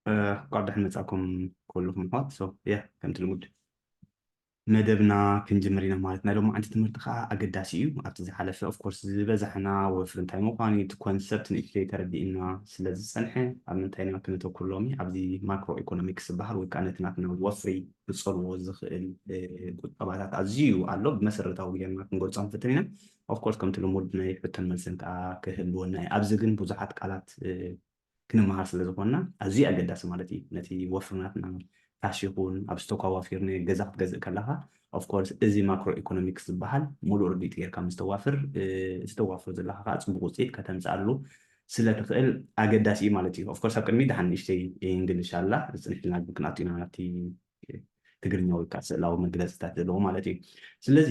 እንኳዕ ደሓን መጻእኩም ኩልኹም ኣሕዋት። So yeah፣ ከምቲ ልሙድ መደብና ክንጅምር ኢና ማለት። ናይ ሎማዓንቲ ትምህርቲ ከዓ ኣገዳሲ እዩ። ኣብቲ ዝሓለፈ of course ዝበዛሕና ወፍሪ እንታይ ምዃኑ እቲ ኮንሰፕት ንእሽተይ ተረዲእና ስለ ዝፀንሐ ኣብ ምንታይ ኢና ክነተኩር ሎሚ? ኣብዚ ማክሮ ኢኮኖሚክስ ዝበሃል ወይ ከዓ ነቲ ናትና ወፍሪ ክፀልዎ ዝኽእል ቁጠባታት ኣዝዩ ኣሎ። ብመሰረታዊ ጌርና ክንገልፆ ንፍትን ኢና። Of course ከምቲ ልሙድ ናይ ሕቶን መልስን ከዓ ክህልወና እዩ። ኣብዚ ግን ብዙሓት ቃላት ክንመሃር ስለ ዝኾንና ኣዝዩ ኣገዳሲ ማለት እዩ። ነቲ ወፍርናትና ካሽ ይኹን ኣብ ስቶክ ኣዋፊርኒ ገዛ ክትገዝእ ከለኻ of course እዚ ማክሮ ኢኮኖሚክስ ዝበሃል ሙሉእ ርድኢት ጌርካ ምስ ተዋፍር እቲ ተዋፍሮ ዘለኻ ከዓ ፅቡቅ ውፅኢት ከተምፅኣሉ ስለ ትኽእል ኣገዳሲ እዩ ማለት እዩ። Of course ኣብ ቅድሚ ደሓን ንእሽተይ እንግሊሽ ኣላ ዝፅንሕልና ግን ክንኣቱ ኢና ናብቲ ትግርኛ ወይ ከዓ ስእላዊ መግለፅታት ዘለዎ ማለት እዩ። ስለዚ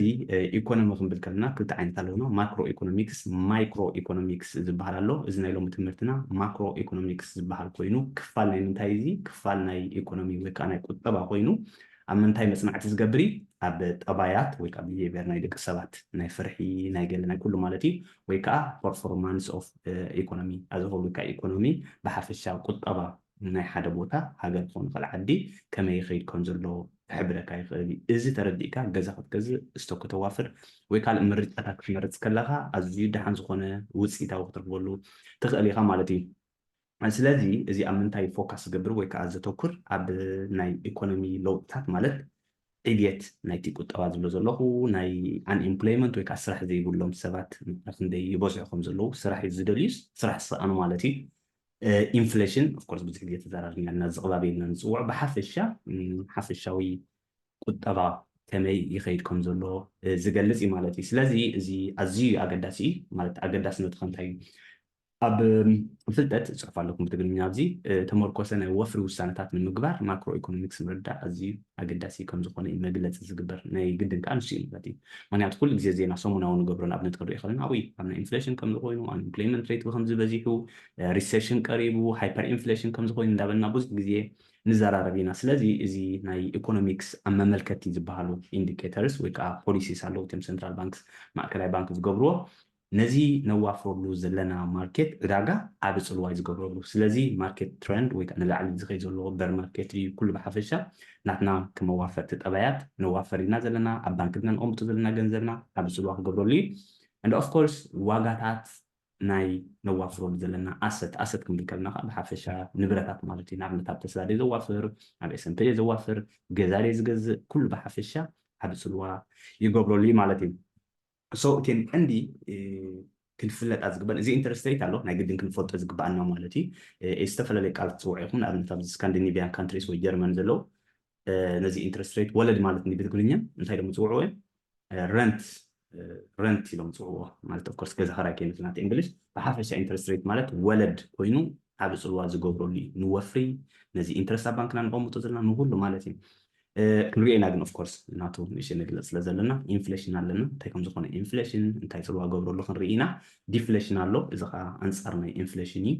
ኢኮኖሚ ክንብል ከለና ክልተ ዓይነት ኣለውና፣ ማክሮ ኢኮኖሚክስ፣ ማይክሮ ኢኮኖሚክስ ዝበሃል ኣሎ። እዚ ናይ ሎሚ ትምህርትና ማክሮ ኢኮኖሚክስ ዝበሃል ኮይኑ ክፋል ናይ ምንታይ እዚ ክፋል ናይ ኢኮኖሚ ወይ ከዓ ናይ ቁጠባ ኮይኑ ኣብ ምንታይ መፅናዕቲ ዝገብር እዩ? ኣብ ጠባያት ወይ ከዓ ቢሄቪየር ናይ ደቂ ሰባት ናይ ፍርሒ ናይ ገለ ናይ ኩሉ ማለት እዩ ወይ ከዓ ፐርፎርማንስ ኦፍ ኢኮኖሚ ኣዘሆል ወይ ከዓ ኢኮኖሚ ብሓፈሻ ቁጠባ ናይ ሓደ ቦታ ሃገር ክኾን ይኽእል ዓዲ ከመይ ይኸይድ ከም ዘሎ ክሕብረካ ይኽእል እዩ። እዚ ተረዲእካ ገዛ ክትገዝእ፣ ስቶክ ከተዋፍር ወይ ካልእ ምርጫታት ክትመርፅ ከለኻ ኣዝዩ ደሓን ዝኾነ ውፅኢታዊ ክትረኽበሉ ትኽእል ኢኻ ማለት እዩ። ስለዚ እዚ ኣብ ምንታይ ፎካስ ዝገብር ወይ ከዓ ዘተኩር ኣብ ናይ ኢኮኖሚ ለውጥታት ማለት ዕብየት ናይቲ ቁጠባ ዝብሎ ዘለኹ ናይ ኣንኤምፕሎይመንት ወይ ከዓ ስራሕ ዘይብሎም ሰባት ክንደይ ይበዝሑ ከም ዘለዉ ስራሕ ዝደልዩ ስራሕ ዝሰኣኑ ማለት እዩ። ኢንፍሌሽን of course ብዙሕ ግዜ ተዘራሪብና ዝቕባብ ኢልና ንፅውዖ ብሓፈሻ ሓፈሻዊ ቁጠባ ከመይ ይኸይድ ከም ዘሎ ዝገልፅ እዩ ማለት እዩ። ስለዚ እዚ ኣዝዩ ኣገዳሲ እዩ ማለት ኣገዳስነቱ ከምታይ እዩ? ኣብ ፍልጠት ፅሑፍ ኣለኩም ብትግርኛ ኣብዚ ተመርኮሰ ናይ ወፍሪ ውሳነታት ንምግባር ማክሮ ኢኮኖሚክስ ምርዳእ ኣዝዩ ኣገዳሲ ከም ዝኾነ እዩ መግለፂ ዝግበር ናይ ግድን ከዓ ንሱ እዩ ማለት እዩ። ምክንያቱ ኩሉ ግዜ ዜና ሰሙናዊ ንገብሮ ንኣብነት ክንሪኦ ከለና ኣብይ ኣብ ናይ ኢንፍሌሽን ከም ዝኾይኑ ኣንኤምፕሎይመንት ሬት ብከምዚ በዚሑ ሪሴሽን ቀሪቡ ሃይፐር ኢንፍሌሽን ከም ዝኾይኑ እንዳበልና ብዙሕ ግዜ ንዘራረብ ኢና። ስለዚ እዚ ናይ ኢኮኖሚክስ ኣብ መመልከቲ ዝበሃሉ ኢንዲኬተርስ ወይ ከዓ ፖሊሲስ ኣለዉ እቶም ሰንትራል ባንክስ ማእከላይ ባንክ ዝገብርዎ ነዚ ነዋፍረሉ ዘለና ማርኬት ዕዳጋ ዓቢ ጽልዋ እዩ ዝገብረሉ። ስለዚ ማርኬት ትረንድ ወይ ከዓ ንላዕሊ ዝኸይ ዘሎ በር ማርኬት እዩ ኩሉ ብሓፈሻ ናትና ከመዋፈርቲ ጠባያት ነዋፈር ኢና ዘለና ኣብ ባንክና ነቐምጦ ዘለና ገንዘብና ዓቢ ጽልዋ ክገብረሉ እዩ። And of course ዋጋታት ናይ ነዋፍረሉ ዘለና ኣሰት ኣሰት ክንብል ከለና ከዓ ብሓፈሻ ንብረታት ማለት እዩ። ንኣብነት ኣብ ተስላ ደይ ዘዋፍር ኣብ ኤስንፒ ደይ ዘዋፍር ገዛ ደይ ዝገዝእ ኩሉ ብሓፈሻ ዓቢ ጽልዋ ይገብረሉ እዩ ማለት እዩ። So እተን ቀንዲ ክንፍለጣ ዝግበን እዚ ኢንተረስት ሬት ኣሎ ናይ ግድን ክንፈልጦ ዝግበኣና ማለት እዩ። ዝተፈላለዩ ቃል ትፅውዑ ኢኹም ንኣብነት ኣብዚ ስካንዲኒቪያን ካንትሪስ ወይ ጀርመን ዘለዉ ነዚ ኢንተረስት ሬት ወለድ ማለት ኒ ብትግርኛ እንታይ ዶም ዝፅውዕዎ እዮም? ረንት ረንት ኢሎም ዝፅውዕዎ ማለት of course ገዛ ኸራይ ከይመስልና እቲ እንግሊሽ ብሓፈሻ ኢንተረስት ሬት ማለት ወለድ ኮይኑ ዓቢ ፅልዋ ዝገብረሉ እዩ ንወፍሪ ነዚ ኢንተረስት ኣብ ባንክና ንቐምጦ ዘለና ንኩሉ ማለት እዩ። ክንሪኦ ኢና ግን of course ናቱ ንእሽተይ መግለፂ ስለ ዘለና ኢንፍሌሽን ኣለና እንታይ ከም ዝኾነ ኢንፍሌሽን እንታይ ፅልዋ ገብረሉ ክንርኢ ኢና። ዲፍሌሽን ኣሎ እዚ ከዓ ኣንፃር ናይ ኢንፍሌሽን እዩ።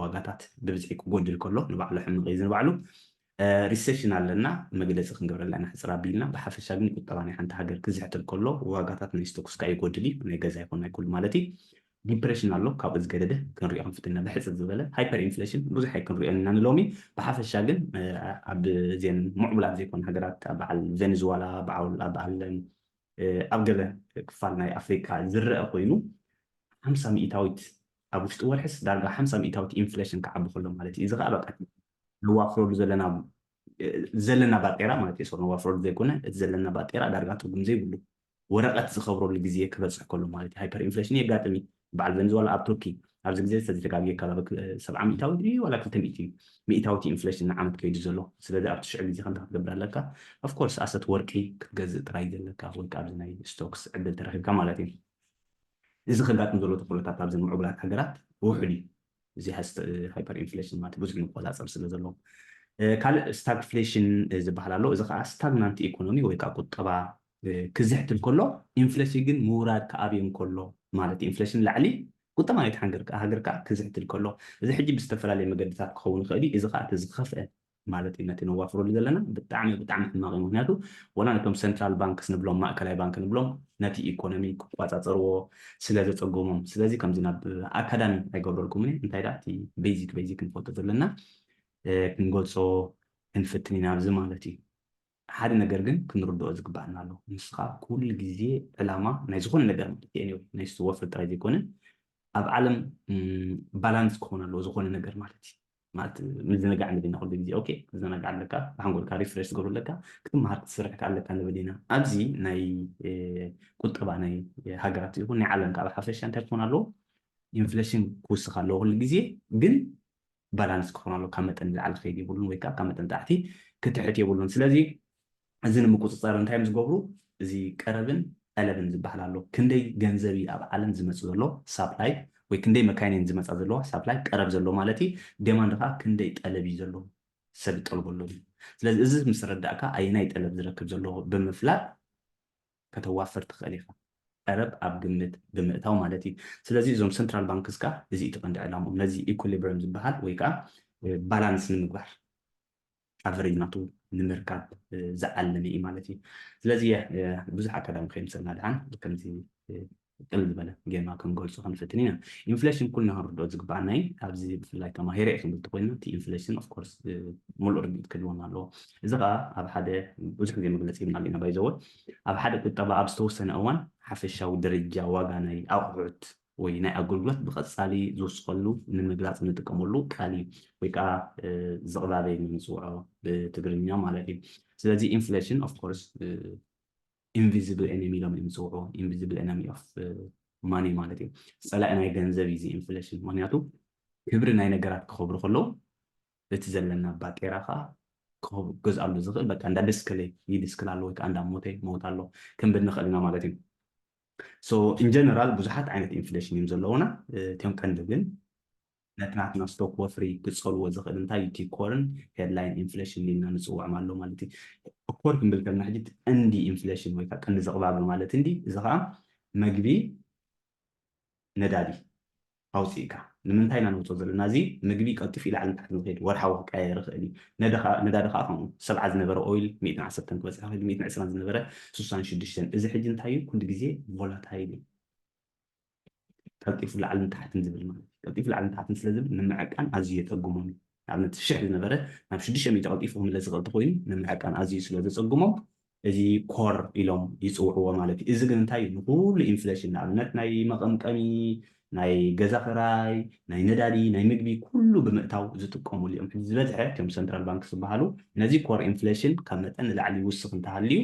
ዋጋታት ብብዝሒ ክጎድል ከሎ ንባዕሉ ሕምቕ እዩ ንባዕሉ። ሪሴሽን ኣለና መግለፂ ክንገብረላ ኢና ሕፅር ኣቢልና ብሓፈሻ ግን ቁጠባ ናይ ሓንቲ ሃገር ክዝሕትል ከሎ ዋጋታት ናይ ስቶክስ ከዓ ይጎድል እዩ ናይ ገዛ ይኮን ናይ ኩሉ ማለት እዩ። ዲፕሬሽን ኣሎ ካብኡ ዝገደደ ክንሪኦ ክንፍትና ብሕፅር ዝበለ ሃይፐር ኢንፍሌሽን ብዙሕ ኣይክንሪኦ ኢና ንሎሚ። ብሓፈሻ ግን ኣብ ዜን ምዕቡላት ዘይኮኑ ሃገራት በዓል ቬኔዙዋላ በዓል በዓል ኣብ ገለ ክፋል ናይ ኣፍሪካ ዝረአ ኮይኑ ሓምሳ ሚእታዊት ኣብ ውሽጢ ወርሕስ ዳርጋ ሓምሳ ሚእታዊት ኢንፍሌሽን ክዓቢ ከሎ ማለት እዩ። እዚ ከዓ በቃ ነዋፍረሉ ዘለና ዘለና ባጤራ ማለት እዩ። ነዋፍረሉ ዘይኮነ እቲ ዘለና ባጤራ ዳርጋ ትርጉም ዘይብሉ ወረቐት ዝኸብረሉ ግዜ ክበፅሕ ከሎ ማለት እዩ። ሃይፐር ኢንፍሌሽን የጋጥም እዩ። በዓል ቨንዙዋላ ኣብ ቱርኪ ኣብዚ ግዜ ዝተዘጋግየ ከባቢ ሰብዓ ሚእታዊት እዩ ዋላ ክልተ ሚእቲ እዩ ሚእታዊት ኢንፍሌሽን ንዓመት ከይዱ ዘሎ። ስለዚ ኣብቲ ሽዑ ግዜ ከምዚ ክትገብር ኣለካ። ኦፍኮርስ ኣሰት ወርቂ ክትገዝእ ጥራይ ዘለካ ወይ ከዓ ኣብዚ ናይ ስቶክስ ዕድል ተረኪብካ ማለት እዩ። እዚ ከጋጥም ዘሎ ተኽእሎታት ኣብዘን ምዕቡላት ሃገራት ውሑድ እዩ። እዚ ሃይፐር ኢንፍሌሽን ማለት ብዙሕ መቆፃፀር ስለ ዘለዎ ካልእ ስታግፍሌሽን ዝበሃል ኣሎ። እዚ ከዓ ስታግናንት ኢኮኖሚ ወይ ከዓ ቁጠባ ክዝሕትል ከሎ ኢንፍሌሽን ግን ምውራድ ክኣብዮም ከሎ ማለት ኢንፍሌሽን ላዕሊ ቁጠባ ናይቲ ሃገር ከዓ ክዝሕትል ከሎ እዚ ሕጂ ብዝተፈላለየ መገድታት ክኸውን ይኽእል እዩ። እዚ ከዓ እቲ ዝኸፍአ ማለት እዩ ነቲ ነዋፍረሉ ዘለና ብጣዕሚ ብጣዕሚ ሕማቕ እዩ። ምክንያቱ ወላ ነቶም ሰንትራል ባንክስ ንብሎም ማእከላይ ባንክ ንብሎም ነቲ ኢኮኖሚ ክቋፃፀርዎ ስለ ዘፀገሞም ስለዚ ከምዚ ናብ ኣካዳሚ ኣይገብረልኩምን እየ። እንታይ ደኣ እቲ ቤዚክ ቤዚክ ንፈልጦ ዘለና ክንገልፆ ክንፍትን ኢና ኣብዚ ማለት እዩ። ሓደ ነገር ግን ክንርድኦ ዝግባኣና ኣሎ። ንስኻ ኩሉ ግዜ ዕላማ ናይ ዝኾነ ነገር ማለት እዩ፣ ናይ ወፍሪ ጥራይ ዘይኮነ ኣብ ዓለም ባላንስ ክኾን ኣለዎ ዝኾነ ነገር ማለት እዩ። ማለት ምዝንጋዕ ንብል ኢና ኩሉ ግዜ። ኦኬ፣ ክትዘናጋዕ ኣለካ፣ ብሓንጎልካ ሪፍሬሽ ዝገብሩ ኣለካ፣ ክትመሃር ክትስርሕ ከ ኣለካ ንብል ኢና። ኣብዚ ናይ ቁጠባ ናይ ሃገራት ይኹን ናይ ዓለም ከዓ ብሓፈሻ እንታይ ክኾን ኣለዎ? ኢንፍሌሽን ክውስኽ ኣለዎ ኩሉ ግዜ፣ ግን ባላንስ ክኾን ኣለዎ። ካብ መጠን ንላዕሊ ክኸይድ የብሉን ወይ ከዓ ካብ መጠን ታሕቲ ክትሕት የብሉን። ስለዚ እዚ ንምቁፅፃር እንታይ እዮም ዝገብሩ? እዚ ቀረብን ጠለብን ዝበሃል ኣሎ። ክንደይ ገንዘብ እዩ ኣብ ዓለም ዝመፅእ ዘሎ ሳፕላይ፣ ወይ ክንደይ መካይን እየን ዝመፃ ዘለዋ ሳፕላይ፣ ቀረብ ዘሎ ማለት እዩ። ዴማንድ ከዓ ክንደይ ጠለብ እዩ ዘሎ፣ ሰብ ይጠልቦ ኣሎ። ስለዚ እዚ ምስ ረዳእካ ኣየናይ ጠለብ ዝረክብ ዘሎ ብምፍላጥ ከተዋፍር ትኽእል ኢኻ። ቀረብ ኣብ ግምት ብምእታው ማለት እዩ። ስለዚ እዞም ሰንትራል ባንክስ ከዓ እዚ እቲ ቀንዲ ዕላምኦም፣ ነዚ ኢኩሊብሪየም ዝበሃል ወይ ከዓ ባላንስ ንምግባር ኣቨሬጅ ናቱ ንምርካብ ዝዓለመ እዩ ማለት እዩ። ስለዚ ብዙሕ ኣካዳሚ ከይምሰልና ድሓን ከምዚ ቅል ዝበለ ጌርና ክንገልፆ ክንፍትን ኢና። ኢንፍሌሽን ኩልና ክንርድኦ ዝግባኣና እዩ። ኣብዚ ብፍላይ ተማሂረ እየ ክንብል ተኮይና እቲ ኢንፍሌሽን ኦፍኮርስ ሙሉእ ርድኢት ክህልወና ኣለዎ። እዚ ከዓ ኣብ ሓደ ብዙሕ ግዜ መግለፂ ሂብናሉ ኢና ባይዘወ ኣብ ሓደ ቁጠባ ኣብ ዝተወሰነ እዋን ሓፈሻዊ ደረጃ ዋጋ ናይ ኣቑሑት ወይ ናይ ኣገልግሎት ብቐጻሊ ዝውስኸሉ ንምግላጽ እንጥቀመሉ ቃል እዩ፣ ወይ ከዓ ዝቕባበ ኢልና ንፅውዖ ብትግርኛ ማለት እዩ። ስለዚ ኢንፍሌሽን ኦፍኮርስ ኢንቪዚብል ኤነሚ ኢሎም እዮም ዝፅውዑ፣ ኢንቪዚብል ኤነሚ ኦፍ ማኒ ማለት እዩ። ፀላኢ ናይ ገንዘብ እዩ ኢንፍሌሽን። ምክንያቱ ክብሪ ናይ ነገራት ክኸብሩ ከለዉ እቲ ዘለና ባጤራ ከዓ ክገዝኣሉ ዝኽእል በቃ እንዳ ደስከለ ይድስክል ኣሎ ወይ ከዓ እንዳ ሞተ ሞት ኣሎ ክንብል ንኽእል ኢና ማለት እዩ። So in general ብዙሓት ዓይነት ኢንፍሌሽን እዮም ዘለውና። እቲኦም ቀንዲ ግን ነቲ ናትና ስቶክ ወፍሪ ክፀልዎ ዝኽእል እንታይ እቲ ኮርን ሄድላይን ኢንፍሌሽን ኢልና ንፅውዖም ኣሎ ማለት እዩ። ኮር ክንብል ከለና ሕጂ ቀንዲ ኢንፍሌሽን ወይ ከዓ ቀንዲ ዘቕባቢ ማለት እንዲ እዚ ከዓ መግቢ ነዳዲ ኣውፂእካ ንምንታይ ኢና ነውፅኦ ዘለና? እዚ ምግቢ ቀልጢፉ ላዕሊ ንታሕቲ ንኸይድ ወርሓዊ ክቀያየር ይኽእል እዩ። ነዳዲ ከዓ ከምኡ ሰብዓ ዝነበረ ኦይል ሚእትን ዓሰርተን ክበፅሕ ይኽእል፣ ሚእትን ዕስራን ዝነበረ ስሳን ሽዱሽተን። እዚ ሕጂ እንታይ እዩ? ኩሉ ግዜ ቮላታይል እዩ። ቀልጢፉ ላዕልን ታሕትን ዝብል ማለት እዩ። ቀልጢፉ ላዕልን ታሕትን ስለ ዝብል ንምዕቃን ኣዝዩ የፀግሞም እዩ። ንኣብነት ሽሕ ዝነበረ ናብ ሽዱሽተ ሚእቲ ቀልጢፉ ክምለስ ዝኽእል ተኮይኑ ንምዕቃን ኣዝዩ ስለ ዘፀግሞም እዚ ኮር ኢሎም ይፅውዕዎ ማለት እዩ። እዚ ግን እንታይ እዩ? ንኩሉ ኢንፍሌሽን ንኣብነት ናይ መቐምቀሚ፣ ናይ ገዛ ክራይ፣ ናይ ነዳዲ፣ ናይ ምግቢ ኩሉ ብምእታው ዝጥቀሙሉ እዮም። ሕጂ ዝበዝሐ እቶም ሰንትራል ባንክ ዝበሃሉ ነዚ ኮር ኢንፍሌሽን ካብ መጠን ንላዕሊ ይውስኽ እንተሃልዩ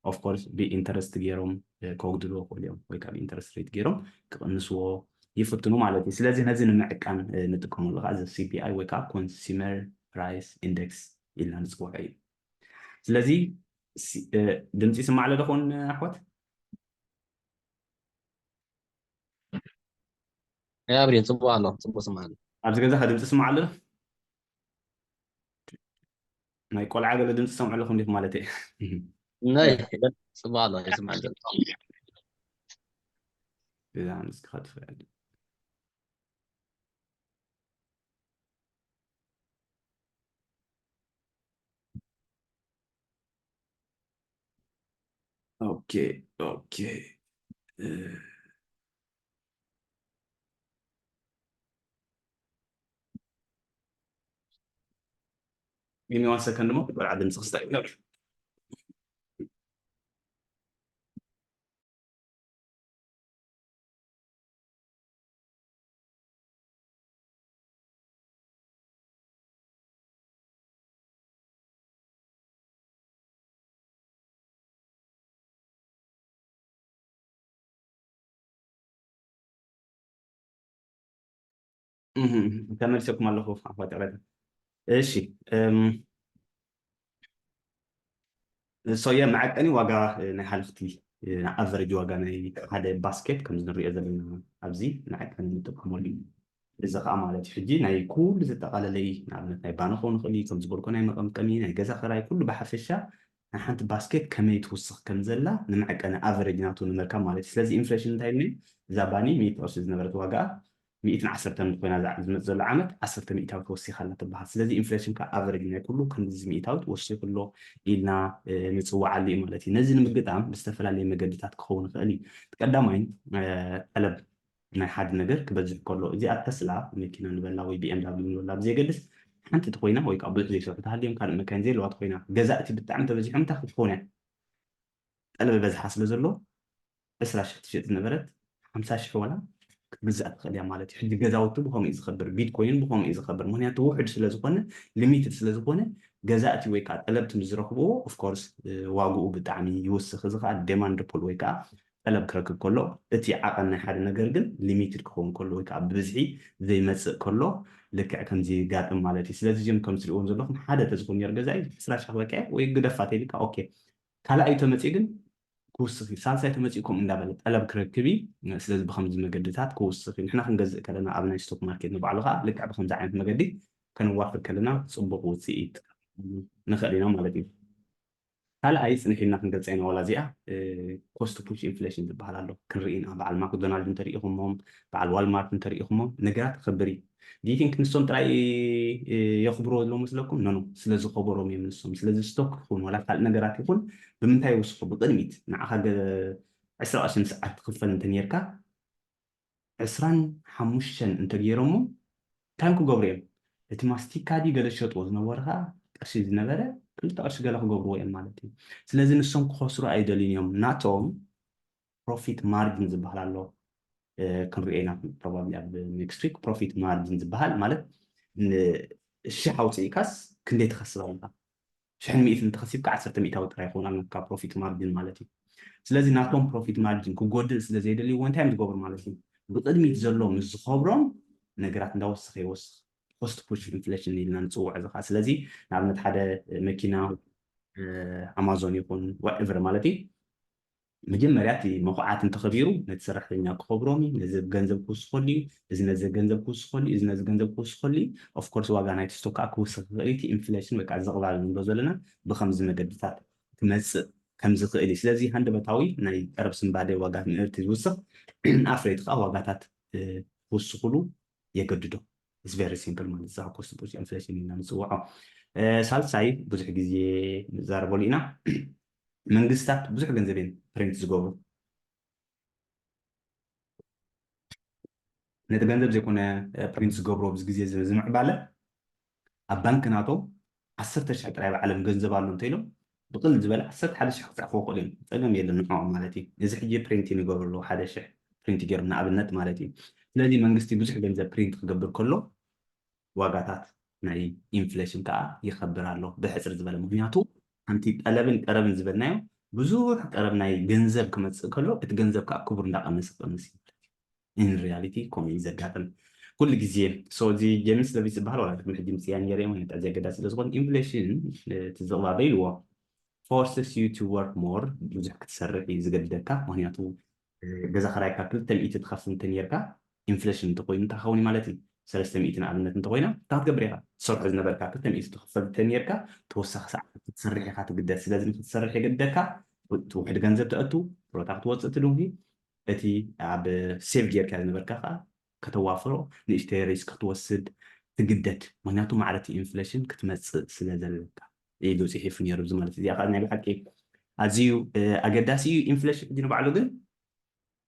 ኦፍኮርስ ብኢንተረስት ገይሮም ከወግድዎ ይኽእሉ እዮም ወይ ከዓ ብኢንተረስት ሬት ገይሮም ክቕንስዎ ይፍትኑ ማለት እዩ። ስለዚ ነዚ ንምዕቃን ንጥቀመሉ ከዓ እዚ ሲፒኣይ ወይ ከዓ ኮንሱመር ፕራይስ ኢንደክስ ኢልና ንፅውዖ እዩ። ስለዚ ድምፂ ይስማዕ ኣሎ ዶ ኾን ኣሕዋት? ኣብሪን ፅቡቅ ኣሎ፣ ፅቡቅ ስማዕ ኣሎ። ኣብዚ ገዛ ከ ድምፂ ይስማዕ ኣሎ ዶ? ናይ ቆልዓ ገለ ድምፂ ሰምዑ ኣለኹም ዲኹም ማለት እየ። ናይ ፅቡቅ ኣሎ ይስማዕ ዘሎ። ገዛ ንስካ ትፍዕል። ኦኬ ኦኬ። Give me one second እሞ ቆልዓ ድምፂ ክስታይ ይብለሉ። ተመልሰኩም ኣለኹ ኣሕዋት ዕረተ። እሺ እም፣ so yeah መዐቀኒ ዋጋ ናይ ሃለኽቲ፣ ናይ ኣቨሬጅ ዋጋ ናይ ሓደ ባስኬት ከምዚ ንሪኦ ዘለና ኣብዚ መዐቀኒ ንጥቀመሉ እዩ። እዚ ከዓ ማለት እዩ ሕጂ ናይ ኩሉ ዘጠቓለለይ ንኣብነት ናይ ባኒ ክኸውን ይኽእል እዩ፣ ከም ዝበልኮ ናይ መቐምቀሚ፣ ናይ ገዛ ክራይ ኩሉ ብሓፈሻ ናይ ሓንቲ ባስኬት ከመይ ትውስኽ ከም ዘላ ንምዕቀኒ ኣቨሬጅ ናቱ ንምርካብ ማለት እዩ። ስለዚ ኢንፍሌሽን እንታይ ኢልና እዛ ባኒ ሚእቲ ቅርሺ ዝነበረት ዋጋ ሚእትን ዓሰርተን ኮይና ዝመፅ ዘሎ ዓመት ዓሰርተ ሚእታዊት ወሲኻ ኣላ ትበሃል። ስለዚ ኢንፍሌሽን ከዓ ኣቨሬጅ ናይ ኩሉ ክንድዚ ሚእታዊት ወሲኹ ኣሎ ኢልና ንፅውዓሉ እዩ ማለት እዩ። ነዚ ንምግጣም ብዝተፈላለየ መገድታት ክኸውን ይኽእል እዩ። ቀዳማይ ጠለብ ናይ ሓደ ነገር ክበዝሕ ከሎ እዚኣ ተስላ መኪና ንበላ ወይ ቢኤምዳብሊው ንበላ ብዘየገድስ ሓንቲ ተኮይና ወይ ከዓ ብዙሕ ዘይሰርሑ ተሃልዮም ካልእ መካይን ዘይለዋ ተኮይና ገዛእቲ ብጣዕሚ ተበዚሖም እንታይ ክትኸውን እያ? ጠለብ በዝሓ ስለ ዘሎ ዕስራ ሽሕ ትሸጥ ዝነበረት ሓምሳ ሽሕ ዋላ ክትግዛእ ትኽእል እያ ማለት እዩ። ሕጂ ገዛውቲ ብኸምኡ እዩ ዝኸብር፣ ቢትኮይን ብኸምኡ እዩ ዝኸብር። ምክንያቱ ውሑድ ስለ ዝኾነ፣ ሊሚትድ ስለ ዝኾነ ገዛእቲ ወይ ከዓ ጠለብቲ ምስ ዝረኽብዎ ኦፍኮርስ ዋግኡ ብጣዕሚ ይውስኽ። እዚ ከዓ ዴማንድ ፑል ወይ ከዓ ጠለብ ክረክብ ከሎ እቲ ዓቐን ናይ ሓደ ነገር ግን ሊሚትድ ክኸውን ከሎ ወይ ከዓ ብብዝሒ ዘይመፅእ ከሎ ልክዕ ከምዚ ይጋጥም ማለት እዩ። ስለዚ እዚኦም ከም ትሪእዎም ዘለኹም ሓደ ተዝኾን ነይሩ ገዛኢ ዕስራ ሺሕ ክበቅዕ ወይ ግደፋ ተይልካ ኦኬ ካልኣይ ተመፂኡ ግን ክውስኽ እዩ። ሳልሳይ ተመፂኡ ከምኡ እንዳበለ ጠለብ ክረክብ እዩ። ስለዚ ብከምዚ መገድታት ክውስኽ እዩ። ንሕና ክንገዝእ ከለና ኣብ ናይ ስቶክ ማርኬት ንባዕሉ ከዓ ልክዕ ብከምዚ ዓይነት መገዲ ከነዋፍር ከለና ፅቡቕ ውፅኢት ንኽእል ኢና ማለት እዩ። ካልኣይ ፅንሕ ኢልና ክንገልፀ ኢና ዋላ እዚኣ ኮስት ፑሽ ኢንፍሌሽን ዝበሃል ኣሎ። ክንርኢ ኢና በዓል ማክዶናልድ እንተሪኢኹሞም በዓል ዋልማርት እንተሪኢኹሞም ነገራት ክኽብር እዩ። ዲቲንክ ንሶም ጥራይ የኽብሮ ዘለዉ መስለኩም? ኖኖ፣ ስለ ዝኸበሮም እዮም ንሶም። ስለዚ ስቶክ ይኹን ዋላ ካልእ ነገራት ይኹን ብምንታይ ይውስኹ? ብቅድሚት ንዓኻ ዕስራ ቅርሺ ንሰዓት ትኽፈል እንተነርካ ዕስራን ሓሙሽተን እንተገይሮሞ እንታይ ክገብሩ እዮም? እቲ ማስቲካ ድዩ ገለ ዝሸጥዎ ዝነበሩ ከዓ ቅርሺ ዝነበረ ክልተ ቅርሺ ገለ ክገብርዎ እዮም ማለት እዩ። ስለዚ ንሶም ክኸስሩ ኣይደልዩን እዮም። ናቶም ፕሮፊት ማርጅን ዝበሃል ኣሎ። ክንሪኦ ኢና ፕሮባብሊ ኣብ ኔክስት ዊክ። ፕሮፊት ማርጅን ዝበሃል ማለት ሽሕ ኣውፅኢካስ ክንደይ ትኸስብ ኣለካ? ሽሕን ሚእትን እንተኸሲብካ ዓሰርተ ሚእታዊ ጥራይ ይኸውን ኣብ ፕሮፊት ማርጅን ማለት እዩ። ስለዚ ናቶም ፕሮፊት ማርጅን ክጎድል ስለ ዘይደልይዎ እንታይ እዮም ዝገብሩ ማለት እዩ? ብቅድሚት ዘሎ ምስ ዝኸብሮም ነገራት እንዳወሰኸ ይወስኽ። ኮስት ፑሽ ኢንፍሌሽን ኢልና ንፅውዖ እዚ ከዓ ስለዚ ንኣብነት ሓደ መኪና ኣማዞን ይኹን ዋኤቨር ማለት እዩ መጀመርያ እቲ መኹዓት እንተኸቢሩ ነቲ ሰራሕተኛ ክኸብሮም እዩ። ነዚ ገንዘብ ክውስኸሉ እዩ፣ እዚ ነዚ ገንዘብ ክውስኸሉ እዩ፣ እዚ ነዚ ገንዘብ ክውስኸሉ እዩ። ኦፍኮርስ ዋጋ ናይቲ ስቶክ ከዓ ክውስኽ ይኽእል እዩ። እቲ ኢንፍሌሽን ወይ ከዓ ዝቕባል ንብሎ ዘለና ብኸምዚ መገድታት ክመፅእ ከምዝኽእል እዩ። ስለዚ ሃንደበታዊ ናይ ቀረብ ስንባደ ዋጋ ምህርቲ ዝውስኽ ኣፍረይቲ ከዓ ዋጋታት ክውስኽሉ የገድዶ። ቨሪ ሲምፕል ማለት እዚ ኮስት ፑሽ ኢንፍሌሽን ኢና ንፅውዖ። ሳልሳይ ብዙሕ ግዜ ንዛረበሉ ኢና መንግስታት ብዙሕ ገንዘብ እየን ፕሪንት ዝገብሩ ነቲ ገንዘብ ዘይኮነ ፕሪንት ዝገብሩ ኣብዚ ግዜ ዝምዕባለ ኣብ ባንክ ናቶም ዓሰርተ ሽሕ ጥራይ ኣብ ዓለም ገንዘብ ኣሎ እንተኢሎም ብቅል ዝበለ ዓሰርተ ሓደ ሽሕ ክፅሕፉ ክእሉ እዮም ፀገም የለን ንዕኦም ማለት እዩ እዚ ሕጂ ፕሪንት ንገብሩ ኣለዉ ሓደ ሽሕ ፕሪንት ገይሮም ንኣብነት ማለት እዩ ስለዚ መንግስቲ ብዙሕ ገንዘብ ፕሪንት ክገብር ከሎ ዋጋታት ናይ ኢንፍሌሽን ከዓ ይኸብር ኣሎ ብሕፅር ዝበለ ምክንያቱ ከምቲ ጠለብን ቀረብን ዝበልናዮ ብዙሕ ቀረብ ናይ ገንዘብ ክመፅእ ከሎ እቲ ገንዘብ ከዓ ክቡር እንዳቀነሰ ክቀንስ እዩ in reality ከምኡ እዩ ዘጋጥም ኩሉ ግዜ so እዚ ጀምስ ለቪስ ዝበሃል ዋላ ቅድሚ ሕጂ ምፅያ ነይረ ማለት ኣዝያ ገዳሲ ስለ ዝኾነ ኢንፍሌሽን እቲ ዝቕባበ ኢልዎ forces you to work more ብዙሕ ክትሰርሕ እዩ ዝገድደካ ምክንያቱ ገዛ ክራይካ ክልተ ሚእቲ ትኸፍል እንተነርካ ኢንፍሌሽን እንተኮይኑ እንታይ ክኸውን ማለት እዩ ሰለስተ ሚእቲ ንኣብነት እንተኮይና እንታይ ክትገብር ኢኻ ትሰርሖ ዝነበርካ ክልተ ሚእቲ ትኽፈል እንተነርካ ተወሳኺ ሰዓት ክትሰርሕ ኢኻ ትግደድ ስለዚ ንክትሰርሕ የገድደካ ውሕድ ገንዘብ ተእቱ ሮታ ክትወፅእ ትድንኪ እቲ ኣብ ሴቭ ጌርካ ዝነበርካ ከዓ ከተዋፍሮ ንእሽተይ ሪስክ ክትወስድ ትግደድ ምክንያቱ ማዕረ እቲ ኢንፍሌሽን ክትመፅእ ስለ ዘለካ ኢሉ ፅሒፉ ነይሩ እዚ ማለት እዚኣ ከዓ ናይ ብሓቂ ኣዝዩ ኣገዳሲ እዩ ኢንፍሌሽን ሕጂ ንባዕሉ ግን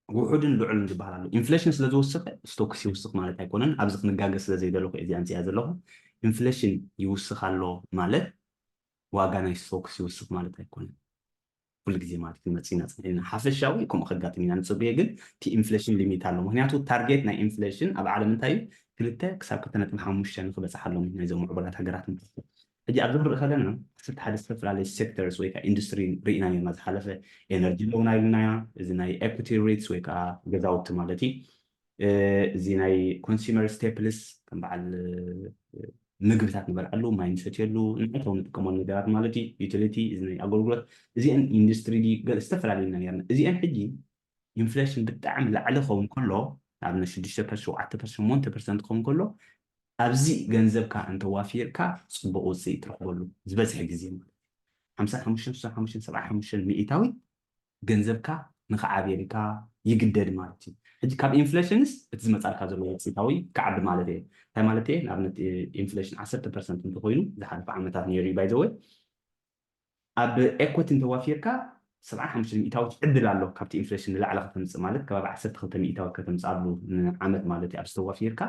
ውሑድን ልዑልን ዝበሃል ኣሎ ኢንፍሌሽን ስለ ዝወስኸ ስቶክስ ይውስኽ ማለት ኣይኮነን ኣብዚ ክንጋገ ስለ ዘይደለኹ እዚ ኣንፅያ ዘለኹ ኢንፍሌሽን ይውስኽ ኣሎ ማለት ዋጋ ናይ ስቶክስ ይውስኽ ማለት ኣይኮነን ኩሉ ግዜ ማለት ክንመፅእ ኢና ፅንሕና ሓፈሻዊ ከምኡ ከጋጥም ኢና ንፅብየ ግን እቲ ኢንፍሌሽን ሊሚት ኣሎ ምክንያቱ ታርጌት ናይ ኢንፍሌሽን ኣብ ዓለም እንታይ እዩ ክልተ ክሳብ ክልተ ነጥቢ ሓሙሽተ ንክበፅሓሎም ናይዞም ምዕቡላት ሃገራት ንትርፉ ሕጂ ኣብዚ ክንርኢ ከለና ዓሰርተ ሓደ ዝተፈላለዩ ሴክተርስ ወይ ከዓ ኢንዱስትሪ ርኢና ነርና ዝሓለፈ ኤነርጂ ኣለውና ኢልናያ እዚ ናይ ኤኩቲ ሬትስ ወይ ከዓ ገዛውቲ ማለት እዩ እዚ ናይ ኮንሱመር ስቴፕልስ ከም በዓል ምግብታት ንበልዓሉ ማይ ንሰትየሉ ንዕለታዊ ንጥቀመሉ ነገራት ማለት እዩ ዩቲሊቲ እዚ ናይ ኣገልግሎት እዚአን ኢንዱስትሪ ዝተፈላለዩ ኢና ነርና እዚአን ሕጂ ኢንፍሌሽን ብጣዕሚ ላዕሊ ክኸውን ከሎ ንኣብነት ሽዱሽተ ፐርሰንት ሸውዓተ ፐርሰንት ሸሞንተ ፐርሰንት ክኸውን ከሎ ኣብዚ ገንዘብካ እንተዋፊርካ ፅቡቅ ውፅኢት ትረክበሉ ዝበዝሐ ግዜ ማለት ሓምሳ ሓሙሽተ ስሳ ሓሙሽተ ሰብዓ ሓሙሽተ ሚእታዊት ገንዘብካ ንክዓብየልካ ይግደድ ማለት እዩ ሕጂ ካብ ኢንፍሌሽንስ እቲ ዝመፃልካ ዘሎ ውፅኢታዊ ክዓቢ ማለት እየ እንታይ ማለት እየ ንኣብነት ኢንፍሌሽን ዓሰርተ ፐርሰንት እንተኮይኑ ዝሓለፈ ዓመታት ነይሩ እዩ ባይዘወይ ኣብ ኤኮቲ እንተዋፊርካ ሰብዓ ሓሙሽተ ሚእታዊት ዕድል ኣሎ ካብቲ ኢንፍሌሽን ንላዕሊ ከተምፅእ ማለት ከባቢ ዓሰርተ ክልተ ሚእታዊት ከተምፅኣሉ ንዓመት ማለት እዩ ኣብ ዝተዋፊርካ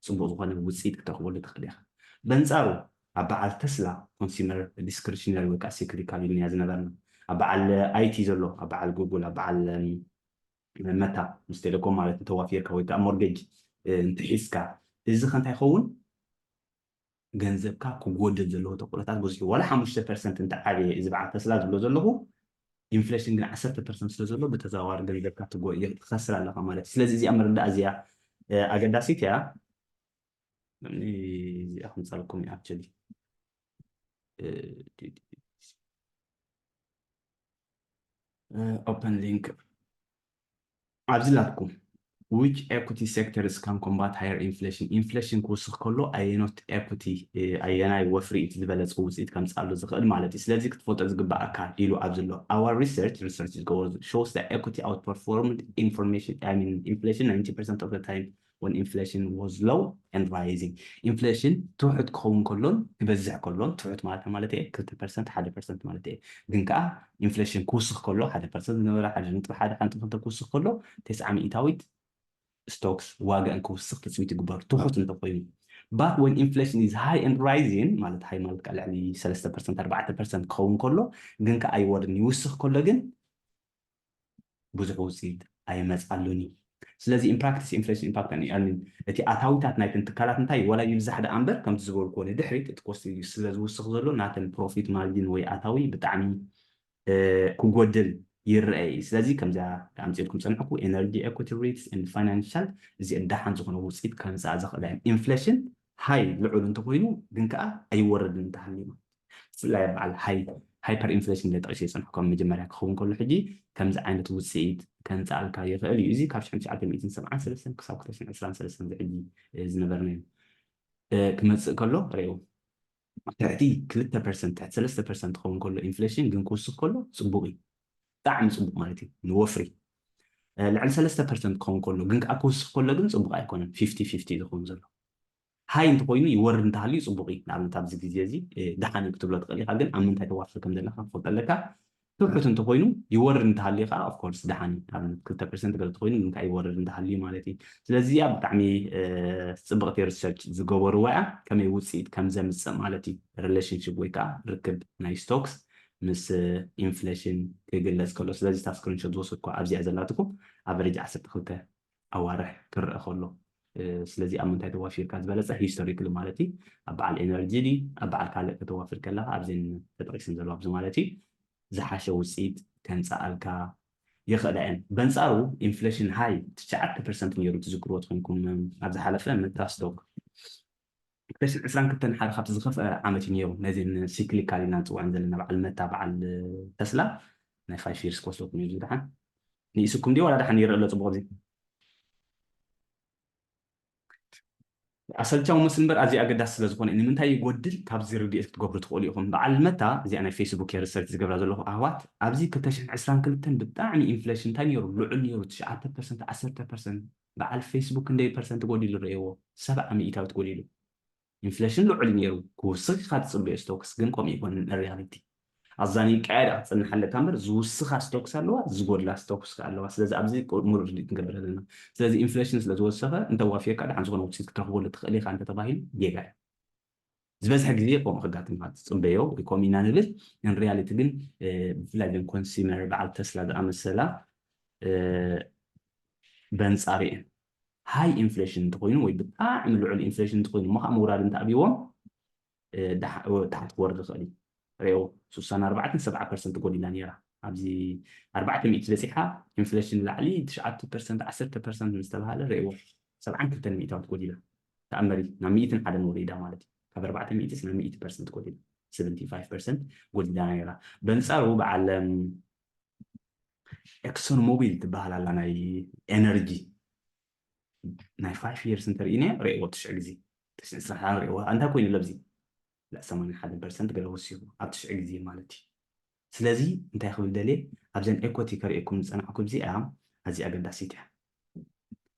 ፅቡቅ ዝኮነ ውፅኢት ክትረክበሉ ትክእል ኢካ በንጻሩ ኣብ በዓል ተስላ ኮንሱመር ዲስክሪሽነሪ ወይ ከዓ ሲክሊካል ኢልናያ ዝነበርና፣ ኣብ በዓል ኣይቲ ዘሎ፣ ኣብ በዓል ጉግል፣ ኣብ በዓል መታ ምስ ቴሌኮም ማለት እንተዋፊርካ ወይ ከዓ ሞርጌጅ እንትሒዝካ፣ እዚ ከ እንታይ ይኸውን? ገንዘብካ ክጎድል ዘለዎ ተኽእሎታት ብዙሕ እዩ። ዋላ ሓሙሽተ ፐርሰንት እንተዓበየ፣ እዚ በዓል ተስላ ዝብሎ ዘለኹ፣ ኢንፍሌሽን ግን ዓሰርተ ፐርሰንት ስለ ዘሎ ብተዘዋዋሪ ገንዘብካ ትጎ- ትኸስር ኣለኻ ማለት እዩ። ስለዚ እዚኣ መረዳእ እዚኣ ኣገዳሲት እያ። እዚኣ ከምፃልኩም እያ። ኣክቹሊ ኦፐን ሊንክ ኣብዚ ላትኩም፣ which equity sectors can combat higher inflation? ኢንፍሌሽን ክውስኽ ከሎ ኣየኖት ኤኩቲ፣ ኣየናይ ወፍሪ እቲ ዝበለፀ ውፅኢት ከምፅኣሉ ዝኽእል ማለት እዩ። ስለዚ ክትፈልጦ ዝግባኣካ ኢሉ ኣብዚ ኣሎ። Our research, research ዝገበሩ shows that equity outperformed information, I mean, inflation ninety percent of the time when inflation was low and rising. ኢንፍሌሽን ትሑት ክኸውን ከሎን ክበዝሕ ከሎን፣ ትሑት ማለት ማለት እየ ክልተ ፐርሰንት ሓደ ፐርሰንት ማለት እየ፣ ግን ከዓ ኢንፍሌሽን ክውስኽ ከሎ ሓደ ፐርሰንት ዝነበረ ሓደ ነጥቢ ሓደ ሓደ ነጥቢ ክልተ ክውስኽ ከሎ ተስዓ ሚእታዊት ስቶክስ ዋጋን ክውስኽ ትፅቢት ይግበር ትሑት እንተኮይኑ። But when inflation is high and rising ማለት ሃይ ማለት ከዓ ልዕሊ ሰለስተ ፐርሰንት ኣርባዕተ ፐርሰንት ክኸውን ከሎ ግን ከዓ ኣይወርድን ይውስኽ ከሎ ግን ብዙሕ ውፅኢት ኣይመፅኣሉን እዩ። ስለዚ in practice inflation impact on earning እቲ ኣታዊታት ናይተን ትካላት እንታይ ዋላ ይብዛሕ ደኣ እምበር ከምቲ ዝበልኩዎ ንድሕሪት እቲ ኮስት ስለ ዝውስኽ ዘሎ ናተን ፕሮፊት ማርጂን ወይ ኣታዊ ብጣዕሚ ክጎድል ይረአ እዩ። ስለዚ ከምዚኣ ኣምፅኤልኩም ፀንሕኩ energy equity REITs and financial እዚአን ደሓን ዝኾነ ውፅኢት ከምፅኣ ዝኽእላ እየን። ኢንፍሌሽን ሃይ ልዑል እንተኮይኑ ግን ከዓ ኣይወርድን እንተሃልዩ ማለት ብፍላይ ኣብ በዓል ሃይ ሃይፐር ኢንፍሌሽን ኢለ ጠቂሰ ዝፀንሕኩ ኣብ መጀመርያ ክኸውን ከሎ ሕጂ ከምዚ ዓይነት ውፅኢት ከምፅኣልካ ይኽእል እዩ። እዚ ካብ ሽሕን ትሽዓተ ሚእትን ሰብዓን ሰለስተን ክሳብ ክልተ ሽሕን ዕስራን ሰለስተን እዚ ሕጂ ዝነበርናዮ ክመፅእ ከሎ ርኦ ትሕቲ ክልተ ፐርሰንት ትሕቲ ሰለስተ ፐርሰንት ክኸውን ከሎ ኢንፍሌሽን ግን ክውስኽ ከሎ ፅቡቕ እዩ። ብጣዕሚ ፅቡቕ ማለት እዩ ንወፍሪ ልዕሊ ሰለስተ ፐርሰንት ክኸውን ከሎ ግን ከዓ ክውስኽ ከሎ ግን ፅቡቕ ኣይኮነን። ፊፍቲ ፊፍቲ ዝኸውን ዘሎ ሃይ እንተኮይኑ ይወርድ እንተሃልዩ ፅቡቕ እዩ። ንኣብነት ኣብዚ ግዜ እዚ ደሓን እዩ ክትብሎ ትኽእል ኢኻ፣ ግን ኣብ ምንታይ ተዋፍር ከም ዘለካ ክፈልጥ ኣለካ። ትሑት እንተኮይኑ ይወርድ እንተሃልዩ ከዓ ኦፍኮርስ ደሓን እዩ። ንኣብነት ክልተ ፐርሰንት ገለ ተኮይኑ ግን ከዓ ይወርድ እንተሃልዩ ማለት እዩ። ስለዚ እዚኣ ብጣዕሚ ፅብቕቲ ሪሰርች ዝገበርዋ እያ። ከመይ ውፅኢት ከም ዘምፅእ ማለት እዩ። ሪሌሽንሽፕ ወይ ከዓ ርክብ ናይ ስቶክስ ምስ ኢንፍሌሽን ክግለፅ ከሎ ስለዚ እታ ስክሪንሾት ዝወሰድኩ ኣብዚኣ ዘላትኩም ኣቨሬጅ ዓሰርተ ክልተ ኣዋርሕ ክረአ ከሎ ስለዚ ኣብ ምንታይ ተዋፊርካ ዝበለፀ ሂስቶሪክሊ ማለት እዩ ኣብ በዓል ኤነርጂ ዲ ኣብ በዓል ካልእ ከተዋፍር ከለካ ኣብዘን ተጠቂሰን ዘለዋ ኣብዚ ማለት እዩ ዝሓሸ ውፅኢት ከንፀኣልካ ይኽእላ እየን በንፃሩ ኢንፍሌሽን ሃይ ትሽዓተ ፐርሰንት ነይሩ ትዝክርዎ ትኮንኩም ኣብ ዝሓለፈ መታ ስቶክ ክልተ ሽሕን ዕስራን ክልተን ሓደ ካብቲ ዝኸፍአ ዓመት እዩ ነይሩ ነዚ ሲክሊካል ኢና ንፅውዐን ዘለና በዓል መታ በዓል ተስላ ናይ ፋይፍ ይርስ ክወስደኩም እዩ ዝድሓን ንኢስኩም ዲ ዋላ ድሓን ይረእ ኣሎ ፅቡቅ እዚ ኣሰልቻዊ መስል እምበር ኣዝዩ ኣገዳሲ ስለ ዝኾነ ንምንታይ ይጎድል ካብዚ ርድኢት ክትገብሩ ትኽእሉ ኢኹም። በዓል መታ እዚኣ ናይ ፌስቡክ እየ ሪሰርች ዝገብራ ዘለኹ ኣህዋት ኣብዚ ክልተ ሽሕን ዕስራን ክልተን ብጣዕሚ ኢንፍሌሽን እንታይ ነይሩ ልዑል ነይሩ ትሽዓተ ፐርሰንት ዓሰርተ ፐርሰንት በዓል ፌስቡክ ክንደይ ፐርሰንት ጎዲሉ ረእይዎ ሰብዓ ሚእታዊት ጎዲሉ ኢንፍሌሽን ልዑል ነይሩ ክውስኽ ኢኻ ትፅበዮ ስቶክስ ግን ከምኡ ይኮንን ሪያሊቲ ኣዛኒብካያ ዳ ክትፅንሕ ኣለካ እምበር ዝውስኻ ስቶክስ ኣለዋ ዝጎድላ ስቶክስ ከ ኣለዋ ስለዚ ኣብዚ ሙሉእ ርድኢት ንገብር ኣለና ስለዚ ኢንፍሌሽን ስለ ዝወሰኸ እንተዋፊርካ ደሓን ዝኾነ ውፅኢት ክትረኽበሉ ትኽእል ኢኻ እንተተባሂሉ ጌጋ እዩ ዝበዝሐ ግዜ ከምኡ ከጋጥም ኢኻ ትፅበዮ ወይ ከምኡ ኢና ንብል ን ሪያሊቲ ግን ብፍላይ ዘን ኮንሱመር በዓል ተስላ ዝኣመሰላ በንፃር እየን ሃይ ኢንፍሌሽን እንተኮይኑ ወይ ብጣዕሚ ልዑል ኢንፍሌሽን እንተኮይኑ እሞ ከዓ ምውራድ እንተኣብይዎም ታሕቲ ክወርድ ይኽእል እዩ ሪኦ ስሳን ኣርባዕተን ሰብዓ ፐርሰንት ጎዲላ ነይራ ኣብዚ ኣርባዕተ ሚእቲ በፂሓ ኢንፍሌሽን ላዕሊ ትሽዓተ ፐርሰንት ዓሰርተ ፐርሰንት ምስ ተባሃለ ሪእዎ ሰብዓን ክልተን ሚእታዊት ጎዲላ ተኣመሪ ናብ ሚእትን ሓደን ወሪዳ ማለት እዩ ካብ ኣርባዕተ ሚእቲ ናብ ሚእቲ ፐርሰንት ጎዲላ ሰቨንቲ ፋይቭ ፐርሰንት ጎዲላ ነይራ በንፃሩ በዓል ኤክሶን ሞቢል ትበሃል ኣላ ናይ ኤነርጂ ናይ ፋይቭ ይርስ እንተርኢነ ርእዎ ትሽዕ ግዜ ትሽዕ ስራሕ ርእዎ እንታይ ኮይኑ ለብዚ ልዕ ሰማንያ ሓደ ፐርሰንት ገለ ወሲኹ ኣብ ትሽዕ ግዜ ማለት እዩ ስለዚ እንታይ ክብል ደልየ ኣብዘን ኤኮቲ ከርእየኩም ዝፀናዕኩ እዚኣ ኣዝያ ኣገዳሲት እያ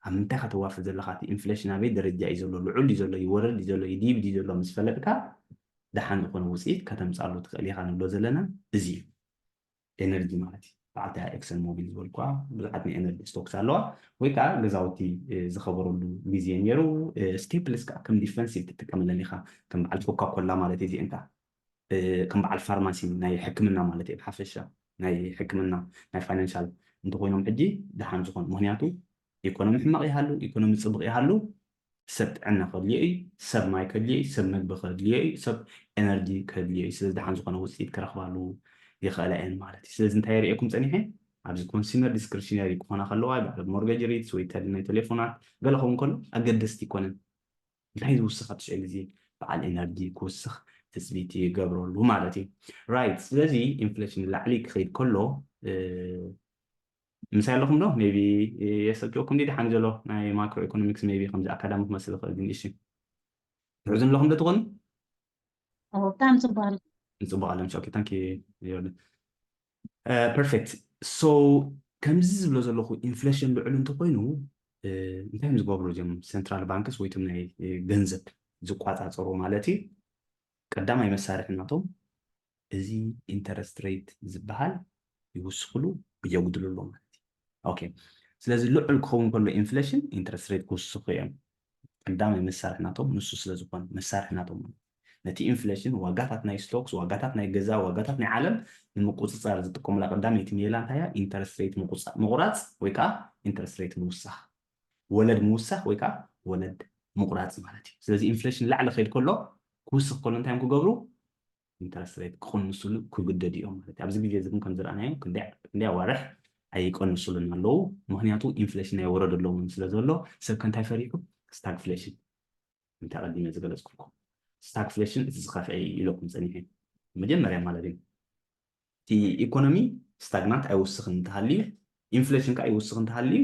ኣብ ምንታይ ከተዋፍር ዘለካ እቲ ኢንፍሌሽን ኣበይ ደረጃ እዩ ዘሎ ልዑል እዩ ዘሎ ይወርድ እዩ ዘሎ ይዲብ እዩ ዘሎ ምስ ፈለጥካ ደሓን ዝኾነ ውፅኢት ከተምፃሉ ትኽእል ኢኻ ንብሎ ዘለና እዚ እዩ ኤነርጂ ማለት እዩ በዓልቲ ኤክሰን ሞቢል ዝበልኳ ብዙሓት ናይ ኤነርጂ ስቶክስ ኣለዋ። ወይ ከዓ ገዛውቲ ዝኸበረሉ ግዜ ነይሩ። ስቴፕልስ ከዓ ከም ዲፈንሲቭ ትጥቀመለን ኢኻ። ከም በዓል ኮካ ኮላ ማለት እዚአን ከዓ ከም በዓል ፋርማሲ ናይ ሕክምና ማለት እየ ብሓፈሻ ናይ ሕክምና ናይ ፋይናንሻል እንተኮይኖም ሕጂ ደሓን ዝኾኑ ምክንያቱ ኢኮኖሚ ሕማቕ ይሃሉ ኢኮኖሚ ፅቡቕ ይሃሉ ሰብ ጥዕና ከድልዮ እዩ ሰብ ማይ ከድልዮ እዩ ሰብ ምግቢ ከድልዮ እዩ ሰብ ኤነርጂ ከድልዮ እዩ ስለዚ ደሓን ዝኾነ ውፅኢት ክረኽባሉ ይኽእላ እየን ማለት እዩ ስለዚ እንታይ የርእየኩም ፀኒሐ ኣብዚ ኮንሱመር ዲስክሪሽነሪ ክኾና ከለዋ በዓል ሞርጌጅ ሬትስ ወይ ተል ናይ ቴሌፎናት ገለ ኸውን ከሎ ኣገደስቲ ይኮነን እንታይ ዝውስኽ ኣብ ትሽዒ ግዜ በዓል ኤነርጂ ክውስኽ ትፅቢት ይገብረሉ ማለት እዩ right ስለዚ ኢንፍሌሽን ንላዕሊ ክኸይድ ከሎ ምሳይ ኣለኹም ዶ maybe የሰልችወኩም ዲ ደሓን ዘሎ ናይ ማክሮ ኢኮኖሚክስ maybe ከምዚ ኣካዳሚ ክመስል ይኽእል ግን እሺ ትሕዝን ኣለኹም ዶ ትኾኑ ብጣዕሚ ፅቡቅ ኣሎ ፅቡቅ ኣለምሽ okay thank you perfect so ከምዚ ዝብሎ ዘለኹ ኢንፍሌሽን ልዑል እንተኮይኑ እንታይ እዮም ዝገብሩ እዚኦም central banks ወይ ቶም ናይ ገንዘብ ዝቋፃፀሩ ማለት እዩ ቀዳማይ መሳርሒ ናቶም እዚ interest rate ዝበሃል ይውስኽሉ የጉድልሉ ማለት እዩ okay ስለዚ ልዑል ክኸውን ከሎ ኢንፍሌሽን interest rate ክውስኹ እዮም ቀዳማይ መሳርሒ ናቶም ንሱ ስለ ዝኾነ መሳርሒ ናቶም ነቲ ኢንፍሌሽን ዋጋታት ናይ ስቶክስ ዋጋታት ናይ ገዛ ዋጋታት ናይ ዓለም ንምቁፅፃር ዝጥቀሙላ ቀዳመይቲ ሜላ እንታይ እያ interest rate ምቁፃ- ምቁራፅ ወይ ከዓ interest rate ምውሳኽ ወለድ ምውሳኽ ወይ ከዓ ወለድ ምቁራፅ ማለት እዩ ስለዚ ኢንፍሌሽን ላዕሊ ከይድ ከሎ ክውስኽ ከሎ እንታይ እዮም ክገብሩ interest rate ክቕንስሉ ክግደዱ እዮም ማለት እዩ ኣብዚ ግዜ እዚ ግን ከም ዝረኣናዮ ክንደይ ኣዋርሕ ኣይቀንስሉን ኣለዉ ምክንያቱ ኢንፍሌሽን ኣይወረደሎምን ስለ ዘሎ ሰብ ከ እንታይ ፈሪሑ stagflation እንታይ ቀዲመ ዝገለፅኩልኩም stagflation እቲ ዝኸፍአ እዩ ኢለኩም ፀኒሐ መጀመርያ ማለት እዩ እቲ ኢኮኖሚ ስታግናንት ኣይውስኽን እንተሃልዩ ኢንፍሌሽን ከዓ ይውስኽ እንተሃልዩ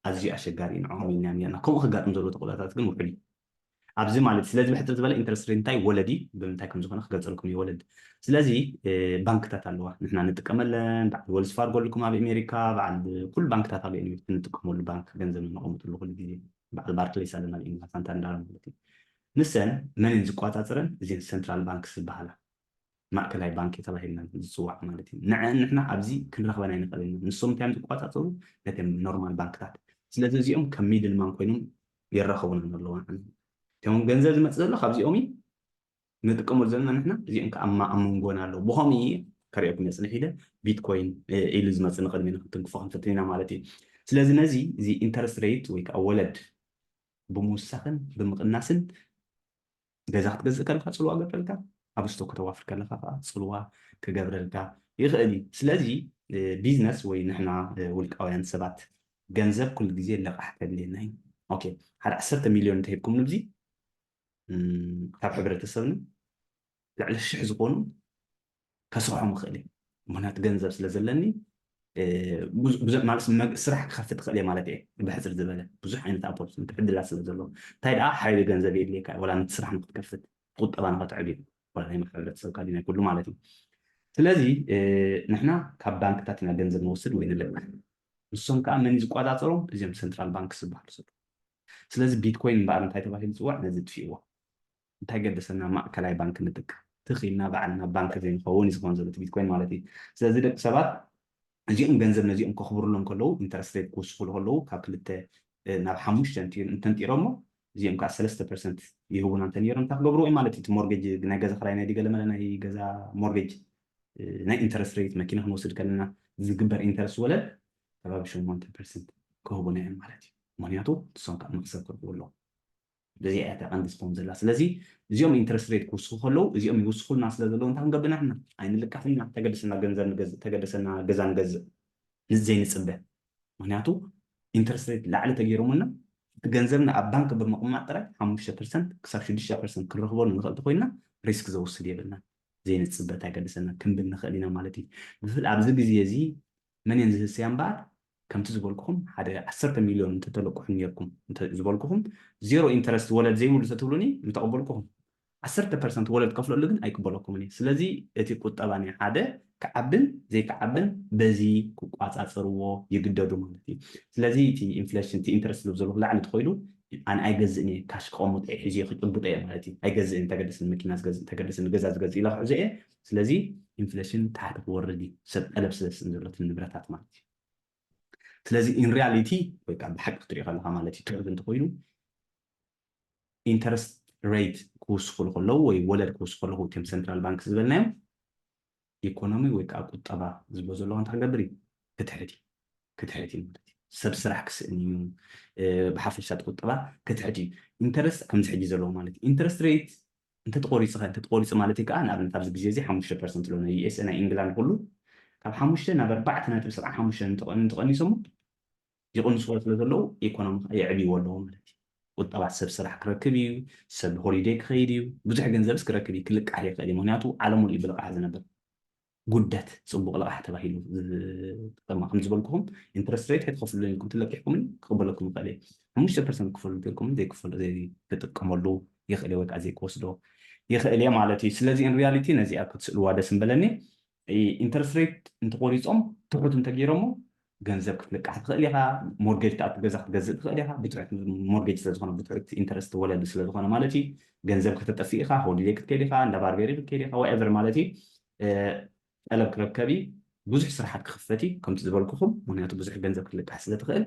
ኣዝዩ ኣሸጋሪ እዩ ንዕኦም ኢልና ኔርና ከምኡ ክጋጥም ዘለዎ ተኽእሎታት ግን ውሑድ እዩ ኣብዚ ማለት ስለዚ ብሕፅር ዝበለ ኢንተረስት ሬት እንታይ ወለድ እዩ ብምንታይ ከም ዝኾነ ክገልፀልኩም እዩ ወለድ ስለዚ ባንክታት ኣለዋ ንሕና ንጥቀመለን በዓል ወልስ ፋርጎ ኣለኩም ኣብ ኣሜሪካ በዓል ኩሉ ባንክታት ኣሎ እዩ ንጥቀመሉ ባንክ ገንዘብ ነቐምጥሉ ኩሉ ግዜ በዓል ባርክሌስ ኣለና ኣብ ኢንግላ ሳንታንዳር ማለት እዩ ንሰን መን ዝቋፃፅረን እዚን ሰንትራል ባንክስ ዝበሃላ ማእከላይ ባንክ ተባሂልና ዝፅዋዕ ማለት እዩ ንዐን ንሕና ኣብዚ ክንረኽበን ኣይንኽእል ኢና ንሶም እንታይ እዮም ዝቋፃፀሩ ነተን ኖርማል ባንክታት ስለዚ እዚኦም ከም ሚድል ማን ኮይኖም የራኸቡና ዘለዋ እቶም ገንዘብ ዝመፅእ ዘሎ ካብዚኦም እዩ ንጥቀመሉ ዘለና ንሕና እዚኦም ከዓ ኣብ መንጎና ኣለዉ ብኸምኡ ከሪኦኩም እየ ፅንሕ ኢለ ቢትኮይን ኢሉ ዝመፅእ ንቅድሚ ንክትንክፎ ክንፍትን ኢና ማለት እዩ ስለዚ ነዚ እዚ ኢንተረስት ሬት ወይ ከዓ ወለድ ብምውሳኽን ብምቕናስን ገዛ ክትገዝእ ከለካ ፅልዋ ገብረልካ ኣብ ስቶክ ከተዋፍር ከለካ ከዓ ፅልዋ ክገብረልካ ይኽእል እዩ ስለዚ ቢዝነስ ወይ ንሕና ውልቃውያን ሰባት ገንዘብ ኩሉ ግዜ ለቃሕ ከድልየና እዩ ሓደ ዓሰርተ ሚልዮን እንተሂብኩም ንብዚ ካብ ሕብረተሰብና ልዕሊ ሽሕ ዝኾኑ ከስርሖም ይኽእል እየ ምክንያቱ ገንዘብ ስለ ዘለኒ ስራሕ ክኸፍት ይኽእል እየ ማለት እየ ብሕፅር ዝበለ ብዙሕ ዓይነት ኣፖርቹኒቲ ዕድላት ስለ ዘሎ እንታይ ደኣ ሓይሊ ገንዘብ የድልየካ ወላ ነቲ ስራሕ ንክትከፍት ቁጠባ ንኸትዕብዩ ወላ ናይ ማሕበረተሰብካ ናይ ኩሉ ማለት እዩ ስለዚ ንሕና ካብ ባንክታት ኢና ገንዘብ ንወስድ ወይ ንልቀሕ ንሶም ከዓ መን ዝቆፃፀሮም እዚኦም ሰንትራል ባንክ ዝበሃሉ ሰብ ስለዚ ቢትኮይን እምበኣር እንታይ ተባሂሉ ዝፅዋዕ ነዚ ጥፊእዎ እንታይ ገደሰና ማእከላይ ባንክ ንጥቅ ትኽኢልና በዓልና ባንክ ዘይንኸውን እዩ ዝኸውን ዘሎ ቢትኮይን ማለት እዩ ስለዚ ደቂ ሰባት እዚኦም ገንዘብ ነዚኦም ከኽብርሎም ከለዉ ኢንተረስት ሬት ክውስኽሉ ከለዉ ካብ ክልተ ናብ ሓሙሽተ እንተንጢሮሞ እዚኦም ከዓ ሰለስተ ፐርሰንት ይህቡና እንተ ነይሮም እንታይ ክገብርዎ እዩ ማለት እዩ ሞርጌጅ ናይ ገዛ ክራይ ናይ ገለመለ ናይ ገዛ ሞርጌጅ ናይ ኢንተረስት ሬት መኪና ክንወስድ ከለና ዝግበር ኢንተረስት ወለድ ከባቢ ሸሞንተ ፐርሰንት ክህቡና እዮም ማለት እዩ ምክንያቱ ንሶም ከዓ መክሰብ ክረኽቡ ኣለዎም በዚ እያ እታ ቀንዲ ስፖን ዘላ ስለዚ እዚኦም ኢንተረስት ሬት ክውስኹ ከለዉ እዚኦም ይውስኹልና ስለ ዘለዉ እንታይ ክንገብር ኢና ኣይንልቃሕ ኢና ተገደሰና ገንዘብ ንገዝእ ተገደሰና ገዛ ንገዝእ ንዘይንፅበ ምክንያቱ ኢንተረስት ሬት ላዕሊ ተገይሮምና እቲ ገንዘብና ኣብ ባንክ ብምቕማጥ ጥራይ ሓሙሽተ ፐርሰንት ክሳብ ሽዱሽተ ፐርሰንት ክንረኽበሉ ንኽእል እንተኮይንና ሪስክ ዘውስድ የብልና ዘይንፅበ እንታይ ገደሰና ክንብል ንኽእል ኢና ማለት እዩ ብፍል ኣብዚ ግዜ እዚ መን እየን ዝህስያ እምበኣር ከምቲ ዝበልኩኹም ሓደ ዓሰርተ ሚልዮን እንተተለቅሑ ነርኩም ዝበልኩኹም ዜሮ ኢንተረስት ወለድ ዘይብሉ ተትብሉኒ ምተቐበልኩኹም ዓሰርተ ፐርሰንት ወለድ ከፍለሉ ግን ኣይቅበለኩምን እየ ስለዚ እቲ ቁጠባ ናይ ሓደ ክዓብን ዘይክዓብን በዚ ክቋፃፀርዎ ይግደዱ ማለት እዩ ስለዚ እቲ ኢንፍሌሽን እቲ ኢንተረስት ዝብ ዘለኩ ላዕሊ ተኮይዱ ኣነ ኣይገዝእን እየ፣ ካሽ ክቐምጦ እየ፣ ሒዘ ክጭብጦ እየ ማለት እዩ። ኣይገዝእን፣ እንተገደሰ ንመኪና ዝገዝእ፣ እንተገደሰ ንገዛ ዝገዝእ ኢለ ክሕዞ እየ። ስለዚ ኢንፍሌሽን ታሕቲ ክወርድ እዩ፣ ሰብ ጠለብ ስለ ዝስእን ዘሎ እቲ ንብረታት ማለት እዩ። ስለዚ ኢን ሪያሊቲ ወይ ከዓ ብሓቂ ክትሪኦ ከለካ ማለት እዩ፣ ትሑት እንተኮይኑ ኢንተረስት ሬት ክውስኹ ከለዉ ወይ ወለድ ክውስኹ ከለዉ እቶም ሰንትራል ባንክ ዝበልናዮም ኢኮኖሚ ወይ ከዓ ቁጠባ ዝብሎ ዘለኹ እንታይ ክገብር እዩ? ክትሕት እዩ። ክትሕት እዩ ማለት እዩ። ሰብ ስራሕ ክስእን እዩ። ብሓፈሻ እቲ ቁጠባ ክትሕት እዩ። ኢንተረስት ከምዚ ሕጂ ዘለዎ ማለት እዩ። ኢንተረስት ሬት እንተተቆሪፅኸ እንተተቆሪፁ ማለት እዩ ከዓ ንኣብነት ኣብዚ ግዜ እዚ ሓሙሽተ ፐርሰንት ኣለዎ ናይ ዩኤስኤ ናይ ኢንግላንድ ኩሉ ካብ ሓሙሽተ ናብ ኣርባዕተ ነጥቢ ሰብዓ ሓሙሽተ እንተቐኒሶሞ ይቕንስዎ ስለ ዘለዉ ኢኮኖሚ ከዓ የዕብይዎ ኣለዎ ማለት እዩ። ቁጠባ ሰብ ስራሕ ክረክብ እዩ፣ ሰብ ሆሊደይ ክኸይድ እዩ፣ ብዙሕ ገንዘብስ ክረክብ እዩ፣ ክልቃሕ ይኽእል እዩ። ምክንያቱ ዓለም ሙሉእ ብልቃሕ ዝነብር ጉደት ፅቡቕ ልቓሕ ተባሂሉ ዝጥቀማ ከም ዝበልኩኹም ኢንትረስት ሬት ኣይትኸፍሉን ኢልኩም ትለቂሕኩምን ክቕበለኩም ይኽእል እየ። ሓሙሽተ ፐርሰንት ክፈሉ ኢልኩም ዘይክፈሉ ዘይክጥቀመሉ ይኽእል ወይ ከዓ ዘይክወስዶ ይኽእል እየ ማለት እዩ። ስለዚ ን ሪያሊቲ ነዚኣ ክትስእልዋ ደስ ምበለኒ። ኢንተረስት ሬት እንተቆሪፆም ትሑት እንተገይሮሞ ገንዘብ ክትልቃሕ ትኽእል ኢኻ። ሞርጌጅ ከኣ ገዛ ክትገዝእ ትኽእል ኢኻ። ብትሑት ሞርጌጅ ስለዝኾነ ብትሑት ኢንተረስት ወለድ ስለዝኾነ ማለት እዩ። ገንዘብ ከተጠፍእ ኢኻ፣ ሆሊደይ ክትከይድ ኢኻ፣ እንዳ ባርቤሪ ክትከይድ ኢኻ፣ ዋኤቨር ማለት እዩ። ጠለብ ክረከብ እዩ። ብዙሕ ስራሓት ክኽፈት እዩ ከምቲ ዝበልኩኹም፣ ምክንያቱ ብዙሕ ገንዘብ ክትልቃሕ ስለትኽእል።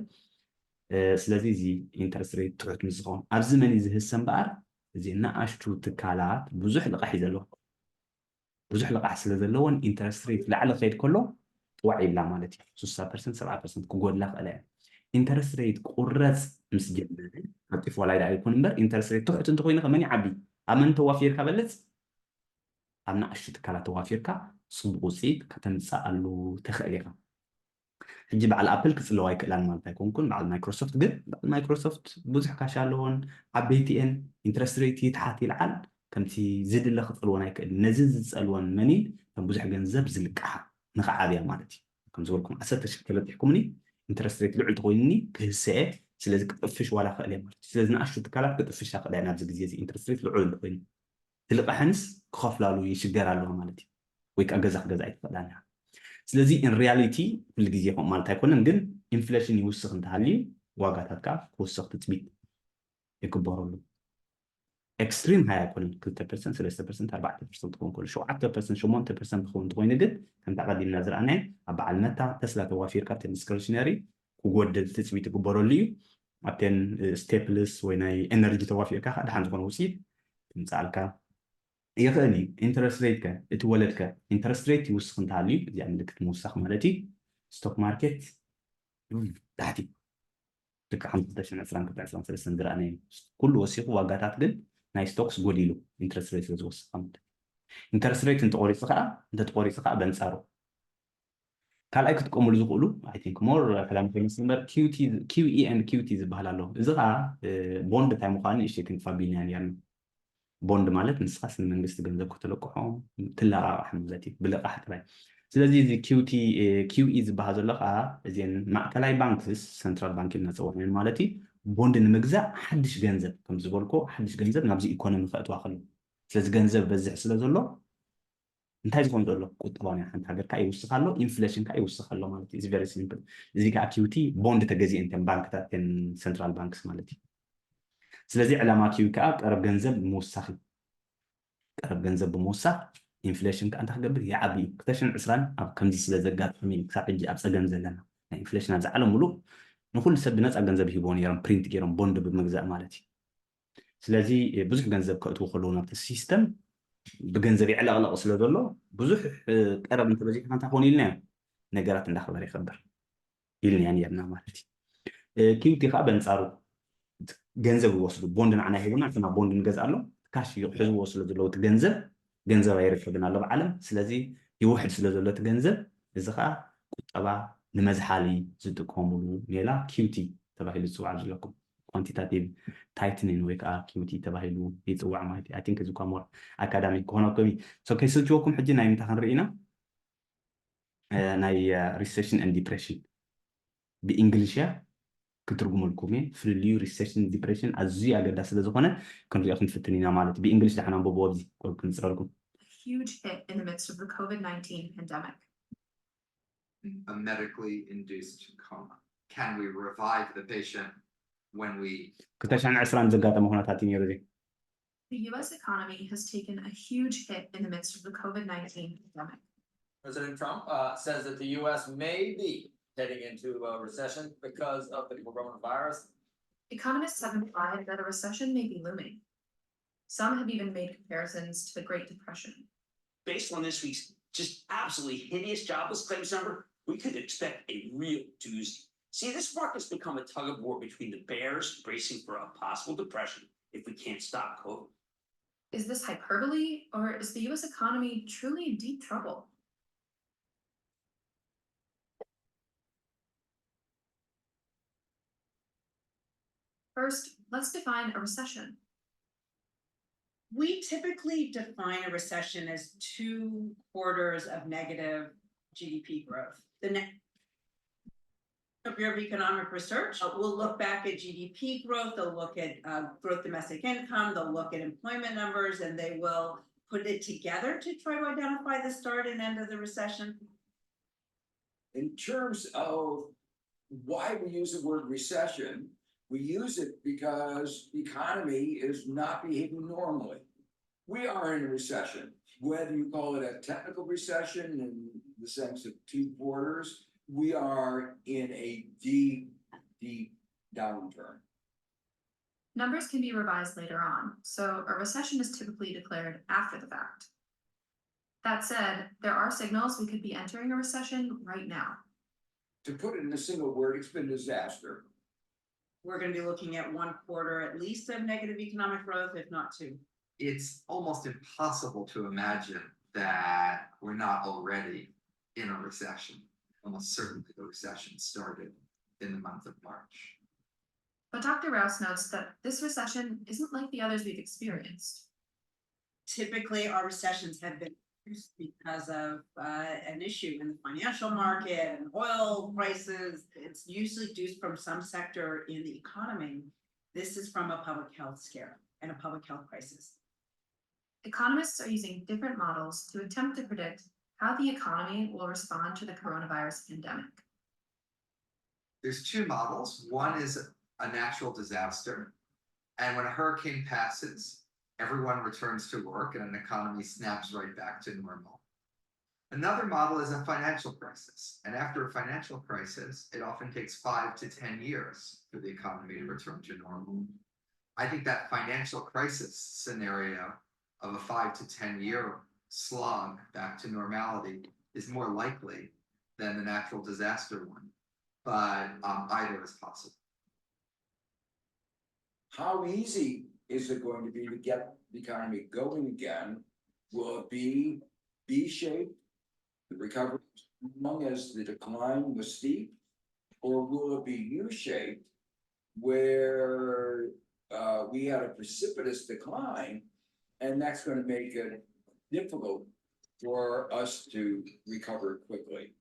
ስለዚ እዚ ኢንተረስት ሬት ትሑት ምስ ዝኸውን ኣብዚ መን እዩ ዝህሰ እምበኣር እዚ ንኣሽቱ ትካላት ብዙሕ ልቓሕ እዩ ዘለዎ። ብዙሕ ልቓሕ ስለ ዘለዎን ኢንተረስት ሬት ላዕሊ ክኸይድ ከሎ ጥዋዕ ይብላ ማለት እዩ። ስሳ ፐርሰንት ሰብዓ ፐርሰንት ክጎድላ ክእለ እያ። ኢንተረስት ሬት ቁረፅ ምስ ጀመረ ቀልጢፉ ዋላ ይደኣ ይኩን እምበር ኢንተረስት ሬት ትሑት እንተኮይኑ ከ መን ይዓቢ? ኣብ መን ተዋፊርካ በለፅ? ኣብ ንኣሽቱ ትካላት ተዋፊርካ ፅቡቅ ውፅኢት ከተምፅኣሉ ትኽእል ኢኻ። ሕጂ በዓል ኣፕል ክፅለዋ ኣይክእላን ማለት ኣይኮንኩን። በዓል ማይክሮሶፍት ግን በዓል ማይክሮሶፍት ብዙሕ ካሽ ኣለዎን ዓበይቲ እየን። ኢንትረስት ሬት ይትሓት ይልዓል ከምቲ ዝድለ ክፀልወን ኣይክእልን። ነዚ ዝፀልወን መን ኢል? ከም ብዙሕ ገንዘብ ዝልቅሓ ንክዓብያ ማለት እዩ። ከም ዝበልኩም ዓሰርተ ሽሕ ተበጢሕኩምኒ ኢንትረስት ሬት ልዑል ተኮይኑኒ ክህሰ እየ። ስለዚ ክጥፍሽ ዋላ ክእል እየ ማለት እዩ። ስለዚ ንኣሽቱ ትካላት ክጥፍሻ ክእላ እየን ኣብዚ ግዜ እዚ ኢንትረስት ሬት ልዑል እንተኮይኑ። ትልቃሕንስ ክኸፍላሉ ይሽገር ኣለዋ ማለት እዩ። ወይ ከዓ ገዛ ክገዛ ኣይትኽእላን እያ። ስለዚ ን ሪያሊቲ ኩሉ ግዜ ከምኡ ማለት ኣይኮነን፣ ግን ኢንፍሌሽን ይውስኽ እንተሃልዩ ዋጋታት ከዓ ክውስኽ ትፅቢት ይግበረሉ። ኤክስትሪም ሃይ ኣይኮነን፣ ክልተ ፐርሰንት፣ ሰለስተ ፐርሰንት፣ ኣርባዕተ ፐርሰንት ክኸውን ከሎ፣ ሸውዓተ ፐርሰንት፣ ሸሞንተ ፐርሰንት ክኸውን እንተኮይኑ ግን ከምቲ ኣቐዲምና ዝረኣናዮ ኣብ በዓል መታ ተስላ ተዋፊርካ ኣብቲ ዲስክሪሽነሪ ክጎድል ትፅቢት ይግበረሉ እዩ። ኣብተን ስቴፕልስ ወይ ናይ ኤነርጂ ተዋፊርካ ከዓ ደሓን ዝኾነ ውፅኢት ክምፅኣልካ ይኽእል እዩ። ኢንተረስት ሬት ከ እቲ ወለድ ከ ኢንተረስት ሬት ይውስኽ እንተሃልዩ እዚኣ ምልክት ምውሳኽ ማለት እዩ። ስቶክ ማርኬት ታሕቲ ልክዕ ከም ክልተ ሽሕን ዕስራን ክልተ ዕስራን ሰለስተን ዝረኣናዮ ኩሉ ወሲኹ ዋጋታት ግን ናይ ስቶክስ ጎዲሉ ኢንተረስት ሬት ስለ ዝወስኽ ማለት እዩ። ኢንተረስት ሬት እንተቆሪፁ ከዓ እንተተቆሪፁ ከዓ በንፃሩ ካልኣይ ክጥቀሙሉ ዝኽእሉ I think more ፈላሚ ከይመስል እምበር QE and QT ዝበሃል ኣሎ። እዚ ከዓ ቦንድ እንታይ ምዃኑ ንእሽተይ ክንፋ ቢልና ነርና። ቦንድ ማለት ንስኻስ ንመንግስቲ ገንዘብ ከተለቅሖ ትለቃቃሕ ማለት እዩ ብልቃሕ ጥራይ። ስለዚ እዚ QT QE ዝበሃል ዘሎ ከዓ እዚን ማእከላይ ባንክስ ሰንትራል ባንክ ኢልና ንፅውዐን ማለት እዩ። ቦንድ ንምግዛእ ሓድሽ ገንዘብ ከም ዝበልኮ ሓድሽ ገንዘብ ናብዚ ኢኮኖሚ ከእትዋ ከሎ ስለዚ ገንዘብ በዝሕ ስለ ዘሎ እንታይ ዝኾን ዘሎ ቁጠባ ናይ ሓንቲ ሃገር ከዓ ይውስኽ ኣሎ፣ ኢንፍሌሽን ከዓ ይውስኽ ኣሎ ማለት እዩ። It's very simple። እዚ ከዓ QT ቦንድ ተገዚኤን ተን ባንክታት ተን ሰንትራል ባንክስ ማለት እዩ። ስለዚ ዕላማ QE ከዓ ቀረብ ገንዘብ ምውሳኽ እዩ። ቀረብ ገንዘብ ብምውሳኽ ኢንፍሌሽን ከዓ እንታይ ክገብር ይዓቢ እዩ። ክልተ ሽሕን ዕስራን ኣብ ከምዚ ስለ ዘጋጠመ እዩ ክሳብ ሕጂ ኣብ ፀገም ዘለና። ናይ ኢንፍሌሽን ኣብዚ ዓለም ሙሉእ ንኩሉ ሰብ ብነፃ ገንዘብ ይህብዎ ነይሮም ፕሪንት ገይሮም ቦንድ ብምግዛእ ማለት እዩ። ስለዚ ብዙሕ ገንዘብ ከእትዉ ከለዉ ናብቲ ሲስተም ብገንዘብ ይዕለቕለቕ ስለ ዘሎ ብዙሕ ቀረብ እንተበዚሕካ እንታይ ክኾን ኢልና ነገራት እንዳኽበረ ይኸብር ኢልናያ ነርና ማለት እዩ። QT ከዓ በንፃሩ ገንዘብ ይወስዱ ቦንድ ንዓና ይህቡና ንሕና ቦንድ ንገዝኣሎም ካሽ ይሕዝዎ ስለ ዘለዉ እቲ ገንዘብ ገንዘብ ኣይርከብን ኣሎ ብዓለም ስለዚ ይውሕድ ስለ ዘሎ እቲ ገንዘብ እዚ ከዓ ቁጠባ ንመዝሓሊ ዝጥቀሙሉ ሜላ QT ተባሂሉ ዝፅዋዕ ዘለኩም ኳንቲታቲቭ ታይትኒን ወይ ከዓ QT ተባሂሉ ይፅዋዕ ማለት እዩ። I think እዚ እኳ more ኣካዳሚክ ክኾነኩም እዩ። So ከይሰልችወኩም ሕጂ ናይ ምንታይ ክንርኢ ኢና? ናይ ሪሴሽን and ዲፕሬሽን ብእንግሊሽ እያ ክትርጉመልኩም እየ። ፍልልዩ ሪሴሽን ዲፕሬሽን ኣዝዩ ኣገዳሲ ስለ ዝኾነ ክንሪኦ ክንፍትን ኢና ማለት እዩ። ብእንግሊሽ ደሓን ኣንብብዎ ኣብዚ ክንፅረልኩም። Huge hit in the midst of the COVID nineteen pandemic. A medically induced coma. Can we revive the patient? when we ክልተ ሽሕን ዕስራን ዘጋጠመ ኩነታት እዩ ነይሩ። The U S economy has taken a huge hit in the midst of the COVID nineteen pandemic. President Trump uh, says that the U S may be heading into a recession because of the coronavirus. Economists have implied that a recession may be looming. Some have even made comparisons to the Great Depression. Based on this week's just absolutely hideous jobless claims number, we could expect a real doozy. See, this market's become a tug of war between the bears bracing for a possible depression if we can't stop COVID. Is this hyperbole, or is the U S economy truly in deep trouble? First, let's define a recession. We typically define a recession as two quarters of negative G D P growth. The next Bureau of Economic Research uh, will look back at G D P growth, they'll look at uh, growth domestic income, they'll look at employment numbers, and they will put it together to try to identify the start and end of the recession. In terms of why we use the word recession, we use it because the economy is not behaving normally. We are in a recession, whether you call it a technical recession in the sense of two quarters, we are in a deep, deep downturn. Numbers can be revised later on, so a recession is typically declared after the fact. That said, there are signals we could be entering a recession right now. To put it in a single word, it's been disaster. We're going to be looking at one quarter at least of negative economic growth, if not two. It's almost impossible to imagine that we're not already in a recession. Almost certainly the recession started in the month of March. But Doctor Rouse notes that this recession isn't like the others we've experienced. Typically, our recessions have been because of uh, an issue in the financial market and oil prices. It's usually due from some sector in the economy. This is from a public health scare and a public health crisis. Economists are using different models to attempt to predict how the economy will respond to the coronavirus pandemic. There's two models. One is a natural disaster, and when a hurricane passes, everyone returns to work and an economy snaps right back to normal. Another model is a financial crisis, and after a financial crisis, it often takes five to ten years for the economy to return to normal. I think that financial crisis scenario of a five to ten year slog back to normality is more likely than the natural disaster one, but um, either is possible. How easy is it going to be to get the economy going again? Will it be V shaped, the recovery long as the decline was steep? Or will it be U shaped where uh, we had a precipitous decline and that's going to make it difficult for us to recover quickly?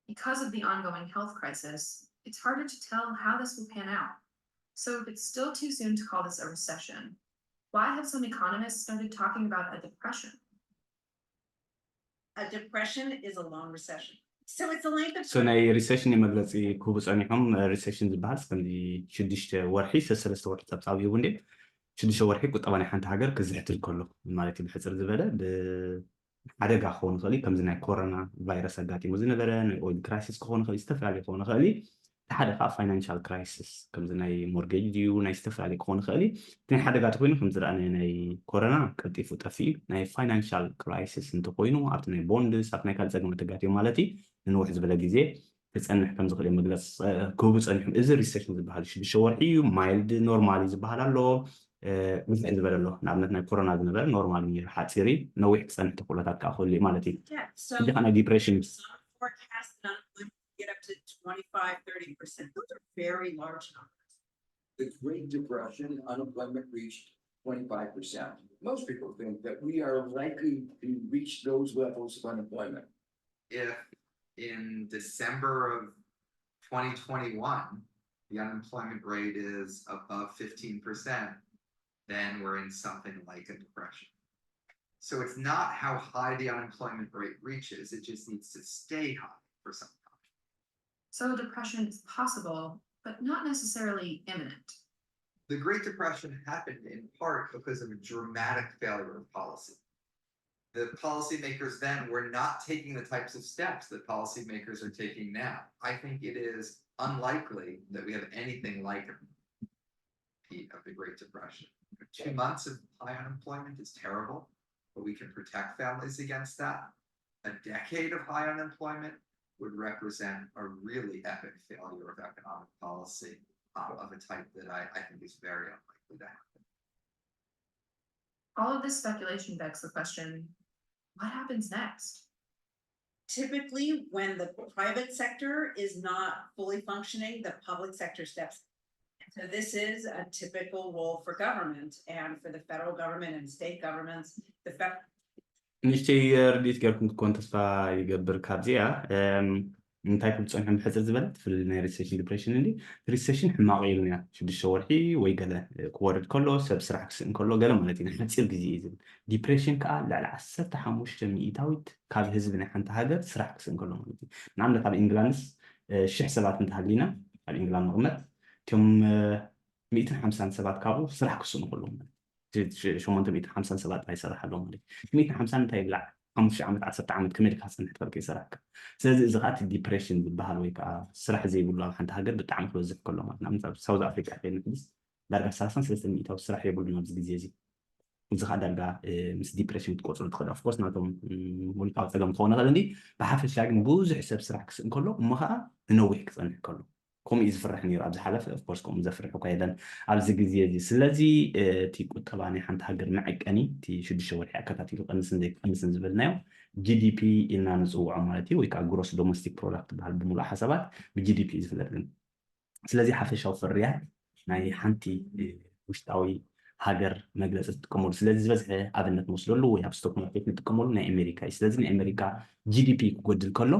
Because of the ongoing health crisis, it's harder to tell how this will pan out. So it's still too soon to call this a recession. Why have some economists started talking about a depression? A depression is a long recession. So it's a length of so ናይ ሪሰሽን መግለፂ ክህቡ ፀኒሖም። ሪሰሽን ዝበሃል ከምዚ ሽዱሽተ ወርሒ ሰለስተ ወርሒ ፀብፃብ ይህቡ እንዴ ሽዱሽተ ወርሒ ቁጠባ ናይ ሓንቲ ሃገር ክዝሕትል ከሎ ማለት እዩ። ብሕፅር ዝበለ ብሓደጋ ክኸውን ይኽእል እዩ። ከምዚ ናይ ኮሮና ቫይረስ ኣጋጢሙ ዝነበረ ናይ ኦይል ክራይሲስ ክኸውን ይኽእል እዩ። ዝተፈላለዩ ክኸውን ይኽእል እዩ። ሓደ ከዓ ፋይናንሻል ክራይሲስ ከምዚ ናይ ሞርጌጅ ድዩ ናይ ዝተፈላለዩ ክኾን ይኽእል እዩ። እቲ ናይ ሓደጋ ተኮይኑ ከምዚ ረኣናዮ ናይ ኮረና ቀልጢፉ ጠፊኡ እዩ። ናይ ፋይናንሻል ክራይሲስ እንተኮይኑ ኣብቲ ናይ ቦንድስ ኣብቲ ናይ ካልእ ፀገማት ተጋጢሙ ማለት እዩ። ንንውሕ ዝበለ ግዜ ክፀንሕ ከም ዝኽእል እዮም መግለፂ ክህቡ ፀኒሖም። እዚ ሪሰሽን ዝበሃል ሽዱሽተ ወርሒ እዩ። ማይልድ ኖርማል እዩ ዝበሃል ኣሎ። ብዝሕ ዝበለ ኣሎ። ንኣብነት ናይ ኮሮና ዝነበረ ኖርማል እዩ ነይሩ፣ ሓፂር እዩ። ነዊሕ ክፀንሕ ተኽእሎታት ከዓ ክህሉ እዩ ማለት እዩ። ሕጂ ከዓ ናይ ዲፕሬሽን እዩ። Get up to twenty-five, thirty percent. Those are very large numbers. The Great Depression, unemployment reached twenty-five percent. Most people think that we are likely to reach those levels of unemployment. If in December of twenty twenty-one, the unemployment rate is above fifteen percent, then we're in something like a depression. So it's not how high the unemployment rate reaches, it just needs to stay high for some time. So depression is possible, but not necessarily imminent. The Great Depression happened in part because of a dramatic failure of policy. The policymakers then were not taking the types of steps that policymakers are taking now. I think it is unlikely that we have anything like a repeat of the Great Depression. Two months of high unemployment is terrible, but we can protect families against that. A decade of high unemployment would represent a really epic failure of economic policy, um, of a type that I, I think is very unlikely to happen. All of this speculation begs the question, what happens next? Typically, when the private sector is not fully functioning, the public sector steps in. So this is a typical role for government and for the federal government and state governments. The federal ንእሽተይ ርዲት ገርኩም ክትኮን ተስፋ ይገብር። ካብዚኣ እንታይ ክብል ዝፀንሖም ብሕፅር ዝበለ ፍል ናይ ሪሴሽን ዲፕሬሽን እንዲ ሪሴሽን ሕማቕ ኢሉና ሽዱሽተ ወርሒ ወይ ገለ ክወርድ ከሎ ሰብ ስራሕ ክስእን ከሎ ገለ ማለት እዩ። ሓፂር ግዜ እዩ ዝብል። ዲፕሬሽን ከዓ ልዕሊ ዓሰርተ ሓሙሽተ ሚእታዊት ካብ ህዝቢ ናይ ሓንቲ ሃገር ስራሕ ክስእን ከሎ ማለት እዩ። ንኣብነት ኣብ ኢንግላንድስ ሽሕ ሰባት እንተሃሊና ኣብ ኢንግላንድ ንቕመጥ እቶም ሚእትን ሓምሳን ሰባት ካብኡ ስራሕ ክስእኑ ከለዉ ማለት ሸሞንተ ሚእትን ሓምሳን ሰባት ጥራይ ይሰርሕ ኣለዉ ማለት እዩ። ሚእትን ሓምሳን እንታይ ይብላዕ ሓሙሽተ ዓመት ዓሰርተ ዓመት ከመይ ኢልካ ክፀንሕ ትኽእል ከይሰራሕካ። ስለዚ እዚ ከዓ እቲ ዲፕሬሽን ዝበሃል ወይ ከዓ ስራሕ ዘይብሉ ኣብ ሓንቲ ሃገር ብጣዕሚ ክበዝሕ ከሎ ማለት ንኣብነት ኣብ ሳውዝ ኣፍሪካ ከይንሕግዝ ዳርጋ ሰላሳን ሰለስተን ሚእታዊ ስራሕ የብሉን ኣብዚ ግዜ እዚ። እዚ ከዓ ዳርጋ ምስ ዲፕሬሽን ክትቆፅሩ ትኽእል። ኦፍኮርስ ናቶም ውልቃዊ ፀገም ክኸውን ይኽእል እንዲ ብሓፈሻ ግን ብዙሕ ሰብ ስራሕ ክስእ እንከሎ እሞ ከዓ ንነዊሕ ክፀንሕ ከሎ ከምኡ እዩ ዝፍራሕ ነይሩ ኣብ ዝሓለፈ። ኦፍኮርስ ከምኡ ዘፍርሕ እኳ የለን ኣብዚ ግዜ እዚ። ስለዚ እቲ ቁጠባ ናይ ሓንቲ ሃገር መዐቀኒ እቲ ሽዱሽተ ወርሒ ኣከታቲሉ ቀንስን ዘይቀንስን ዝበልናዮ ጂዲፒ ኢልና ንፅውዖ ማለት እዩ፣ ወይ ከዓ ግሮስ ዶሜስቲክ ፕሮዳክት ዝበሃል ብምሉእ ሓሳባት ብጂዲፒ እዩ ዝፍለጥ። ግን ስለዚ ሓፈሻዊ ፍርያት ናይ ሓንቲ ውሽጣዊ ሃገር መግለፂ ትጥቀመሉ። ስለዚ ዝበዝሐ ኣብነት ንወስደሉ ወይ ኣብ ስቶክ ማርኬት ንጥቀመሉ ናይ ኣሜሪካ እዩ። ስለዚ ናይ ኣሜሪካ ጂዲፒ ክጎድል ከሎ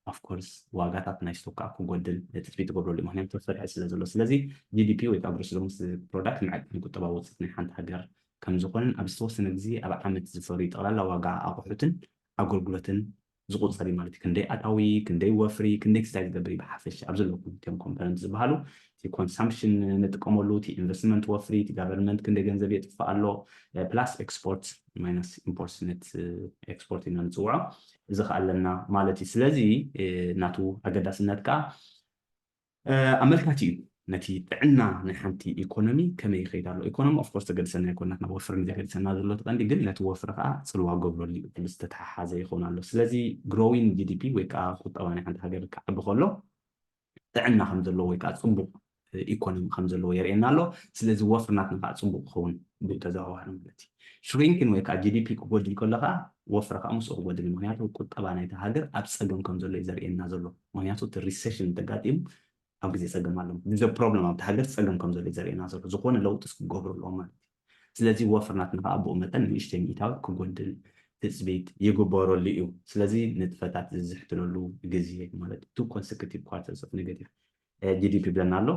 ኦፍኮርስ ዋጋታት ናይ ስቶክ ከዓ ክጎድል ትፅቢት ትገብረሉ እዩ። ምክንያቱ ፍርሒ ስለ ዘሎ። ስለዚ ጂዲፒ ወይ ከዓ ግሮስ ዶሜስቲክ ፕሮዳክት መዐቀኒ ቁጠባዊ ውፅኢት ናይ ሓንቲ ሃገር ከም ዝኾነን ኣብ ዝተወሰነ ግዜ ኣብ ዓመት ዝፈርዩ ጠቕላላ ዋጋ ኣቑሑትን ኣገልግሎትን ዝቁፀር እዩ ማለት እዩ። ክንደይ ኣታዊ፣ ክንደይ ወፍሪ፣ ክንደይ ክስታይ ዝገብር እዩ ብሓፈሻ ኣብ ዘለኩም እቲኦም ኮምፖነንት ዝበሃሉ እቲ ኮንሳምፕሽን ንጥቀመሉ፣ እቲ ኢንቨስትመንት ወፍሪ፣ እቲ ጋቨርንመንት ክንደይ ገንዘብ የጥፍእ ኣሎ፣ ፕላስ ኤክስፖርት ማይነስ ኢምፖርት ነት ኤክስፖርት ኢና ንፅውዖ። እዚ ከዓ ኣለና ማለት እዩ። ስለዚ ናቱ ኣገዳስነት ከዓ ኣመልካቲ እዩ ነቲ ጥዕና ናይ ሓንቲ ኢኮኖሚ ከመይ ይኸይድ ኣሎ። ኢኮኖሚ ኦፍኮርስ ተገድሰና ይኮን ናትና ወፍሪ ንዘገድሰና ዘሎ ተቐንዲ ግን ነቲ ወፍሪ ከዓ ፅልዋ ገብረሉ እዩ ዝተተሓሓዘ ይኸውን ኣሎ። ስለዚ ግሮዊን ጂዲፒ ወይ ከዓ ቁጠባ ናይ ሓንቲ ሃገር ክዓቢ ከሎ ጥዕና ከም ዘለዎ ወይ ከዓ ፅቡቅ ኢኮኖሚ ከም ዘለዎ የርእየና ኣሎ። ስለዚ ወፍሪ ናትና ከዓ ፅቡቅ ክኸውን ብተዘዋዋሪ ማለት እዩ። ሽሪንኪን ወይ ከዓ ጂዲፒ ክጎድል ከሎ ከዓ ወፍሪ ከዓ ምስኡ ክጎድል እዩ። ምክንያቱ ቁጠባ ናይቲ ሃገር ኣብ ፀገም ከም ዘሎ እዩ ዘርእየና ዘሎ። ምክንያቱ እቲ ሪሴሽን እንተጋጢሙ ኣብ ግዜ ፀገም ኣሎ። The problem ኣብቲ ሃገር ፀገም ከም ዘሎ እዩ ዘርእየና ዘሎ። ዝኾነ ለውጢ ክገብሩ ኣለዎም ማለት እዩ። ስለዚ ወፍሪ ናትና ከዓ ብኡ መጠን ንእሽተይ ሚእታዊ ክጎድል ትፅቢት ይግበረሉ እዩ። ስለዚ ንጥፈታት ዝዝሕትለሉ ግዜ ማለት two consecutive quarters of negative ጂዲፒ ብለና ኣሎ።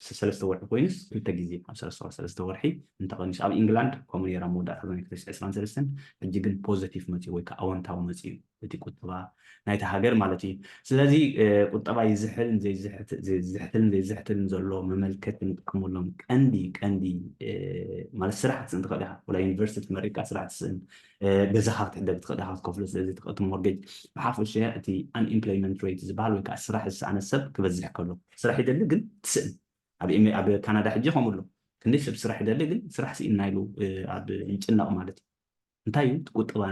ሰለስተ ወርሒ ኮይኑስ ክልተ ግዜ ኣብ ሰለስተ ወርሒ ሰለስተ ወርሒ እንተቐኒሱ ኣብ ኢንግላንድ ከምኡ ነይራ መወዳእታ ናይ ክልተ ሽሕን ዕስራን ሰለስተን ሕጂ ግን ፖዘቲቭ መፅኡ ወይ ከዓ ኣወንታዊ መፅኡ እቲ ቁጠባ ናይቲ ሃገር ማለት እዩ። ስለዚ ቁጠባ ይዝሕልን ዘይዝሕትልን ዘይዝሕትልን ዘሎ መመልከቲ ንጥቀመሎም ቀንዲ ቀንዲ ማለት ስራሕ ክትስእን ትኽእል ኢኻ። ወላ ዩኒቨርሲቲ ተመሪቅካ ስራሕ ትስእን ገዛኻ ክትሕደግ ትኽእል ኢኻ ክትከፍሎ ስለዚ ትኽእል እቲ ሞርጌጅ ብሓፈሻ እቲ ኣንኢምፕሎይመንት ሬት ዝበሃል ወይ ከዓ ስራሕ ዝሰኣነ ሰብ ክበዝሕ ከሎ ስራሕ ይደሊ ግን ትስእን ኣብ ካናዳ ሕጂ ከምኡ ኣሎ ክንደይ ሰብ ስራሕ ይደሊ ግን ስራሕ ስኢንና ኢሉ ኣብ ይጭነቕ ማለት እዩ። እንታይ እዩ እቲ ቁጠባ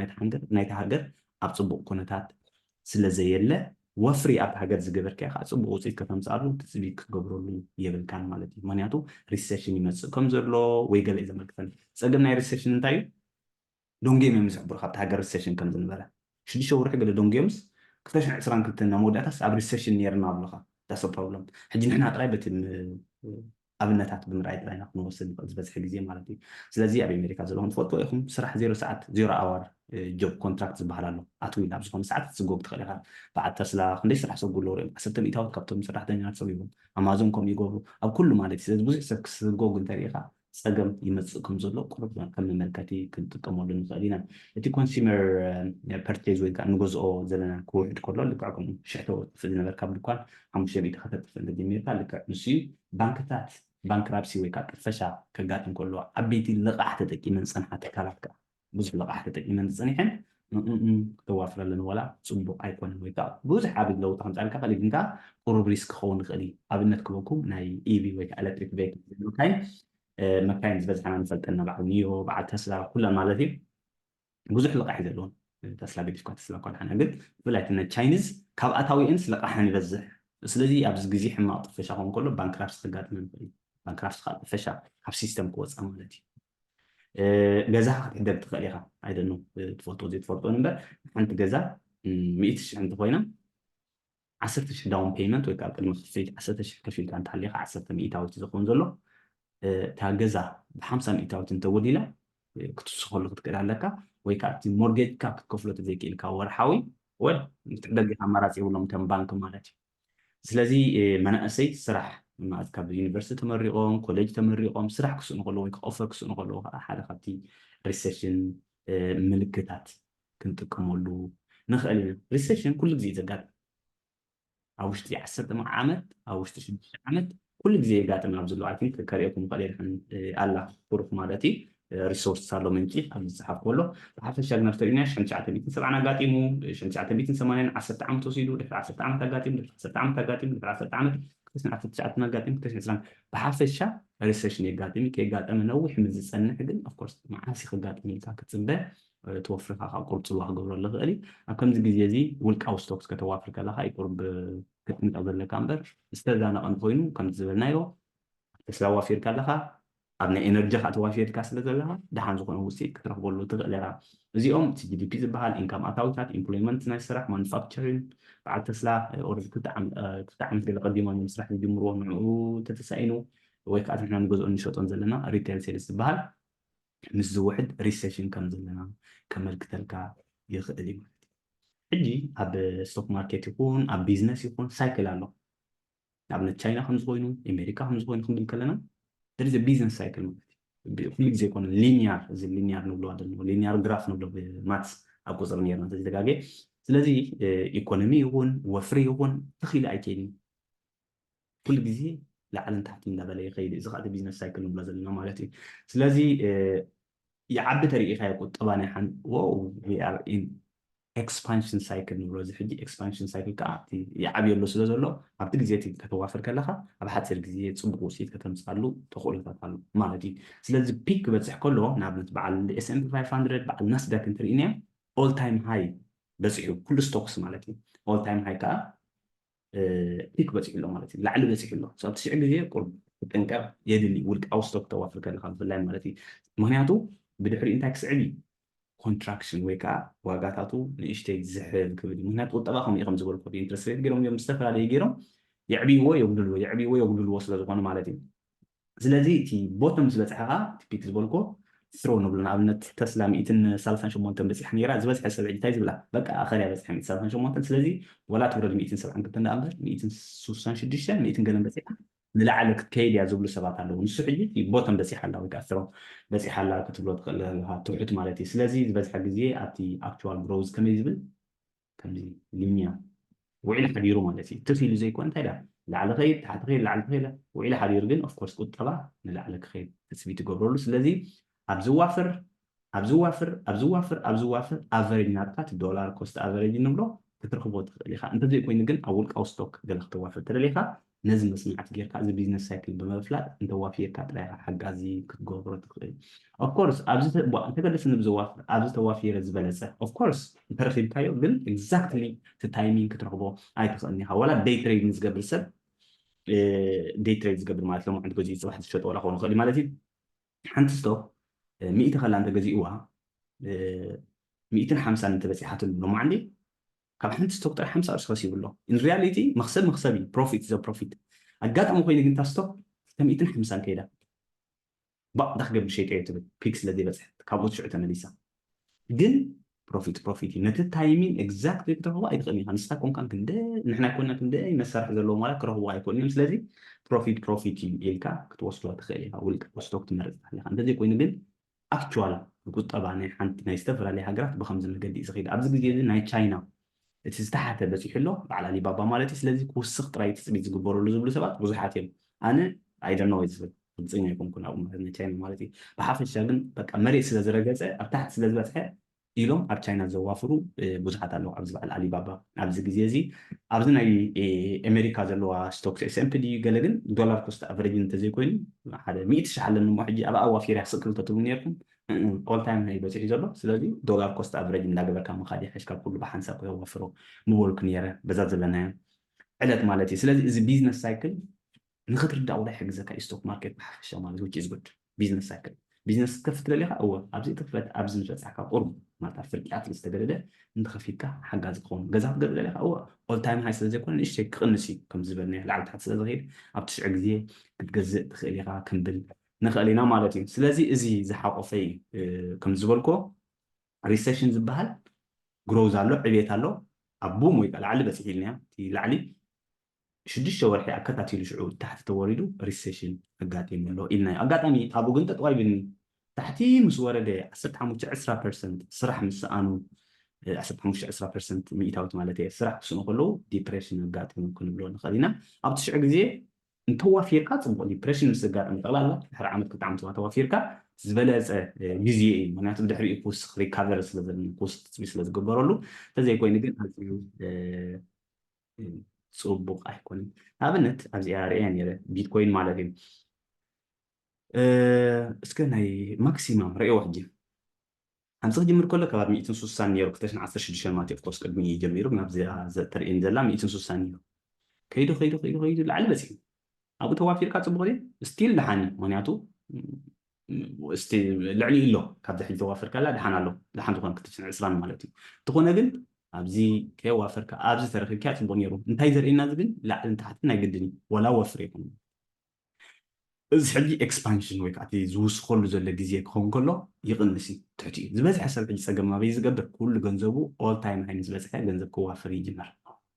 ናይቲ ሃገር ኣብ ፅቡቕ ኩነታት ስለ ዘየለ ወፍሪ ኣብቲ ሃገር ዝገበርካዮ ከዓ ፅቡቕ ውፅኢት ከተምፅኣሉ ትፅቢት ክትገብረሉ የብልካን ማለት እዩ። ምክንያቱ ሪሴሽን ይመፅእ ከም ዘሎ ወይ ገለ እዩ ዘመልክተና። ፀገም ናይ ሪሴሽን እንታይ እዩ? ደንጎዮም እዮም ዝሕብሩ ካብቲ ሃገር ሪሴሽን ከም ዝነበረ ሽዱሽተ ወርሒ ገለ ደንጎዮምስ ክልተ ሽሕን ዕስራን ክልተን ናብ መወዳእታስ ኣብ ሪሴሽን ነይርና ኣብሉኻ that's problem። ሕጂ ንሕና ጥራይ በቲ ኣብነታት ብምርኣይ ጥራይና ክንወስድ ንኽእል ዝበዝሐ ግዜ ማለት እዩ። ስለዚ ኣብ ኣሜሪካ ዘለኹም ትፈልጥዎ ኢኹም ስራሕ ዜሮ ሰዓት ዜሮ ኣዋር ጆብ ኮንትራክት ዝበሃል ኣሎ። ኣትዊል ኣብ ዝኾነ ሰዓት ክትስጎግ ትኽእል ኢኻ። በዓል ተስላ ክንደይ ስራሕ ሰጉ ኣለዉ ሪኦም ዓሰርተ ሚእታዎት ካብቶም ሰራሕተኛታት ሰጉጎም ኣማዞን ከምኡ ይገብሩ ኣብ ኩሉ ማለት እዩ። ስለዚ ብዙሕ ሰብ ክስጎግ እንተሪኢኻ ፀገም ይመፅእ ከም ዘሎ ቁሩብ ከም መመልከቲ ክንጥቀመሉ ንኽእል ኢና። እቲ consumer purchase ወይ ከዓ ንገዝኦ ዘለና ክውሕድ ከሎ ልክዕ ከምኡ ሽሕ ተወጥፍ ዝነበር ካብ ድኳን ሓሙሽተ ሚእቲ ከተጥፍ እንተጀሚርካ ልክዕ ንሱ እዩ። ባንክታት ባንክራፕሲ ወይ ከዓ ጥፈሻ ከጋጥም ከሎ ዓበይቲ ልቓሕ ተጠቂመን ዝፀንሓ ትካላት ከዓ ብዙሕ ልቓሕ ተጠቂመን ዝፀኒሐን ክተዋፍረለን ዋላ ፅቡቅ ኣይኮነን ወይ ከዓ ብዙሕ ዓብይ ለውጢ ከምፃልካ ከሊግን ከዓ ቁሩብ ሪስክ ክኸውን ይኽእል እዩ። ኣብነት ክበኩም ናይ ኢቪ ወይ ከዓ ኤሌክትሪክ ቬክል ዝብልካይ መካይን ዝበዝሓና ንፈልጠና በዓል ኒዮ በዓል ተስላ ኩለን ማለት እዩ። ብዙሕ ልቓሕ ዘለውን ተስላ ገዲፍካ ተስላ እኳ ድሓና ግን ብፍላይ ናይ ቻይኒዝ ካብ ኣታዊኤንስ ልቓሕን ይበዝሕ። ስለዚ ኣብዚ ግዜ ሕማቕ ጥፈሻ ክኸውን ከሎ ባንክራፕሲ ከጋጥመን ይኽእል እዩ። ባንክራፕሲ ከዓ ጥፈሻ ካብ ሲስተም ክወፅእ ማለት እዩ። ገዛኻ ክትሕደግ ትኽእል ኢኻ። ኣይደኑ ትፈልጦ ዘይትፈልጦ እምበር ሓንቲ ገዛ ሚእቲ ሽሕ እንተኮይና ዓሰርተ ሽሕ ዳውን ፔይመንት ወይ ከዓ ቅድሚ ክፍሊት ዓሰርተ ሽሕ ከፊልካ እንተሃሊኻ ዓሰርተ ሚእታዊት ዝኸውን ዘሎ እታ ገዛ ብሓምሳ ሚእታዊት እንተወዲላ ክትስኸሉ ክትክእል ኣለካ። ወይ ከዓ እቲ ሞርጌጅካ ክትከፍሎ ተዘይክእልካ ወርሓዊ ወል ክትሕደግ ኢኻ። ኣማራፂ የብሎም ከም ባንክ ማለት እዩ። ስለዚ መናእሰይ ስራሕ ማለት ካብ ዩኒቨርሲቲ ተመሪቖም ኮሌጅ ተመሪቖም ስራሕ ክስእኑ ከለዉ ወይ ከዓ ኦፈር ክስእኑ ከለዉ ከዓ ሓደ ካብቲ ሪሴሽን ምልክታት ክንጥቀመሉ ንኽእል ኢና። ሪሴሽን ኩሉ ግዜ እዩ ዘጋጥም። ኣብ ውሽጢ ዓሰርተ ዓመት ኣብ ውሽጢ ሽዱሽተ ዓመት ኩሉ ግዜ የጋጥም ኣብ ዘሎ ኣይ ቲንክ ከርእየኩም ክእል ድሕን ኣላ ፕሩፍ ማለት እዩ። ሪሶርስ ኣሎ ምንጪ ኣብ ዝፅሓፍ ከሎ ብሓፈሻ ግን ኣብተሪና ሽሕን ትሽዓተ ሚእትን ሰብዓን ኣጋጢሙ ሽሕን ትሽዓተ ሚእትን ሰማንያን ዓሰርተ ዓመት ወሲዱ ድሕሪ ዓሰርተ ዓመት ኣጋጢሙ ድሕሪ ዓሰርተ ዓመት ኣጋጢሙ ድሕሪ ዓሰርተ ዓመት ክልተ ሽሕን ዓሰርተ ትሽዓተን ኣጋጢሙ ክልተ ሽሕን ዕስራን ብሓፈሻ ሪሴሽን የጋጥም እዩ። ከየጋጠመ ነዊሕ ምስ ዝፀንሕ ግን ኦፍኮርስ መዓስ እዩ ክጋጥም ኢልካ ክትፅበ ትወፍርካ ካብ ቁርፅዋ ክገብረሉ ይኽእል እዩ። ኣብ ከምዚ ግዜ እዚ ውልቃዊ ስቶክስ ከተዋፍር ከለካ እዩ ቁርብ ክትጥንቀቕ ዘለካ እምበር ዝተዛነቐ እንተኮይኑ ከምቲ ዝበልናዮ ተስላ ዋፊርካ ኣለኻ ኣብ ናይ ኤነርጂ ከዓ ተዋፊርካ ስለ ዘለኻ ደሓን ዝኾነ ውፅኢት ክትረኽበሉ ትኽእል ኢኻ። እዚኦም እቲ ጂ ዲ ፒ ዝበሃል ኢንካም ኣታዊታት ኢምፕሎይመንት ናይ ስራሕ ማኑፋክቸሪንግ በዓል ተስላ ኦረዲ ክልተ ዓም- እ፣ ክልተ ዓመት ገለ ቀዲሞም እዮም ስራሕ ዝጅምርዎ ንዕኡ ተተሳኢኑ ወይ ከዓ ንሕና ንገዝኦን ንሸጦን ዘለና ሪቴል ሴልስ ዝበሃል ምስ ዝውሕድ ሪሴሽን ከም ዘለና ከመልክተልካ ይኽእል እዩ ማለት እዩ። ሕጂ ኣብ ስቶክ ማርኬት ይኹን ኣብ ቢዝነስ ይኹን ሳይክል ኣሎ። ንኣብነት ቻይና ከም ዝኾይኑ ኣሜሪካ ከም ዝኾይኑ ክንብል ከለና there is a business cycle ማለት እዩ። ኩሉ ግዜ ይኮነ ሊኒያር እዚ ሊኒያር ንብሎ ኣለና ሊኒያር ግራፍ ንብሎ ብማትስ ኣብ ቁፅሪ ነርና ተዘጋገ ስለዚ ኢኮኖሚ ይኹን ወፍሪ ይኹን ተኺሉ ኣይከይድን ኩሉ ግዜ ላዕልን ታሕትን እንዳበለ ይኸይድ እዚ ከዓ ቢዝነስ ሳይክል ንብሎ ዘለና ማለት እዩ። ስለዚ ይዓቢ ተሪኢኻዮ ቁጠባ ናይ ሓን ኤክስፓንሽን ሳይክል ንብሎ እዚ ሕጂ ኤክስፓንሽን ሳይክል ከዓ ይዓብየሉ ስለ ዘሎ ኣብቲ ግዜ እቲ ከተዋፍር ከለካ ኣብ ሓፂር ግዜ ፅቡቅ ውፅኢት ከተምፅኣሉ ተኽእሎታት ኣሎ ማለት እዩ። ስለዚ ፒክ ክበፅሕ ከሎ ንኣብነት በዓል S&P five hundred በዓል ናስዳክ እንትርኢናዮ ኦል ታይም ሃይ በፂሑ ኩሉ ስቶክስ ማለት እዩ። ኦል ታይም ሃይ ከዓ ፒክ በፂሑ ኣሎ ማለት እዩ። ላዕሊ በፂሑ ኣሎ። ኣብ ትሽዕ ግዜ ቁርብ ክጥንቀቕ የድሊ ውልቃዊ ስቶክ ተዋፍር ከለካ ብፍላይ ማለት እዩ። ምክንያቱ ብድሕሪኡ እንታይ ክስዕብ እዩ? ኮንትራክሽን ወይ ከዓ ዋጋታቱ ንእሽተይ ዝሕል ክብል እዩ። ምክንያቱ ቁጠባ ከምኡ እዩ ከም ዝበልኩ ኢንትረስት ሬት ገይሮም እዮም ዝተፈላለዩ ገይሮም የዕብይዎ የጉድልዎ የዕብይዎ የጉድልዎ ስለ ዝኾኑ ማለት እዩ። ስለዚ እቲ ቦቶም ምስ በፅሐ ከዓ እቲ ፒክ ዝበልኮ ትሮ ንብሎ ንኣብነት ተስላ ሚእትን ሰላሳን ሸሞንተን በፂሓ ነይራ ዝበዝሐ ሰብ ሕጂ እንታይ ዝብላ በቃ ኣኸል እያ በፂሓ ሚእትን ሰላሳን ሸሞንተን ስለዚ ወላ ትውረድ ሚእትን ሰብዓን ክልተን ደኣ እምበር ሚእትን ስሳን ሽዱሽተን ሚእትን ገለን በፂሓ ንላዕሊ ክትከይድ እያ ዝብሉ ሰባት ኣለዉ ንሱ ሕጂ እቲ ቦቶም በፂሓ ኣላ ወይ ከዓ ትሮ በፂሓ ኣላ ክትብሎ ትኽእል ኣለካ ትውሕድ ማለት እዩ ስለዚ ዝበዝሐ ግዜ ኣብቲ ኣክቹዋል ግሮዝ ከመይ ዝብል ከምዚ ሊኒያ ውዒሉ ሓዲሩ ማለት እዩ። ትፍ ኢሉ ዘይኮነ እንታይ ዳ ላዕሊ ከይድ ታሕቲ ከይድ ላዕሊ ከይድ ውዒሉ ሓዲሩ ግን ኦፍኮርስ ቁጠባ ንላዕሊ ክኸይድ ትፅቢት ይገብረሉ። ስለዚ ኣብ ዝዋፍር ኣብ ዝዋፍር ኣብ ዝዋፍር ኣብ ዝዋፍር ኣቨሬጅ ናትካ እቲ ዶላር ኮስት ኣቨሬጅ ንብሎ ክትረኽቦ ትኽእል ኢኻ። እንተዘይኮይኑ ግን ኣብ ውልቃዊ ስቶክ ገለ ክተዋፍር ተደሊኻ ነዚ መፅናዕቲ ጌርካ እዚ ቢዝነስ ሳይክል ብምፍላጥ እንተዋፊርካ ጥራይ ኢኻ ሓጋዚ ክትገብሮ ትኽእል። ኦፍኮርስ ኣብዚ እንተገለሰ ንብዘዋፍር ኣብዚ ተዋፊረ ዝበለፀ ኦፍኮርስ እንተረኺብካዮ ግን ኤግዛክትሊ እቲ ታይሚንግ ክትረኽቦ ኣይትኽእልን ኢኻ ዋላ ደይ ትሬዲንግ ዝገብር ሰብ ደይ ትሬድ ዝገብር ማለት ሎማዓንቲ ገዚኡ ፅባሕ ዝሸጦ ዋላ ክኸውን ይኽእል ማለት እዩ ሓንቲ ስቶክ ሚእቲ ከላ እንተገዚእዋ ሚእትን ሓምሳን እንተበፂሓትሉ ሎማዓንቲ ካብ ሓንቲ ስቶክ ጥራሕ ሓምሳ ቅርሺ ከሲቡ ኣሎ ኢን ሪያሊቲ መኽሰብ መኽሰብ እዩ ፕሮፊት ዘ ፕሮፊት ኣጋጣሚ ኮይኑ ግን እታ ስቶክ ክልተ ሚእትን ሓምሳን ከይዳ ባቕ እንታይ ክገብር ሸይጠዮ ትብል ፒክ ስለ ዘይበፅሐት ካብኡ ሽዑ ተመሊሳ ግን ፕሮፊት ፕሮፊት እዩ። ነቲ ታይሚንግ ኤግዛክትሊ ክትረኽቦ ኣይትኽእልን ኢኻ። ንስኻ ኮንካ ክንደ ንሕና ኮና ክንደ መሳርሒ ዘለዎ ማለት ክረኽቦ ኣይክእልን እዮም። ስለዚ ፕሮፊት ፕሮፊት እዩ ኢልካ ክትወስዶ ትኽእል ኢኻ። ውልቀ ወስዶ ክትመርፅ ትኽእል ኢኻ። እንተዘይኮይኑ ግን ኣክቹዋል ቁጠባ ናይ ሓንቲ ናይ ዝተፈላለዩ ሃገራት ብከምዚ መገዲ እዩ ዝኸይድ። ኣብዚ ግዜ እዚ ናይ ቻይና እቲ ዝተሓተ በፂሑ ኣሎ በዓል ኣሊባባ ማለት እዩ። ስለዚ ክውስኽ ጥራይ ትፅቢት ዝግበረሉ ዝብሉ ሰባት ብዙሓት እዮም። ኣነ ኣይደኖ ወይ ዝብል ግልፀኛ ኣይኮንኩን ኣብኡ ማለት ናይ ቻይና ማለት እዩ። ብሓፈሻ ግን በቃ መሬት ስለ ዝረገፀ ኣብ ታሕቲ ስለ ዝበፅሐ ኢሎም ኣብ ቻይና ዘዋፍሩ ብዙሓት ኣለዉ። ኣብዚ በዓል ኣሊባባ ኣብዚ ግዜ እዚ ኣብዚ ናይ ኣሜሪካ ዘለዋ ስቶክስ ኤስኤምፒ ድዩ ገለ ግን ዶላር ኮስት ኣቨሬጅ እንተዘይኮይኑ ሓደ ሚእቲ ሺሕ ኣለኒ እሞ ሕጂ ኣብ ኣዋፊርያ ስቕ ክብል ተትብሉ ነርኩም ኦል ታይም ሃይ በፂሑ ዘሎ። ስለዚ ዶላር ኮስት ኣቨሬጅ እንዳገበርካ ምኻድ ይሓይሽ ካብ ኩሉ ብሓንሳብ ከተዋፍሮ ምበልኩ ነይረ። በዛ ዘለናዮ ዕለት ማለት እዩ። ስለዚ እዚ ቢዝነስ ሳይክል ንኽትርዳእ ውላ ይሕግዘካ እዩ ስቶክ ማርኬት ብሓፈሻ ማለት which is good። ቢዝነስ ሳይክል ቢዝነስ ክትከፍት ደሊኻ እወ ኣብዚ ትኽፈት ኣብዚ ምስ በፃሕካ ቁሩብ ማለት ኣብ ፍርቂ ኣትሊስት ተገደደ እንተኸፊትካ ሓጋዚ ክኸውን። ገዛ ክትገዝእ ደሊኻ እወ ኦል ታይም ሃይ ስለ ዘይኮነ ንእሽተይ ክቕንስ እዩ ከም ዝበልናዮ ላዕሊ ታሕቲ ስለ ዝኸይድ ኣብ ትሽዑ ግዜ ክትገዝእ ትኽእል ኢኻ ክንብል ንኽእል ኢና ማለት እዩ። ስለዚ እዚ ዝሓቆፈ እዩ። ከም ዝበልኮ ሪሴሽን ዝበሃል ግሮዝ ኣሎ፣ ዕቤት ኣሎ፣ ኣብ ቡም ወይ ከዓ ላዕሊ በፂሑ ኢልናዮ እቲ ላዕሊ ሽዱሽተ ወርሒ ኣከታቲሉ ሽዑ ታሕቲ ተወሪዱ ሪሴሽን ኣጋጢሙ ኣሎ ኢልናዮ። ኣጋጣሚ ኣብኡ ግን ጠጠው ኣይብልኒ። ታሕቲ ምስ ወረደ ዓሰርተ ሓሙሽተ ዕስራ ፐርሰንት ስራሕ ምስ ሰኣኑ ዓሰርተ ሓሙሽተ ዕስራ ፐርሰንት ሚእታዊት ማለት እየ ስራሕ ክስእኑ ከለዉ ዲፕሬሽን ኣጋጢሙ ክንብሎ ንኽእል ኢና። ኣብ ትሽዑ ግዜ እንተዋፊርካ ፅቡቕ ዲፕሬሽን ምስ ዘጋጥም ጠቕላላ ድሕሪ ዓመት ክልተ ዓመት ተዋፊርካ ዝበለፀ ግዜ እዩ። ምክንያቱ ብድሕሪኡ ክውስኽ ሪካቨሪ ስለዘለኒ ክውስኽ ትፅቢት ስለዝግበረሉ እንተዘይኮይኑ ግን ኣዝዩ ፅቡቕ ኣይኮነን። ንኣብነት ኣብዚኣ ርእያ ነይረ ቢትኮይን ማለት እዩ። እስከ ናይ ማክሲማም ርእዮ ሕጂ ሓምሲ ክጅምር ከሎ ከባቢ ሚእትን ሱሳን ነይሩ ክልተ ሽሕን ዓሰርተ ሽዱሽተን ማለት እዩ። ኦፍኮርስ ቅድሚ ጀሚሩ ግን ኣብዚ ተርእየን ዘላ ሚእትን ሱሳን ነይሩ። ከይዱ ከይዱ ከይዱ ከይዱ ላዕሊ በፂሑ ኣብኡ ተዋፊርካ ፅቡቕ ድዩ? ስቲል ደሓን እዩ። ምክንያቱ ልዕሊ ኣሎ ካብዚ ሕጂ ተዋፈርካላ ደሓን ኣሎ ደሓን ዝኾነ ክልተ ሽሕን ዕስራን ማለት እዩ። እንተኾነ ግን ኣብዚ ከየዋፈርካ ኣብዚ ተረኪብካ ፅቡቕ ነይሩ። እንታይ ዘርእየና እዚ ግን ላዕልን ታሕትን ናይ ግድን እዩ። ወላ ወፍር ይኹን እዚ ሕጂ ኤክስፓንሽን ወይ ከዓ ዝውስኸሉ ዘሎ ግዜ ክኸውን ከሎ ይቕንስ እዩ፣ ትሕቲ እዩ። ዝበዝሐ ሰብ ሕጂ ፀገም ኣበይ ዝገብር? ኩሉ ገንዘቡ ኦል ታይም ሃይ ምስ በፅሐ ገንዘብ ክዋፍር ይጅመር።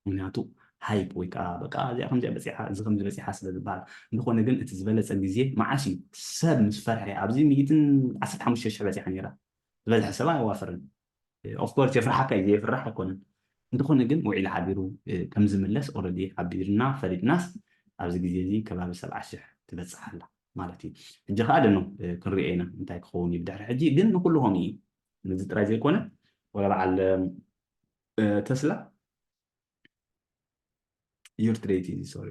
ምክንያቱ ሃይፕ ወይ ከዓ በቃ እዚኣ ከምዚኣ በፂሓ እዚ ከምዚ በፂሓ ስለ ዝበሃል። እንተኾነ ግን እቲ ዝበለፀ ግዜ መዓስ እዩ? ሰብ ምስ ፈርሐ ኣብዚ ሚእትን ዓሰርተ ሓሙሽተ ሽሕ በፂሓ ነይራ ዝበዝሐ ሰብ ኣይዋፍርን። ኦፍኮርስ የፍርሓካ እዩ፣ ዘየፍርሕ ኣይኮነን። እንተኾነ ግን ውዒሉ ሓዲሩ ከም ዝምለስ ኦረዲ ሓቢርና ፈሊጥናስ ኣብዚ ግዜ እዚ ከባቢ ሰብዓ ሽሕ ትበፅሕ ኣላ ማለት እዩ። ሕጂ ከዓ ደኖ ክንሪኦ ኢና እንታይ ክኸውን እዩ ብድሕሪ ሕጂ። ግን ንኩሉ ከምኡ እዩ። ነዚ ጥራይ ዘይኮነ ወላ በዓል ተስላ ዩር ትሬት ሶሪ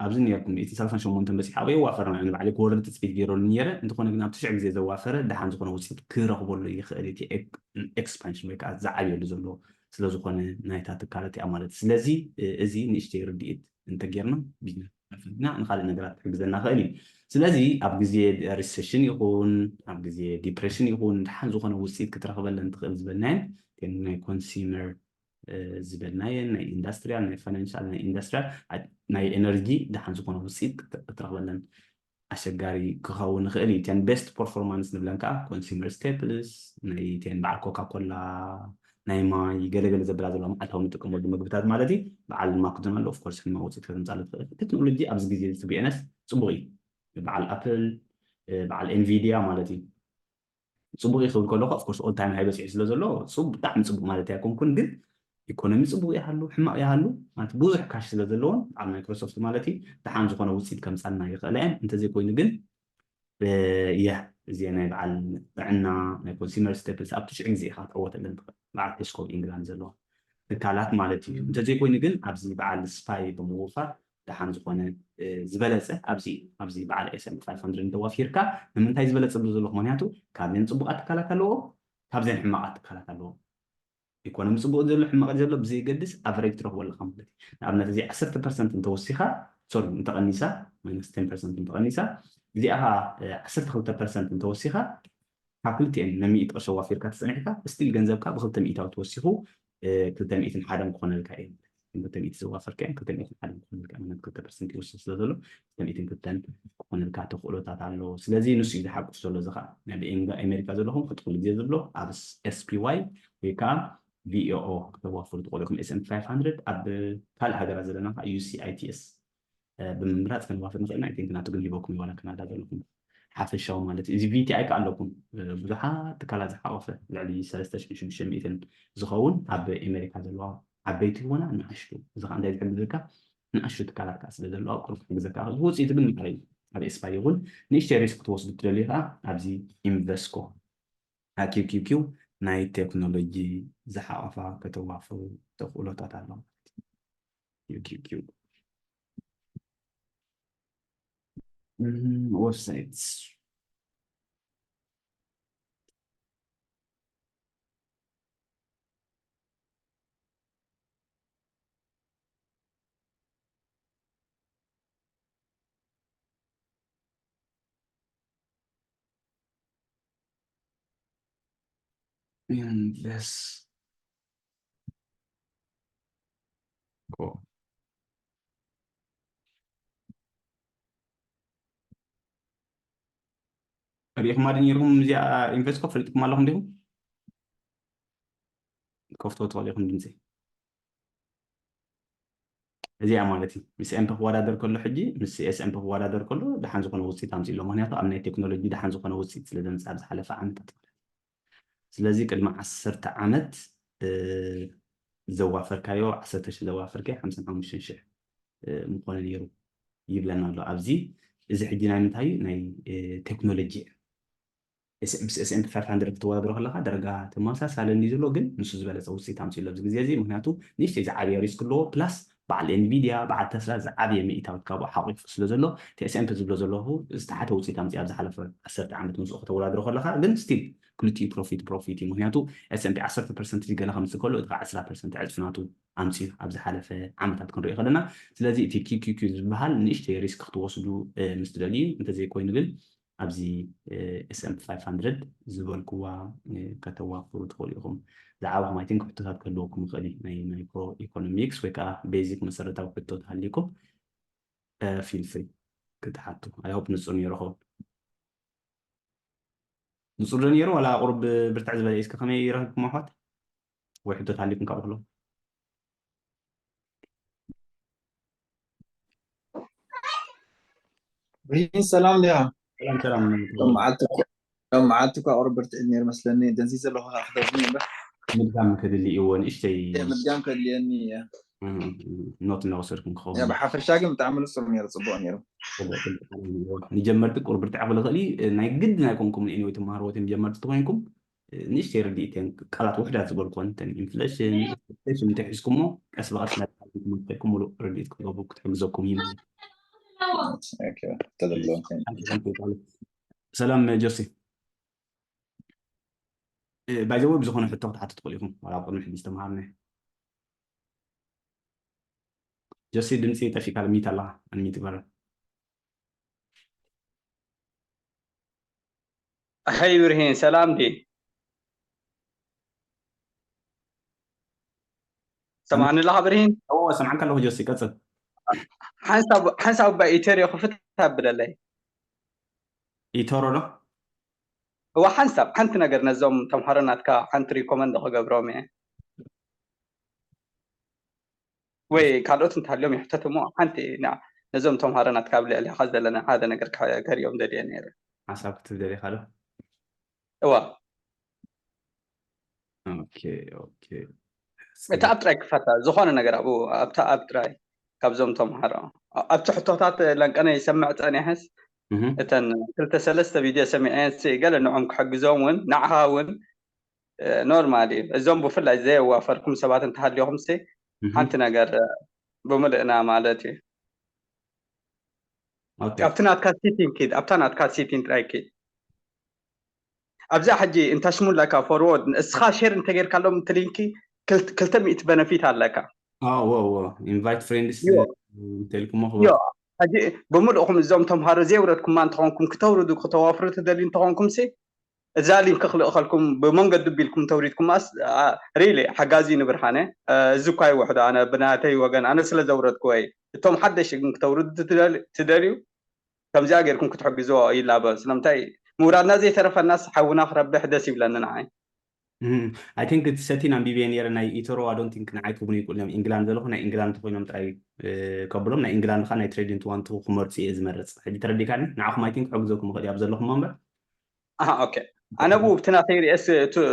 ኣብዚ ነርኩም እቲ ሰላሳን ሸሞንተን በፂሑ ኣበይ ዋፈረ ማለት ንባዕለይ ክወርድ ትፅቢት ገይረሉ ነይረ። እንተኾነ ግን ኣብ ትሽዕ ግዜ ዘዋፈረ ደሓን ዝኾነ ውፅኢት ክረኽበሉ ይኽእል እቲ ኤክስፓንሽን ወይ ከዓ ዝዓብየሉ ዘሎ ስለዝኾነ ናይታ ትካል እቲኣ ማለት ስለዚ እዚ ንእሽተይ ርድኢት እንተጌርና ቢዝነስ ኢና ንካልእ ነገራት ክሕግዘና ክእል እዩ። ስለዚ ኣብ ግዜ ሪሴሽን ይኹን ኣብ ግዜ ዲፕሬሽን ይኹን ደሓን ዝኾነ ውፅኢት ክትረኽበለን ትኽእል ዝበልናየን ናይ ኮንሱመር ዝበልናየን ናይ ኢንዳስትሪያል ናይ ፋይናንሻል ናይ ኢንዳስትሪያል ናይ ኤነርጂ ደሓን ዝኾነ ውፅኢት ክትረኽበለን ኣሸጋሪ ክኸውን ይኽእል እዩ። እተን ቤስት ፐርፎርማንስ ንብለን ከዓ ኮንሱመር ስቴፕልስ ናይ እተን በዓል ኮካ ኮላ ናይ ማይ ገለገለ ዘበላ ዘለዋ መዓልታዊ ንጥቀመሉ ምግብታት ማለት እዩ። በዓል ማክዶናልድ ኦፍኮርስ ሕማቅ ውፅኢት ከተምፃሉ ትኽእል። ቴክኖሎጂ ኣብዚ ግዜ እዚ ትቢኤነስ ፅቡቅ እዩ። በዓል ኣፕል በዓል ኤንቪዲያ ማለት እዩ። ፅቡቅ እዩ ክብል ከለኩ ኦፍኮርስ ኦል ታይም ሃይ በፂሑ ስለ ዘሎ ብጣዕሚ ፅቡቅ ማለት ኣይኮንኩን ግን ኢኮኖሚ ፅቡቅ ይሃሉ ሕማቅ ይሃሉ ማለት ብዙሕ ካሽ ስለ ዘለዎን በዓል ማይክሮሶፍት ማለት እዩ ደሓን ዝኾነ ውፅኢት ከምፃልና ይኽእላ እየን። እንተዘይኮይኑ ግን የ እዚ ናይ በዓል ጥዕና ናይ ኮንሱመር ስቴፕልስ ኣብ ትሽዕ ግዜ ኢኻ ክትዕወተለን ትኽእል። በዓል ቴስኮ ኢንግላንድ ዘለዋ ትካላት ማለት እዩ። እንተዘይኮይኑ ግን ኣብዚ በዓል ስፓይ ብምውፋር ደሓን ዝኾነ ዝበለፀ ኣብዚ ኣብዚ በዓል ኤስኤምፒ ፋይቭ ሃንድረድ እንተዋፊርካ ንምንታይ ዝበለፀ ብሎ ዘለኹ ምክንያቱ ካብዘን ፅቡቃት ትካላት ኣለዎ ካብዘን ሕማቃት ትካላት ኣለዎ። ኢኮኖሚ ፅቡቅ ዘሎ ሕማቅ ዘሎ ብዘይገድስ ኣቨሬጅ ትረኽቦ ኣለካ ማለት እዩ። ንኣብነት እዚ ዓሰርተ ፐርሰንት እንተወሲኻ ሶሪ እንተቐኒሳ ማይነስ ቴን ፐርሰንት እንተቐኒሳ እዚኣ ዓሰርተ ክልተ ፐርሰንት እንተወሲኻ ካብ ክልቲኤን ነሚእቲ ቅርሺ ኣዋፊርካ ተፀኒሕካ ስቲል ገንዘብካ ብክልተ ሚእታዊ ተወሲኹ ክልተ ሚእትን ሓደን ክኾነልካ እዩ። ክልተ ሚእቲ ዘዋፈርከ ክልተ ሚእቲ ሓደ ክኾነልካ ምክንያቱ ክልተ ፐርሰንት ይወስድ ስለ ዘሎ ክልተ ሚእትን ክልተን ክኾነልካ ተኽእሎታት ኣለዎ። ስለዚ ንሱ እዩ ዝሓቁፍ ዘሎ። እዚ ከዓ ናይ ኣሜሪካ ዘለኹም ክልተ ኩሉ ግዜ ዝብሎ ኣብ ኤስፒዋይ ወይ ከዓ ቪኦኦ ክተዋፍሩ ትኽእሉ ኢኹም። ኤስኤምፒ ፋይቭ ሃንድረድ ኣብ ካልእ ሃገራት ዘለና ከዓ ዩሲኣይቲኤስ ብምምራፅ ክንዋፍር ንኽእል ኢና። I think ናቱ ግን ሂበኩም እዩ ዋላ ካናዳ ዘለኹም ሓፈሻዊ ማለት እዩ። እዚ ቪቲኣይ ከዓ ኣለኩም ብዙሓት ትካላት ዝሓቆፈ ልዕሊ ሰለስተ ሽሕን ሽዱሽተ ሚእትን ዝኸውን ኣብ ኣሜሪካ ዘለዋ ዓበይቲ ይኹና ንኣሽቱ እዚ ከዓ እንታይ ዝሕግዘካ ንኣሽቱ ትካላት ከዓ ስለ ዘለዋ ቁሩብ ክሕግዘካ ዝውፅኢቱ ግን ምዕረ እዩ። ኣብ ኤስፓይ ይኹን ንእሽተይ ሪስክ ክትወስዱ ትደልዩ ከዓ ኣብዚ ኢንቨስኮ ኪውኪውኪው ናይ ቴክኖሎጂ ዝሓቆፋ ከተዋፍሩ ተኽእሎታት ኣሎ። ኪውኪውኪው ዌብሳይት Yes. Cool. ሪኢኹማ ዶ ነይርኩም እዚኣ ኢንቨስኮ ፈሊጥኩም ኣለኹም ዲኹም? ከፍቶ ትኽእሉ ኢኹም ድምፂ እዚኣ ማለት እዩ ምስ ኤምፒ ክወዳደር ከሎ ሕጂ ምስ ኤስኤምፒ ክወዳደር ከሎ ደሓን ዝኾነ ውፅኢት ኣምፅእ ኣሎ ምክንያቱ ኣብ ናይ ቴክኖሎጂ ደሓን ዝኾነ ውፅኢት ስለ ዘምፅእ ኣብ ዝሓለፈ ዓመታት ማለት ስለዚ ቅድሚ ዓሰርተ ዓመት ዘዋፈርካዮ ዓሰርተ ሽሕ ዘዋፈርካዮ ሓምሳን ሓሙሽተን ሽሕ ምኾነ ነይሩ ይብለና ኣሎ ኣብዚ እዚ ሕጂ ናይ ምንታይ ናይ ቴክኖሎጂ ምስ S&P five hundred ክትወዳደሮ ከለካ ደረጋ ተመሳሳሊ እንድዩ ዘሎ ግን ንሱ ዝበለፀ ውፅኢት ኣምፅኡ ኣሎ ኣብዚ ግዜ እዚ ምክንያቱ ንእሽተይ ዝዓበየ risk ኣለዎ plus በዓል Nvidia በዓል Tesla ዝዓበየ ምእታዊት ካብኡ ሓቂፉ ስለ ዘሎ እቲ S&P ዝብሎ ዘለኹ ዝተሓተ ውፅኢት ኣምፅኡ ኣብ ዝሓለፈ ዓሰርተ ዓመት ምስኡ ከተወዳድሮ ከለካ ግን still ክልቲኡ profit profit እዩ ምክንያቱ S&P ዓሰርተ percent ገለ ከምፅእ ከሎ እቲ ከዓ ዕስራ percent ዕፅፊ ናቱ ኣምፅኡ ኣብ ዝሓለፈ ዓመታት ክንሪኦ ከለና ስለዚ እቲ QQQ ዝበሃል ንእሽተይ risk ክትወስዱ ምስ ትደልዩ እንተዘይኮይኑ ግን ኣብዚ S&P five hundred ዝበልክዋ ከተዋፍሩ ትኽእሉ ኢኹም። ዝዓበኹም I think ሕቶታት ክህልወኩም ይኽእል እዩ ናይ micro economics ወይ ከዓ basic መሰረታዊ ሕቶ ተሃልዩኩም feel free ክትሓቱ I hope ንፁር ነይሩ ኸውን ንፁር ዶ ነይሩ ዋላ ቁሩብ ብርትዕ ዝበለ እስከ ከመይ ረኺብኩም ኣሕዋት ወይ ሕቶ ተሃልዩኩም ካብኡ ከለዉ ብሂን ሰላም ዲኻ ሰላም ሰላም ሎም መዓልቲ እኳ ቁርብ ብርትዒ ነይር መስለኒ ደንሲ ዘለኹ ከዓ ክደግሙ እምበር ምድጋም ክድሊ እዎ ንእሽተይ ምድጋም ከድልየኒ እየ ኖት እናወሰድኩም ክኸውን ብሓፈሻ ግን ብጣዕሚ ንፁር ነይሩ ፅቡቅ ነይሩ ንጀመርቲ ቁርብ ብርትዕ ክብል ይኽእል እዩ ናይ ግድን ኣይኮንኩም ንኤኒወይ ትመሃርዎ እዮም ጀመርቲ ተኮይንኩም ንእሽተይ ርድኢት እየን ቃላት ውሕዳት ዝበልኩወን እተን ኢንፍሌሽን ኤክስፔክቴሽን እንተሒዝኩሞ ቀስ ብቐስ ናትኩም ሙሉእ ርድኢት ክትገብሩ ክትሕግዘኩም እዩ ሰላም ጆሲ ባይዘወ ብዝኾነ ሕቶ ክትሓቱ ትኽእሉ ኢኹም ዋላ ኣብ ቅድሚ ሕጂ ዝተምሃርና ጆሲ ድምፂ ጠፊእካ ሚት ኣለኻ ኣንሚት ግበረ ሀይ ብርሂን ሰላም ዲ ሰማዕኒ ኣለኻ ብርሂን ሰምዓካ ኣለኹ ጆሲ ቀፅል ሓንሳብ እባ ኢተርዮ ክፍት ኣብለለይ ኢተሮ ዶ እዋ ሓንሳብ ሓንቲ ነገር ነዞም ተምሃሮ ናትካ ሓንቲ recommend ክገብሮም እየ ወይ ካልኦት እንተሃልዮም ይሕተት እሞ ሓንቲ ነዞም ተምሃሮ ናትካ ኣብ ልዕሊኻ ዘለና ሓደ ነገር ከርእዮም ደልየ ነይረ ሓሳብ ክትደሊኻ ዶ እዋ እታ ኣብ ጥራይ ክፈታ ዝኾነ ነገር ኣብኡ ኣብታ ኣብ ጥራይ ካብዞም ተምሃሮ ኣብቲ ሕቶታት ለንቀነ ይሰምዕ ፀኒሐስ እተን ክልተ ሰለስተ ቪድዮ ሰሚዐ ገለ ንዖም ክሕግዞም እውን ንዓኻ እውን ኖርማል እዩ እዞም ብፍላይ ዘየዋፈርኩም ሰባት እንተሃልዮኩም ሲ ሓንቲ ነገር ብምልእና ማለት እዩ ኣብቲ ናትካ ሲቲንግ ኪድ ኣብታ ናትካ ሲቲንግ ጥራይ ኪድ ኣብዛ ሕጂ እንታሽሙላካ ፎርወርድ እስኻ ሼር እንተጌርካሎም እቲ ሊንኪ ክልተ ሚእቲ በነፊት ኣለካ ኢንቫይት ፍሬንድስ እንተልኩሞ ሕጂ ብምልእኹም እዞም ተምሃሮ ዘየውረድኩማ እንተኾንኩም ክተውርዱ ክተዋፍሩ ትደልዩ እንተኾንኩም ሲ እዛ ሊንክ ክልእኸልኩም ብመንገዱ ቢልኩም ተውሪድኩማስ ሪሊ ሓጋዚ ንብርሃነ። እዚ እኳ ይውሕዶ፣ ኣነ ብናተይ ወገን ኣነ ስለ ዘውረድኩዎ እዩ። እቶም ሓደሽ ግን ክተውርዱ ትደልዩ ከምዚኣ ጌርኩም ክትሕግዝዎ ይላበ። ስለምንታይ ምውራድና ዘይተረፈናስ ሓውና ክረብሕ ደስ ይብለኒ ንዓይ። I think እቲ ሰቲን ኣንቢቤ ነይረ ናይ ኢተሮ። I don't think ንዓይ ክብኑ ይክእሉ እዮም። ኢንግላንድ ዘለኹ ናይ ኢንግላንድ ተኮይኖም ጥራይ ከብሎም፣ ናይ ኢንግላንድ ከዓ ናይ ትሬድ ኢንቱ ዋን ቱ ክመርፁ እየ ዝመርፅ። ሕጂ ተረዲካኒ? ንዓኹም I think ክሕግዘኩም ይኽእል እዩ ኣብ ዘለኹም እምበር። ኦኬ፣ ኣነ ብኡ ብቲ ናተይ ሪኤስ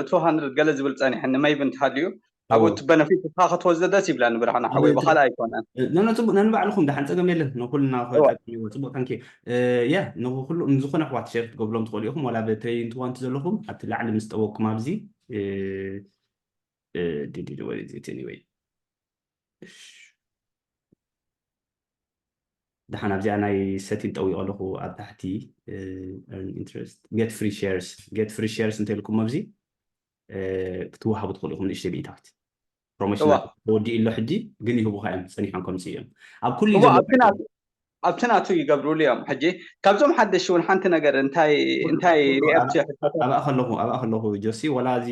two hundred ገለ ዝብል ፀኒሐኒ፣ maybe እንተሃልዩ ኣብኡ እቲ በነፊት እካ ክትወስዶ ደስ ይብለኒ ብርሃነ ሓወይ፣ ብካልእ ኣይኮነን። ነንባዕልኹም ደሓን ፀገም የለን፣ ንኩልና ክጠቅም እዩ። ፅቡቅ፣ ታንኪ። ያ ንኩሉ ንዝኮነ ኣሕዋት ሼር ክትገብሎም ትኽእሉ ኢኹም፣ ዋላ ብትሬድ ኢንቱ ዋን ቱ ዘለኹም ኣብቲ ላዕሊ ምስ ጠወቅኩም ኣብዚ ወይ ደሓን ኣብዚኣ ናይ ሰቲን ጠዊቆ ኣለኹ ኣብ ታሕቲ። Earn interest, get free shares, get free shares እንተልኩም ኣብዚ ክትወሃቡ ትኽእሉ ኢኹም። ንእሽተይ ብኢታዊት ፕሮሞሽን ተወዲኡ ኣሎ ሕጂ፣ ግን ይህቡኻ እዮም፣ ፀኒሖም ከምፅኡ እዮም ኣብ ኩሉ። ኣብቲ ናቱ ይገብሩሉ እዮም። ሕጂ ካብዞም ሓደሽ እውን ሓንቲ ነገር እንታይ እንታይ ሪኣክት ኣብኣ ከለኹ ኣብኣ ከለኹ ጆሲ፣ ወላ እዚ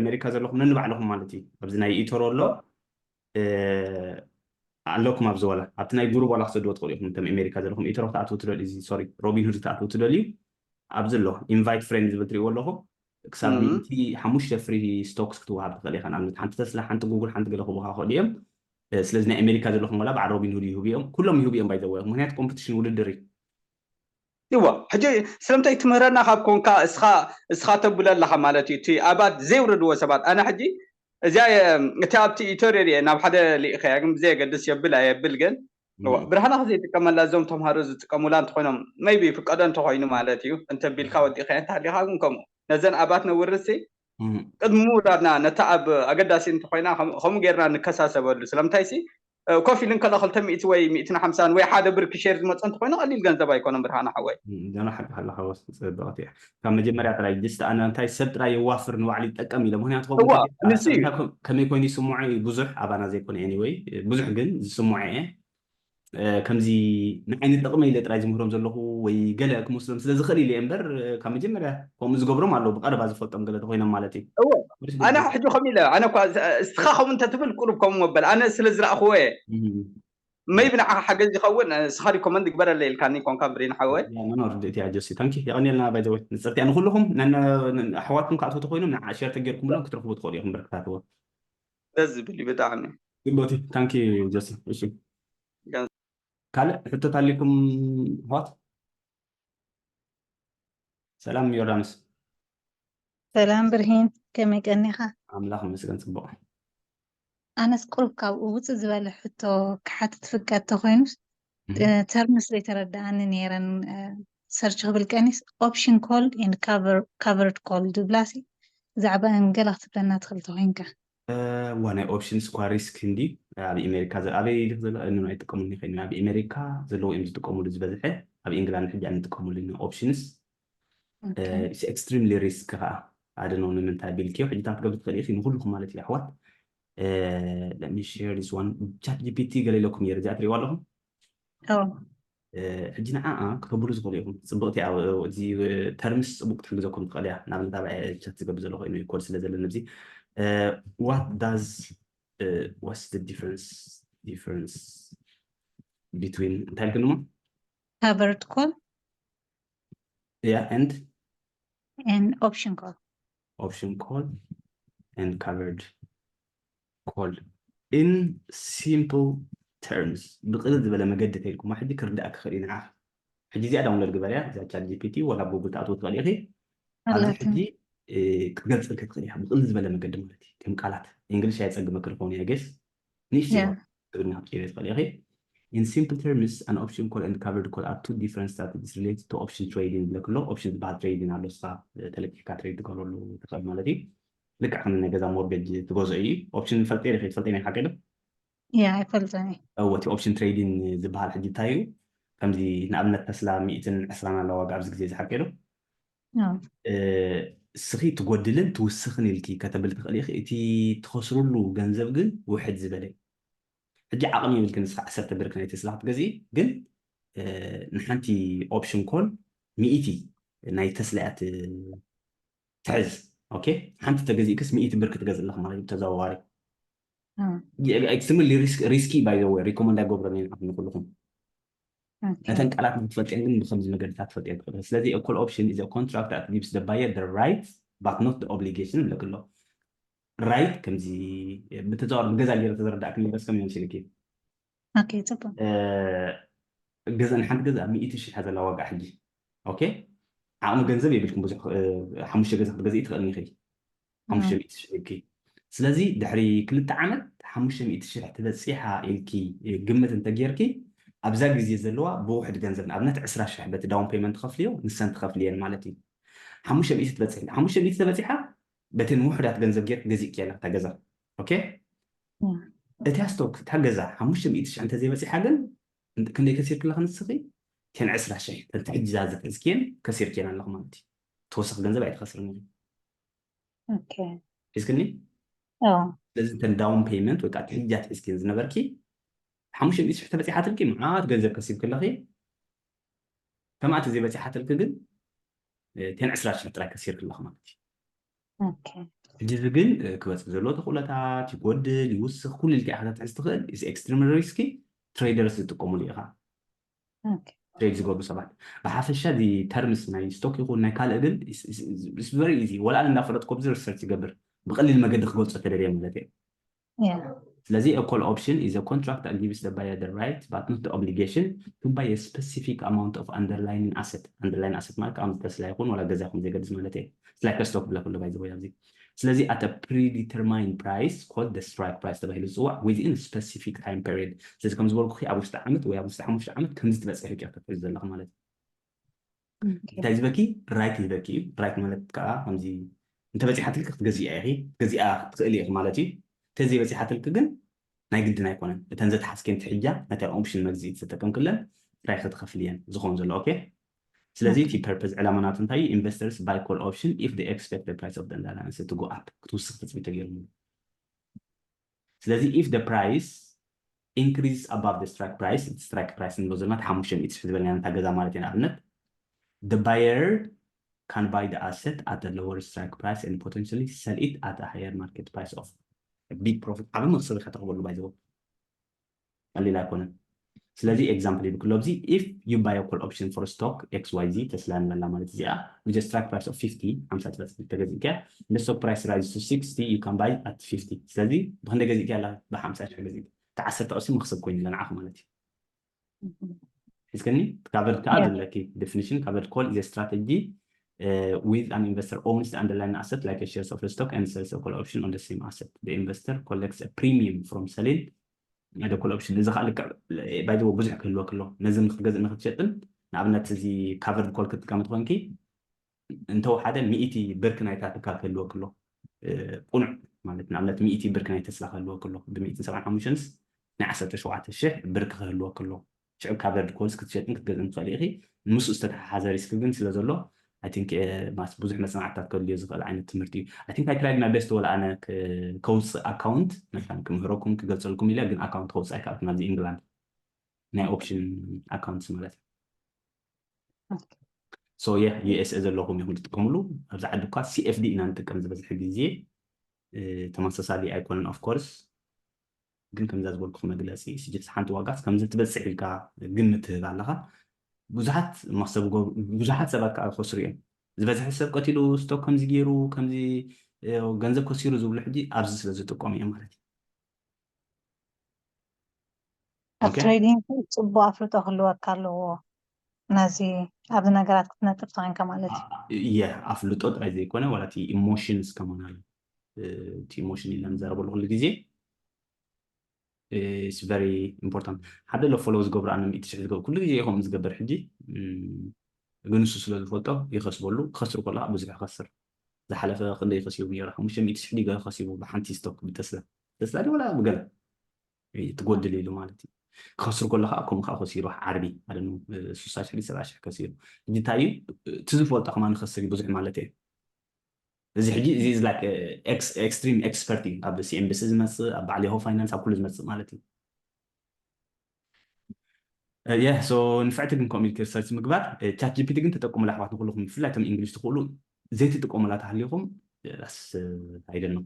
ኣሜሪካ ዘለኹም ነንባዕለኹም ማለት እዩ፣ ኣብዚ ናይ ኢተሮ ኣሎ ኣለኩም ኣብዚ፣ ዋላ ኣብቲ ናይ ጉሩብ ዋላ ክሰድዎ ትኽእሉ ኢኹም። እቶም ኣሜሪካ ዘለኹም ኢተሮ ክትኣትዉ ትደልዩ፣ እዚ ሶሪ፣ ሮቢን ሁድ ክትኣትዉ ትደልዩ፣ ኣብዚ ኣሎ ኢንቫይት ፍሬንድ ዝብል ትሪእዎ ኣለኹም። ክሳብ ሚእቲ ሓሙሽተ ፍሪ ስቶክስ ክትወሃብ ትኽእል ኢኻ። ንኣብነት ሓንቲ ተስላ፣ ሓንቲ ጉግል፣ ሓንቲ ገለ ክህቡኻ ይኽእሉ እዮም። ስለዚ ናይ ኣሜሪካ ዘለኹም ዋላ በዓል ሮቢን ሁድ ይህቡ እዮም፣ ኩሎም ይህቡ እዮም ባይዘወ፣ ምክንያቱ ኮምፒቲሽን ውድድር እዩ። ይዋ ሕጂ ስለምንታይ ትምህረና ካብ ኮንካ እስኻ እስኻ ተብሎ ኣለኻ ማለት እዩ። እቲ ኣባት ዘይውረድዎ ሰባት ኣነ ሕጂ እዚኣ እቲ ኣብቲ ኢተርዮ ሪኤ ናብ ሓደ ልኢኸያ ግን ብዘየገድስ የብል ኣየብል ግን ብርሃና ከዘይጥቀመላ እዞም ተምሃሮ ዝጥቀሙላ እንተኮይኖም maybe ፍቀዶ እንተኮይኑ ማለት እዩ። እንተቢልካ ወዲኸያ እንተሃሊኻ ግን ከምኡ ነዘን ኣባት ነውርሲ ቅድሚ ምውራድና ነታ ኣብ ኣገዳሲ እንተኮይና ከምኡ ጌርና ንከሳሰበሉ። ስለምንታይ ሲ ኮፍ ኢሉ እንከሎ ክልተ ሚእቲ ወይ ሚእትን ሓምሳን ወይ ሓደ ብር ክሼር ዝመፀ እንተኮይኑ ቀሊል ገንዘብ ኣይኮነን ብርሃነ ሓወይ። ዛና ሓቂ ኣለካ ወስ ፅብቅቲ እያ። ካብ መጀመርያ ጥራይ just ኣነ እንታይ ሰብ ጥራይ የዋፍር ንባዕሉ ይጠቀም ኢለ፣ ምክንያቱ ከምኡ እዋ፣ ኮይኑ ንሱ እዩ። እንታይ ኮ- ከመይ ኮይኑ ይስምዖ እዩ ብዙሕ ኣባና ዘይኮነ anyway ብዙሕ ግን ዝስምዖ እየ። ከምዚ ንዓይ ንጠቕመ ኢለ ጥራይ ዝምህሮም ዘለኹ ወይ ገለ ክመስሎም ስለ ዝኽእል ኢለ እየ እምበር ካብ መጀመርያ ከምኡ ዝገብሮም ኣለዉ ብቐረባ ዝፈልጦም ገለ ተኮይኖም ማለት እዩ። እወ ኣነ ሕጂ ከምኡ ኢለ ኣነ እኳ እስኻ ከምኡ እንተትብል ቁሩብ ከምኡ መበል ኣነ ስለ ዝረእኽዎ እየ። መይብ ንዓኻ ሓገዝ ይኸውን። እስኻ ሪኮመንድ ግበረለ ኢልካኒ ኮንካ ብሬን ሓወይ። ኖኖ ርድእቲ እያ ጆሲ ታንኪ የቐንየልና ባይዘወይ ንፅርቲ እያ ንኩልኹም። ኣሕዋትኩም ክኣትዉ ተኮይኖም ንዓ ሼር ተገይርኩምሎም ክትረኽቡ ትኽእሉ ኢኹም በርክታትዎ። ደስ ዝብል እዩ ብጣዕሚ። ግቦቲ ታንኪ ጆሲ። እሺ ካልእ ሕቶት ኣሊኩም ኣሕዋት? ሰላም ዮርዳኖስ። ሰላም ብርሂን፣ ከመይ ቀኒኻ? ኣምላኽ ይመስገን ጽቡቕ። ኣነስ ቁሩብ ካብኡ ውጽእ ዝበለ ሕቶ ክሓትት ፍቃድ ተኾይኑስ፣ ተርምስ ዘይተረድኣኒ ነይረን፣ ሰርች ክብል ቀኒስ option call and covered call ዝብላሲ ብዛዕባኣን ገለ ክትብለና ትኽእል ተኾይንካ። እዋ ናይ ኦፕሽንስ እኳ ሪስክ እንዲ ኣብ ኤሜሪካ ዘ- ኣበይ ኢልክ ዘሎ እኖ ኣይጥቀሙሉ ይኸ ኣብ ኤሜሪካ ዘለዉ እዮም ዝጥቀሙሉ ዝበዝሐ ኣብ ኢንግላንድ ሕጂ ኣይንጥቀሙሉ ኢና ኦፕሽንስ it's extremely risk ከዓ ኣደነው ንምንታይ ቢልክዮ ሕጂ ታትገብር ትኽእል ኢኺ ንኩልኩም ማለት እዩ ኣሕዋት let me share this one chat gpt ገለ ኢለኩም ነይረ እዚኣ ትሪእዋ ኣለኹም ሕጂ ንዓኣ ክተብሉ ዝኽእሉ ኢኹም። ፅብቕቲ እያ። እዚ ተርምስ ፅቡቅ ክትሕግዘኩም ትኽእል እያ። ንኣብነት ኣብ ቻት ዝገብር ዘለኹ ኮይኑ ኮድ ስለ ዘለኒ ኣብዚ what does what's the difference difference between እንታይ ኢልክንሞ covered call yeah and and option call option call and covered call in simple terms ብቅልል ዝበለ መገዲ ተይልኩማ ሕጂ ክርዳእ ክኽእል እዩ ንዓኽ ሕጂ እዚኣ ዳውንሎድ ግበርያ እዛ ቻት ጂፒቲ ወላ ጉግል ትኣትዎ ትኽእል ኢኺ ኣብዚ ሕጂ ክትገልፀልከ ትኽእል ኢኻ ብቅልል ዝበለ መገዲ ማለት እዩ ከም ቃላት እንግሊሽ ኣየፀግመክ ዝኸውን እየ ጌስ ንእሽቶ ትግርኛ ክትቀይረ ትኽእል ኢኺ In simple terms, an option call and covered call are two different strategies related to option trading ዝብለክ ኣሎ option ዝበሃል trading ኣሎ ስኻ ተለቂካ ትሬድ ትገብረሉ ትኽእል ማለት እዩ ልክዕ ከም ናይ ገዛ ሞርገጅ ትገዝኦ እዩ ኦፕሽን ፈልጠ ደ ትፈልጠ ናይ ሓቂ ዶ ያ ኣይፈልጠን እየ እወ እቲ ኦፕሽን ትሬዲንግ ዝበሃል ሕጂ እንታይ እዩ ከምዚ ንኣብነት ተስላ ሚእትን ዕስራን ኣላ ዋጋ ኣብዚ ግዜ ዝሓቂ ዶ እስኺ ትጎድልን ትውስኽን ኢልኪ ከተብል ትኽእል ኢኺ እቲ ትኸስርሉ ገንዘብ ግን ውሕድ ዝበለ እዩ ሕጂ ዓቕሚ የብልክን እስኻ ዓሰርተ ብር ናይ ተስላ ክትገዝኢ ግን ንሓንቲ ኦፕሽን ኮል ሚእቲ ናይ ተስላ እያ ትሕዝ። ኦኬ፣ ሓንቲ ተገዚእክስ ሚእቲ ብር ክትገዝእ ኣለኻ ማለት እዩ ተዘዋዋሪ። Extremely risky, by the way, recommend ኣይገብሮን እየ ንዓኹም ንኩልኹም። ነተን ቃላት ንክትፈልጥየን ግን ብከምዚ መገድታት ትፈልጥየን ትኽእል። ስለዚ a call option is a contract that gives the buyer the right but not the obligation ይብለክ ኣሎ። Right ከምዚ ብተዘዋዋሪ ብገዛ ገይረ ተዘረዳእክኒ በስ ከም ይመስልክ okay ጽቡቅ ገዛ ንሓንቲ ገዛ ሚእቲ ሺሕ ዘላ ዋጋ ሕጂ okay ዓቕሚ ገንዘብ የብልኩም ብዙሕ ሓሙሽተ ገዛ ክትገዝኢ ትኽእል ኢኺ ሓሙሽተ ሚእቲ ሺሕ ኢልኪ ስለዚ ድሕሪ ክልተ ዓመት ሓሙሽተ ሚእቲ ሺሕ ትበፂሓ ኢልኪ ግምት እንተጌርኪ ኣብዛ ግዜ ዘለዋ ብውሕድ ገንዘብ ንኣብነት ዕስራ ሺሕ በቲ down payment ትኸፍልዮ ንሰን ትኸፍልየን ማለት እዩ ሓሙሽተ ሚእቲ ትበፅሕ ሓሙሽተ ሚእቲ ተበፂሓ በተን ውሕዳት ገንዘብ ጌርኪ ገዚእኪ ኣለካ እታ ገዛ okay እቲያ stock እታ ገዛ ሓሙሽተ ሚእቲ ሺሕ እንተዘይበፂሓ ግን ክንደይ ከሲርኪ ኣለኺ ንስኺ እተን ዕስራ ሺሕ እተን ሕጂ ዝሕዝክየን ከሲርክየን ኣለኺ ማለት እዩ ተወሳኺ ገንዘብ ኣይትኸስርን ኢኺ okay ሒዝክኒ አዎ ስለዚ እተን down payment ወይ ከዓ ትሕጃት ሒዝክን ዝነበርኪ ሓሙሽተ ሚእቲ ሽሕ ተበፂሓትልኪ መዓት ገንዘብ ከሲብኪ ኣለኺ ከማእቲ ዘይበፂሓትልኪ ግን እተን ዕስራ ሽሕ ጥራይ ከሲርኪ ኣለኺ ማለት እዩ okay ሕጂ እዚ ግን ክበፅእ ዘሎ ተኽእሎታት ይጎድል ይውስኽ ኩሉ ኢልካ ኢኻ ክትሕዝ ትኽእል is extremely risky traders ዝጥቀሙሉ ኢኻ okay trade ዝገብሩ ሰባት ብሓፈሻ እዚ terms ናይ stock ይኹን ናይ ካልእ ግን very easy ወላ ኣነ እንዳፈለጥኩ ኣብዚ research ይገብር ብቐሊል መገዲ ክገልፆ ተደልየ ማለት እየ yeah ስለዚ a call option is a contract that gives the buyer the right but not the obligation to buy a specific amount of underlying asset underlying asset ማለት ከም ተስላ ይኹን ወላ ገዛ ይኹን ዘይገድስ ማለት እየ like stock ብላ ከሎ ባይ ዘወይ ኣብዚ ስለዚ at a predetermined price called the strike price ተባሂሉ ዝፅዋዕ within a specific time period ስለዚ ከም ዝበልኩ ኣብ ውሽጢ ዓመት ወይ ኣብ ውሽጢ ሓሙሽተ ዓመት ከምዚ ትበፅሕ ኪ ክትሕዝ ዘለኻ ማለት እዩ እንታይ ዝበኪ right ይበኪ እዩ right ማለት ከዓ ከምዚ እንተበፂሓትልኪ ክትገዚኣ ኢኺ ክትገዚኣ ክትኽእል ኢኺ ማለት እዩ እንተዘይበፂሓትልኪ ግን ናይ ግድን ኣይኮነን እተን ዘተሓዝክን ትሕጃ ነተን option መግዝኢ ዝተጠቀምክለን ጥራይ ክትኸፍልየን ዝኾን ዘሎ okay ስለዚ እቲ purpose ዕላማ ናቱ እንታይ እዩ investors buy call option if they expect the price of the underlying asset to go up ክትውስኽ ትፅቢት ተገይሩ ስለዚ if the price increase above the strike price strike price ንብሎ ዘለና ሓሙሽተ ሚእቲ ሽሕ ዝበልና ነታ ገዛ ማለት እዩ ንኣብነት the buyer can buy the asset at a lower strike price and potentially sell it at a higher market price of big profit ዓቢ መክሰብ ኢኻ ተቕበሉ ባይዘው ቀሊል ኣይኮነን ስለዚ example ይብክሎ ኣብዚ if you buy a call option for stock xyz ተስላ ንበላ ማለት እዚኣ with a strike price of fifty ሓምሳ ትበፅሕ ተገዚእካ the stock price rise to sixty you can buy at fifty ስለዚ ብክንደይ ገዚእካ ኣላ ብሓምሳ ሽሕ ገዚእ እቲ ዓሰርተ ቅርሺ መክሰብ ኮይኑ ለንዓኹ ማለት እዩ ሒዝከኒ covered ከዓ ዘለኪ definition covered call is a strategy with an investor owns the underlying asset like a shares of the stock and sells a call option on the same asset the investor collects a premium from selling ሓደ call option እዚ ከዓ ልክዕ ባይዘ ብዙሕ ክህልወ ክሎ ነዚ ንክትገዝእ ንክትሸጥን ንኣብነት እዚ covered call ክትጥቀም ትኾንኪ እንተወሓደ ሚእቲ ብርክ ናይታ ትካል ክህልወ ክሎ ቁኑዕ ማለት ንኣብነት ሚእቲ ብርክ ናይ ተስላ ክህልወ ክሎ ብሚእትን ሰብዓን ሓሙሽተንስ ናይ ዓሰርተ ሸውዓተ ሽሕ ብርክ ክህልወ ክሎ ሽዑ covered calls ክትሸጥን ክትገዝእን ትኽእል ኢኺ ምስኡ ዝተተሓሓዘ risk ግን ስለ ዘሎ I think ማስ ብዙሕ መፅናዕትታት ከድልዮ ዝኽእል ዓይነት ትምህርቲ እዩ I think I tried my best ወላ ኣነ ከውፅእ account መታን ክምህረኩም ክገልፀልኩም ኢለ ግን account ከውፅእ ኣይከኣልኩን ኣብዚ England ናይ option accounts ማለት እዩ so yeah USA ዘለኹም ኢኹም ትጥቀምሉ ኣብዚ ዓዲ እኳ CFD ኢና ንጥቀም ዝበዝሕ ግዜ ተመሳሳሊ ኣይኮነን of course ግን ከምዛ ዝበልኩ መግለፂ ስጅት ሓንቲ ዋጋስ ከምዚ ትበፅሕ ኢልካ ግምት ትህብ ኣለኻ ብዙሓት መክሰብ ብዙሓት ሰባት ከዓ ክኸስሩ እዮም ዝበዝሐ ሰብ ቀቲሉ stock ከምዚ ገይሩ ከምዚ ገንዘብ ከሲሩ ዝብሉ ሕጂ ኣብዚ ስለ ዝጥቀሙ እዮም ማለት እዩ ኣብ trading ፅቡቅ ኣፍልጦ ክህልወካ ኣለዎ ነዚ ኣብዚ ነገራት ክትነጥፍ ተኮንካ ማለት እዩ የ ኣፍልጦ ጥራይ ዘይኮነ ዋላ እቲ emotions ከማን ኣሎ እቲ emotion ኢልና ንዛረበሉ ኩሉ ግዜ it's very important ሓደ ሎ follow ዝገብሩ ኣነ ሚእቲ ሽሕ ዝገብሩ ኩሉ ግዜ ከምኡ ዝገብር ሕጂ ግን ንሱ ስለ ዝፈልጦ ይኸስበሉ ክኸስር ከለካ ብዙሕ ይኸስር ዝሓለፈ ክንደይ ከሲቡ ነይሩ ሓሙሽተ ሚእቲ ሽሕ ዲገ ከሲቡ ብሓንቲ stock ብተስላ ተስላ ዲ ወላ ብገለ ትጎድል ኢሉ ማለት እዩ ክኸስር ከለካ ከምኡ ከዓ ከሲሩ ዓርቢ ኣደኑ ስሳ ሽሕ ሰብዓ ሽሕ ከሲሩ ሕጂ እንታይ እዩ እቲ ዝፈልጦ ከማ ንኸስር ብዙሕ ማለት እዩ እዚ ሕጂ እዚ like extreme expert እዩ ኣብ CNBC ዝመፅእ ኣብ በዓል Yahoo Finance ኣብ ኩሉ ዝመፅእ ማለት እዩ yeah so ንፍዕቲ ግን ከምኡ ኢልክ research ምግባር ChatGPT ግን ተጠቅሙሉ ኣሕዋት ንኩልኩም ብፍላይ እቶም English ትኽእሉ ዘይትጥቀሙላ ተሃሊኹም ዳስ ኣይደኖ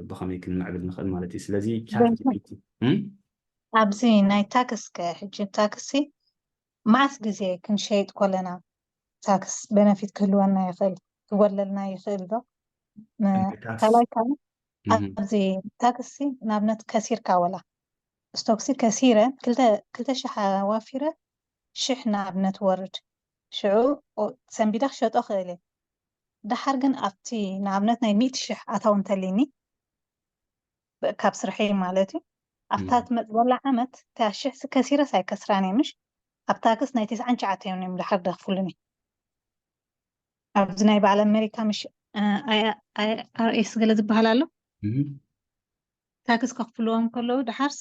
ብኸመይ ክንምዕብል ንኽእል ማለት እዩ። ስለዚ ቻት ጂ ፒ ቲ ኣብዚ ናይ ታክስ ከ ሕጂ ታክሲ መዓስ ግዜ ክንሸይጥ ከለና ታክስ ቤነፊት ክህልወና ይኽእል ክወለልና ይኽእል ዶ? ካልኣይ ከዓ ኣብዚ ታክሲ ንኣብነት ከሲርካ ወላ ስቶክሲ ከሲረ ክልተ ሽሕ ኣዋፊረ ሽሕ ንኣብነት ወርድ ሽዑ ሰንቢደ ክሸጦ ክእል እየ። ደሓር ግን ኣብቲ ንኣብነት ናይ ሚእቲ ሽሕ ኣታዊ እንተሊኒ ካብ ስርሐይ ማለት እዩ ኣብታ ትመፅእ ዘላ ዓመት እታ ሽሕ ከሲረስ ኣይከስራን እየ ምሽ ኣብ ታክስ ናይ ተስዓን ትሽዓተን እዮም ድሓር ደኽፍሉኒ ኣብዚ ናይ በዓል ኣሜሪካ ምሽ ኣይኣርኤስ ገለ ዝበሃል ኣሎ ታክስ ከኽፍልዎም ከለዉ ድሓር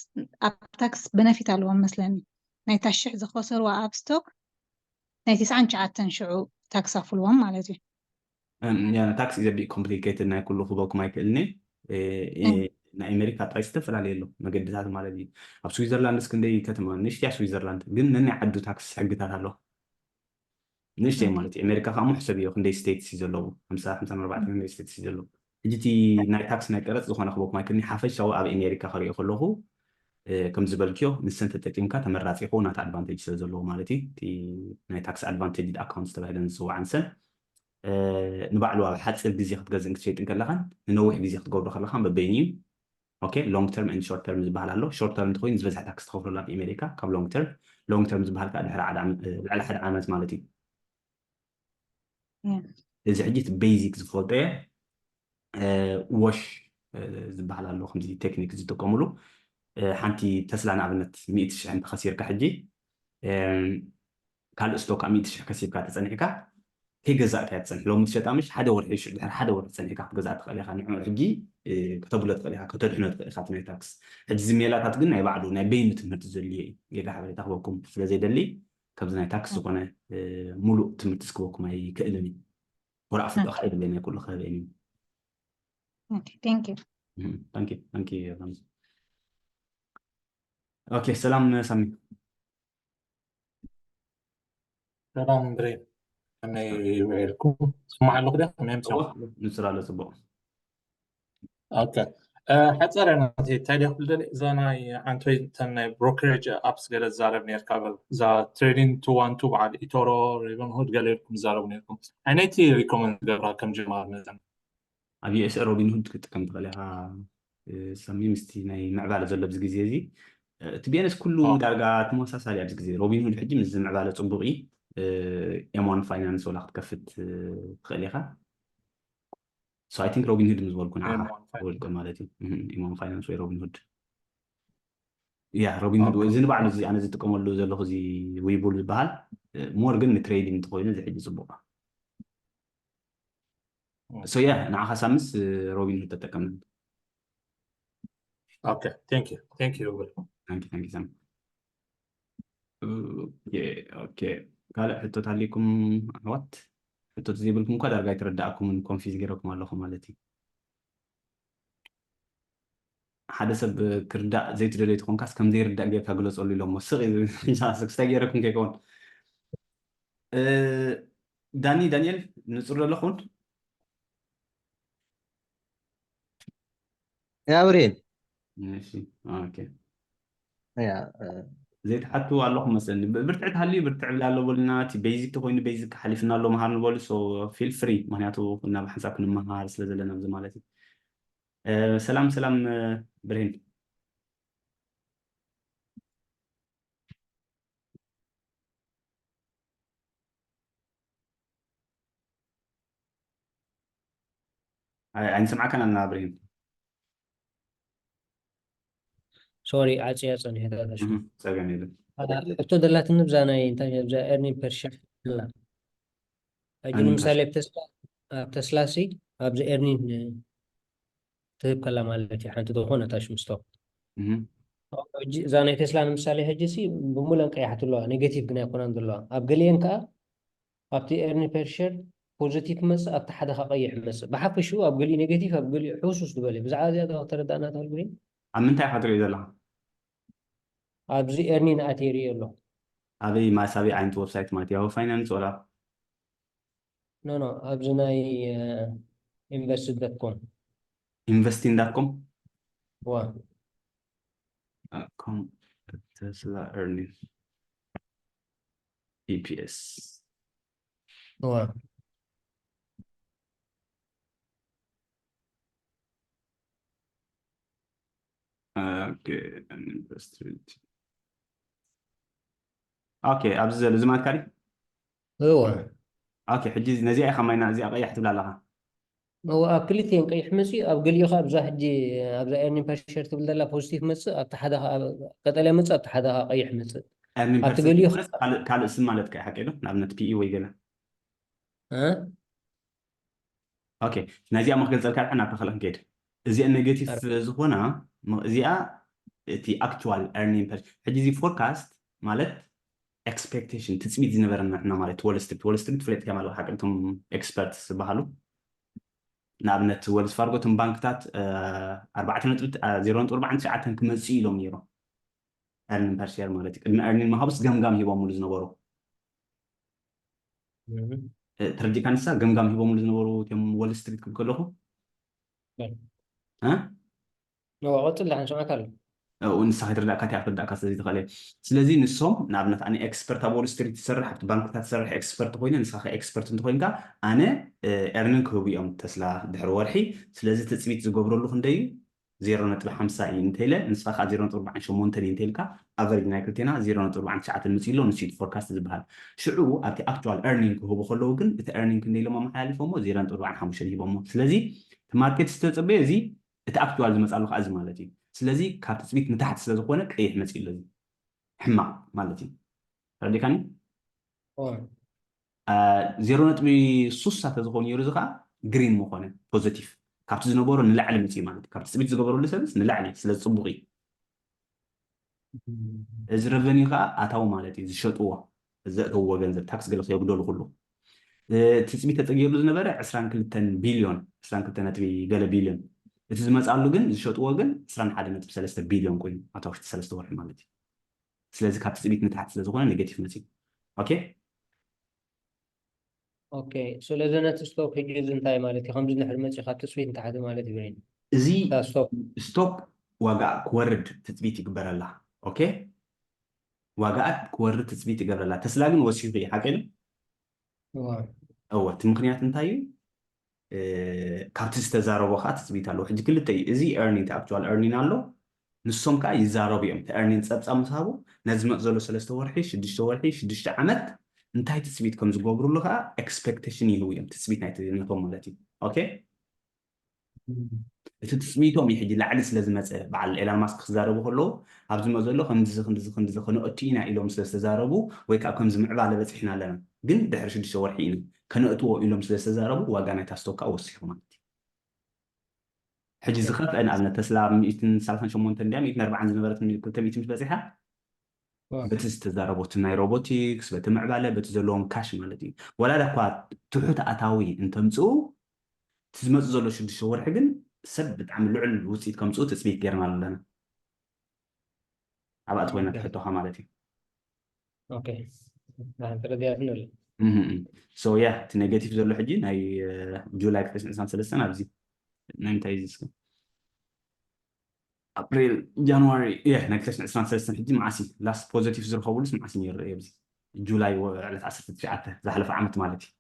ኣብ ታክስ በነፊት ኣለዎም መስለኒ ናይታ ሽሕ ዝኸሰርዋ ኣብ ስቶክ ናይ ተስዓን ትሽዓተን ሽዑ ታክስ ኣፍልዎም ማለት እዩ ታክስ ኢዘቢ ኮምፕሊኬትድ ናይ ኩሉ ክበኩም ኣይክእልኒ ናይ ኣሜሪካ ጥራይ ዝተፈላለዩ ኣሎ መገድታት ማለት እዩ ኣብ ስዊዘርላንድስ ክንደይ ከተማ ንሽትያ ስዊዘርላንድ ግን ነናይ ዓዱ ታክስ ሕግታት ኣሎ ንሽተይ ማለት እዩ ኣሜሪካ ከዓ ሙሕሰብ እዩ ክንደይ ስቴትስ እዩ ዘለዎ ሓምሳ ሓምሳ ኣርባዕተ ክንደይ ስቴትስ እዩ ዘለዎ ሕጂ እቲ ናይ ታክስ ናይ ቀረፅ ዝኾነ ክበኩም ኣይክእልኒ ሓፈሻዊ ኣብ ኣሜሪካ ክሪኦ ከለኹ ከም ዝበልክዮ ንሰን ተጠቂምካ ተመራፂ ይኸውን ናተ ኣድቫንቴጅ ስለ ዘለዎ ማለት እዩ እቲ ናይ ታክስ ኣድቫንቴጅ ኣካውንት ዝተባሂለን ዝፅዋዕ ንሰን ንባዕሉ ኣብ ሓፂር ግዜ ክትገዝእን ክትሸይጥን ከለኻን ንነዊሕ ግዜ ክትገብሮ ከለኻን በበይኑ እዩ ኦኬ long term and short term ዝበሃል ኣሎ short term እንተኮይኑ ዝበዝሐ ታክስ ትኸፍለሉ ኣብ ኣሜሪካ ካብ long term long term ዝበሃል ከዓ ድሕሪ ልዕሊ ሓደ ዓመት ማለት እዩ እዚ ሕጂ እቲ ቤዚክ ዝፈልጦ እየ ዎሽ ዝበሃል ኣሎ ከምዚ ቴክኒክ ዝጥቀምሉ ሓንቲ ተስላ ንኣብነት ሚእቲ ሽሕ እንተኸሲርካ ሕጂ ካልእ ስቶክ ኣብ ሚእቲ ሽሕ ከሲብካ ተፀኒሕካ ከይገዛእካ እያ ትፀንሕ ሎሚ ትሸጣ ምሽ ሓደ ወርሒ ሽዑ ድሕሪ ሓደ ወርሒ ፀኒሕካ ክትገዛእ ትኽእል ኢኻ ንዕኡ ሕጂ ከተብሎ ትኽእል ኢኻ ከተድሕኖ ትኽእል ኢኻ ናይ ታክስ ሕጂ እዚ ሜላታት ግን ናይ ባዕሉ ናይ በይኑ ትምህርቲ ዘድልዮ እዩ ጌጋ ሓበሬታ ክበኩም ስለዘይደሊ ከምዚ ናይ ታክስ ዝኾነ ሙሉእ ትምህርቲ ስክበኩም ኣይክእልን እዩ ወላ ኣፍልጦ ከዓ የብለይ ናይ ኩሉ ክህበ እዩ Thank you. Thank you. Thank you. Okay, ሰላም ሳሚ ሰላም ብሬ ከመይ ውዒልኩም ስማዕ ኣለኹ ድያ ከመይ ምሰ ንስራ ኣሎ ፅቡቅ ኦኬ ሓፀር ናት እንታይ ዲያ ክብል ደሊ እዛ ናይ ዓንቶይ እተን ናይ ብሮከሬጅ ኣፕስ ገለ ዝዛረብ ነርካ በል እዛ ትሬዲንግ ቱ ዋን ቱ በዓል ኢቶሮ ሪቨንሁድ ገለ ኢልኩም ዝዛረቡ ነርኩም ኣይነይቲ ሪኮመንድ ገብራ ከም ጀማር መዘን ኣብ ዩኤስኤ ሮቢንሁድ ክትጥቀም ትኽእል ኢኻ ሳሚ ምስቲ ናይ ምዕባለ ዘሎ ኣብዚ ግዜ እዚ እቲ ቢኤንኤስ ኩሉ ዳርጋ ተመሳሳሊ ኣብዚ ግዜ ሮቢንሁድ ሕጂ ምስ ምዕባለ ፅቡቅ እዩ ኤም ዋን ፋይናንስ ወላ ክትከፍት ትኽእል ኢኻ so I think ሮቢንሁድ ምስ በልኩ ንዓኻ ውልቀ ማለት እዩ ኤም ዋን ፋይናንስ ወይ ሮቢንሁድ ያ ሮቢንሁድ እዚ ንባዕሉ እዚ ኣነ ዝጥቀመሉ ዘለኹ እዚ ዊቡል ዝበሃል ሞር ግን ንትሬዲንግ እንተኮይኑ እዚ ሕጂ ፅቡቅ so yeah ንዓኻ ሳምስ ሮቢንሁድ ተጠቀምና Okay, thank you. Thank you. Thank you, thank you, Sam. Okay, okay. ካልእ ሕቶት ሃሊኩም ኣሕዋት ሕቶት ዘይብልኩም እኳ ዳርጋ ኣይተረዳእኩምን ኮንፊዝ ገይረኩም ኣለኹ ማለት እዩ ሓደ ሰብ ክርዳእ ዘይትደለይ ትኾንካስ ከም ዘይርዳእ ጌርካ ግለፀሉ ኢሎሞ ስቕ ስክስታይ ገይረኩም ከይከውን ዳኒ ዳንኤል ንፁር ዘለኹን ያብሬል ዘይትሓቱ ኣለኹም መስለኒ ብርትዕ ትሃልዩ ብርትዕ ብላ ኣሎ በሉና እቲ ቤዚክ ተኮይኑ ቤዚክ ሓሊፍና ኣሎ መሃር ንበሉ ፊል ፍሪ ምክንያቱ ናብ ሓንሳብ ክንመሃር ስለ ዘለና ኣብዚ ማለት እዩ ሰላም ሰላም ብርሂን ኣይንሰምዓካን ኣለና ብርሂን ሶሪ ዓፅያ ፀኒሐ ፀገም የለን እቶ ደላትኒ ብዛ ናይ እንታይ ብዛ ኤርኒንግ ፐርሸር ላ ሕጂ ንምሳሌ ኣብ ተስላ ሲ ኣብዚ ኤርኒንግ ትህብ ከላ ማለት እዩ ሓንቲ ዝኾነ ታሽም ስቶክ እዛ ናይ ቴስላ ንምሳሌ ሕጂ ሲ ብሙለን ቀያሕቲ ኣለዋ ኔጌቲቭ ግን ኣይኮናን ዘለዋ ኣብ ገሊአን ከዓ ኣብቲ ኤርኒ ፐርሸር ፖዚቲቭ መፅእ ኣብቲ ሓደ ከቀይሕ መፅእ ብሓፈሽኡ ኣብ ገሊኡ ኔጌቲቭ ኣብ ገሊኡ ሕውሱስ ዝበለ ብዛዕባ እዚኣ ተረዳእና ተልጉ ኣብ ምንታይ ኢኻ ትሪኦ ዘለኻ ኣብዚ ኤርኒ ንኣት ይርኢ ኣሎ ኣበይ ማስ ኣበይ ዓይነት ወብሳይት ማለት ያሁ ፋይናንስ ወላ ኖ ኖ ኣብዚ ናይ ኢንቨስት ዶት ኮም investing dot com ዋ com Tesla earning E P S ዋ okay invested okay ኣብዚ ዘሎ እዚ ማለት ካሊ እወ okay ሕጂ ነዚኣ ኢኻ ማይና እዚኣ ቀያሕ ትብላ ኣለኻ እወ ኣብ ክልቲኤን ቀይሕ መፅእ ኣብ ገሊኡ ከዓ ኣብዛ ሕጂ ኣብዛ earning per share ትብል ዘላ positive መፅእ ኣብቲ ሓደ ከዓ ቀጠልያ መፅእ ኣብቲ ሓደ ከዓ ቀይሕ መፅእ earning per ኣብቲ share ገሊኡ ማለት ካልእ ካልእ ስም ማለት ከ ሓቂ ዶ ንኣብነት P E ወይ ገለ እ? okay ናዚኣ መክገልፀልካ ድሓ ናብ ተኸለ ክንከይድ እዚኣን negative ዝኾና ም- እዚኣ እቲ actual earning per ሕጂ እዚ forecast ማለት expectation ትፅቢት ዝነበረና ንሕና ማለት Wall Street Wall Street ፍለጥካ ማለት ሓቂ እቶም experts ዝበሃሉ ንኣብነት Wells Fargo እቶም ባንክታት ኣርባዕተ ነጥቢ ዜሮ ነጥቢ ኣርባዕተ ትሽዓተ ክመፅኡ ኢሎም ነይሮም earning per share ማለት እዩ ቅድሚ earning ምሃቡስ ገምጋም ሂቦምሉ ዝነበሩ ተረዲእካ ንሳ ገምጋም ሂቦምሉ ዝነበሩ እቶም Wall Street ክብል ከለኹ እ? እ? ቀፅል ደሓን ሰማዕካ ኣሎ ንሳ ከይትረዳእካ እቲኣ ክትረዳእካ ስለዘይትኽእል እየ ስለዚ ንሶም ንኣብነት ኣነ expert ኣብ Wall Street ትሰርሕ ኣብቲ ባንክታት ትሰርሕ expert ኮይነ ንስኻ ከ expert እንተኮይንካ ኣነ earning ክህቡ እዮም ተስላ ድሕሪ ወርሒ ስለዚ ትፅቢት ዝገብረሉ ክንደይ እዩ ዜሮ ነጥቢ ሓምሳ እዩ እንተኢለ ንስኻ ከዓ ዜሮ ነጥቢ ኣርባዓን ሸሞንተን እዩ እንተኢልካ average ናይ ክልቴና ዜሮ ነጥቢ ኣርባዓን ትሽዓተን ምፅእ ኣሎ ንሱ እዩ forecast ዝበሃል ሽዑ ኣብቲ actual earning ክህቡ ከለዉ ግን እቲ earning ክንደይ ኢሎም ኣመሓላሊፎሞ ዜሮ ነጥቢ ኣርባዓን ሓሙሽተን ሂቦሞ ስለዚ እቲ market ዝተፀበየ እዚ እቲ actual ዝመፅኣሉ ከዓ እዚ ማለት እዩ ስለዚ ካብ ትፅቢት ንታሕቲ ስለዝኮነ ቀይሕ መፅእ ኣሎ እዚ ሕማቕ ማለት እዩ ተረዲካኒ ዜሮ ነጥቢ ሱሳ ተዝኾን ነይሩ እዚ ከዓ green ምኾነ positive ካብቲ ዝነበሮ ንላዕሊ ምፅእ ማለት እዩ ካብ ትፅቢት ዝገበረሉ ሰብስ ንላዕሊ ስለ ዝፅቡቕ እዩ እዚ revenue ከዓ ኣታዊ ማለት እዩ ዝሸጥዎ ዘእተውዎ ገንዘብ tax ገለ ከየጉደሉ ኩሉ ትፅቢት ተፀጊርሉ ዝነበረ ዕስራን ክልተን ቢልዮን ዕስራን ክልተ ነጥቢ ገለ ቢልዮን እቲ ዝመፅኣሉ ግን ዝሸጥዎ ግን ዕስራን ሓደ ነጥቢ ሰለስተ ቢልዮን ኮይኑ ኣብታ ውሽጢ ሰለስተ ወርሒ ማለት እዩ ስለዚ ካብ ትፅቢት ንታሕቲ ስለዝኾነ negative መፅእ okay okay ስለዚ ነቲ stock ሕጂ እዚ እንታይ ማለት እዩ ከምዚ ድሕሪ መፅእ ካብ ትፅቢት ንታሕቲ ማለት እዩ brain እዚ stock stock ዋጋ ክወርድ ትፅቢት ይግበረላ okay ዋጋኣ ክወርድ ትፅቢት ይገብረላ ተስላ ግን ወሲኹ እዩ ሓቂ እወ እቲ ምክንያት እንታይ እዩ ካብቲ ዝተዛረቦ ከዓ ትፅቢት ኣለዎ ሕጂ ክልተ እዩ እዚ earning actual earning ኣሎ ንሶም ከዓ ይዛረቡ እዮም እቲ earning ፀብፃብ ምስ ሃቡ ነዚ መፅ ዘሎ ሰለስተ ወርሒ ሽዱሽተ ወርሒ ሽዱሽተ ዓመት እንታይ ትፅቢት ከም ዝገብሩሉ ከዓ expectation ይህቡ እዮም ትፅቢት ናይቲ ነቶም ማለት እዩ okay እቲ ትፅቢቶም እዩ ሕጂ ላዕሊ ስለ ዝመፀ በዓል ኤላን ማስክ ክዛረቡ ከለዉ ኣብዚ መ ዘሎ ከምዚ ክንዚ ክንዚ ክነእቱ ኢና ኢሎም ስለ ዝተዛረቡ ወይ ከዓ ከምዚ ምዕባለ በፂሕና ኣለና ግን ድሕሪ ሽዱሽተ ወርሒ ኢና ከነእትዎ ኢሎም ስለ ዝተዛረቡ ዋጋ ናይታ ስቶክ ከዓ ወሲኹ ማለት እዩ ሕጂ ዝኸፍአ ንኣብነት ተስላ ሚእትን ሰላሳን ሸሞንተን ድያ ሚእትን ኣርባዓን ዝነበረት ክልተ ሚእቲ ምስ በፂሓ በቲ ዝተዛረቦ እቲ ናይ robotics በቲ ምዕባለ በቲ ዘለዎም cash ማለት እዩ ወላ ዳኳ ትሑት ኣታዊ እንተምፅኡ እቲ ዝመፅእ ዘሎ ሽዱሽተ ወርሒ ግን ሰብ ብጣዕሚ ልዑል ውፅኢት ከምፅኡ ትፅቢት ጌርና ኣለና ኣብኣ እቲ ኮይና ትሕቶኻ ማለት እዩ okay ተረዲኣትኒ ኣሎ so yeah እቲ negative ዘሎ ሕጂ ናይ ጁላይ ክልተ ሽሕን ዕስራን ሰለስተን ኣብዚ ናይ ምንታይ እዚ እስከ ኣፕሪል ጃንዋሪ የ ናይ ክልተ ሽሕን ዕስራን ሰለስተን ሕጂ መዓስ እዩ last positive ዝረኸብሉስ መዓስ ነይሩ ኣብዚ ጁላይ ዕለት ዓሰርተ ትሽዓተ ዝሓለፈ ዓመት ማለት እዩ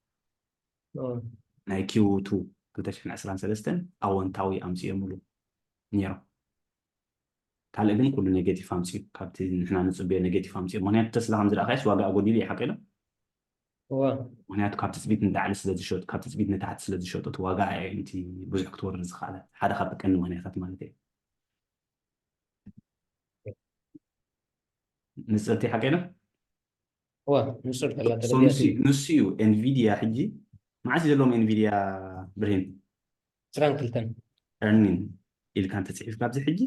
ናይ ኪው ቱ ክልተ ሽሕን ዕስራን ሰለስተን ኣወንታዊ ኣምፅኦምሉ ነይሮም ካልእ ግን ኩሉ negative ኣምፅኡ ካብቲ ንሕና ንፅበዮ negative ኣምፅኡ ምክንያቱ ተስላ ከም ዝረኣኻዮስ ዋጋ ኣጎዲሉ እዩ ሓቂ ዶ እዋ ምክንያቱ ካብ ትፅቢት ንላዕሊ ስለ ዝሸጡ ካብ ትፅቢት ንታሕቲ ስለ ዝሸጡ እቲ ዋጋ እንቲ ብዙሕ ክትወርድ ዝኽኣለ ሓደ ካብቲ ቀንዲ ምክንያታት ማለት እዩ ንፅርቲ ሓቂ ዶ እዋ ንፅርቲ ኣላ So ንሱ ንሱ እዩ ኤንቪዲያ ሕጂ መዓስ እዩ ዘለዎም ኤንቪዲያ ብርሂን ዕስራን ክልተን earning ኢልካ እንተፅሒፍካ ኣብዚ ሕጂ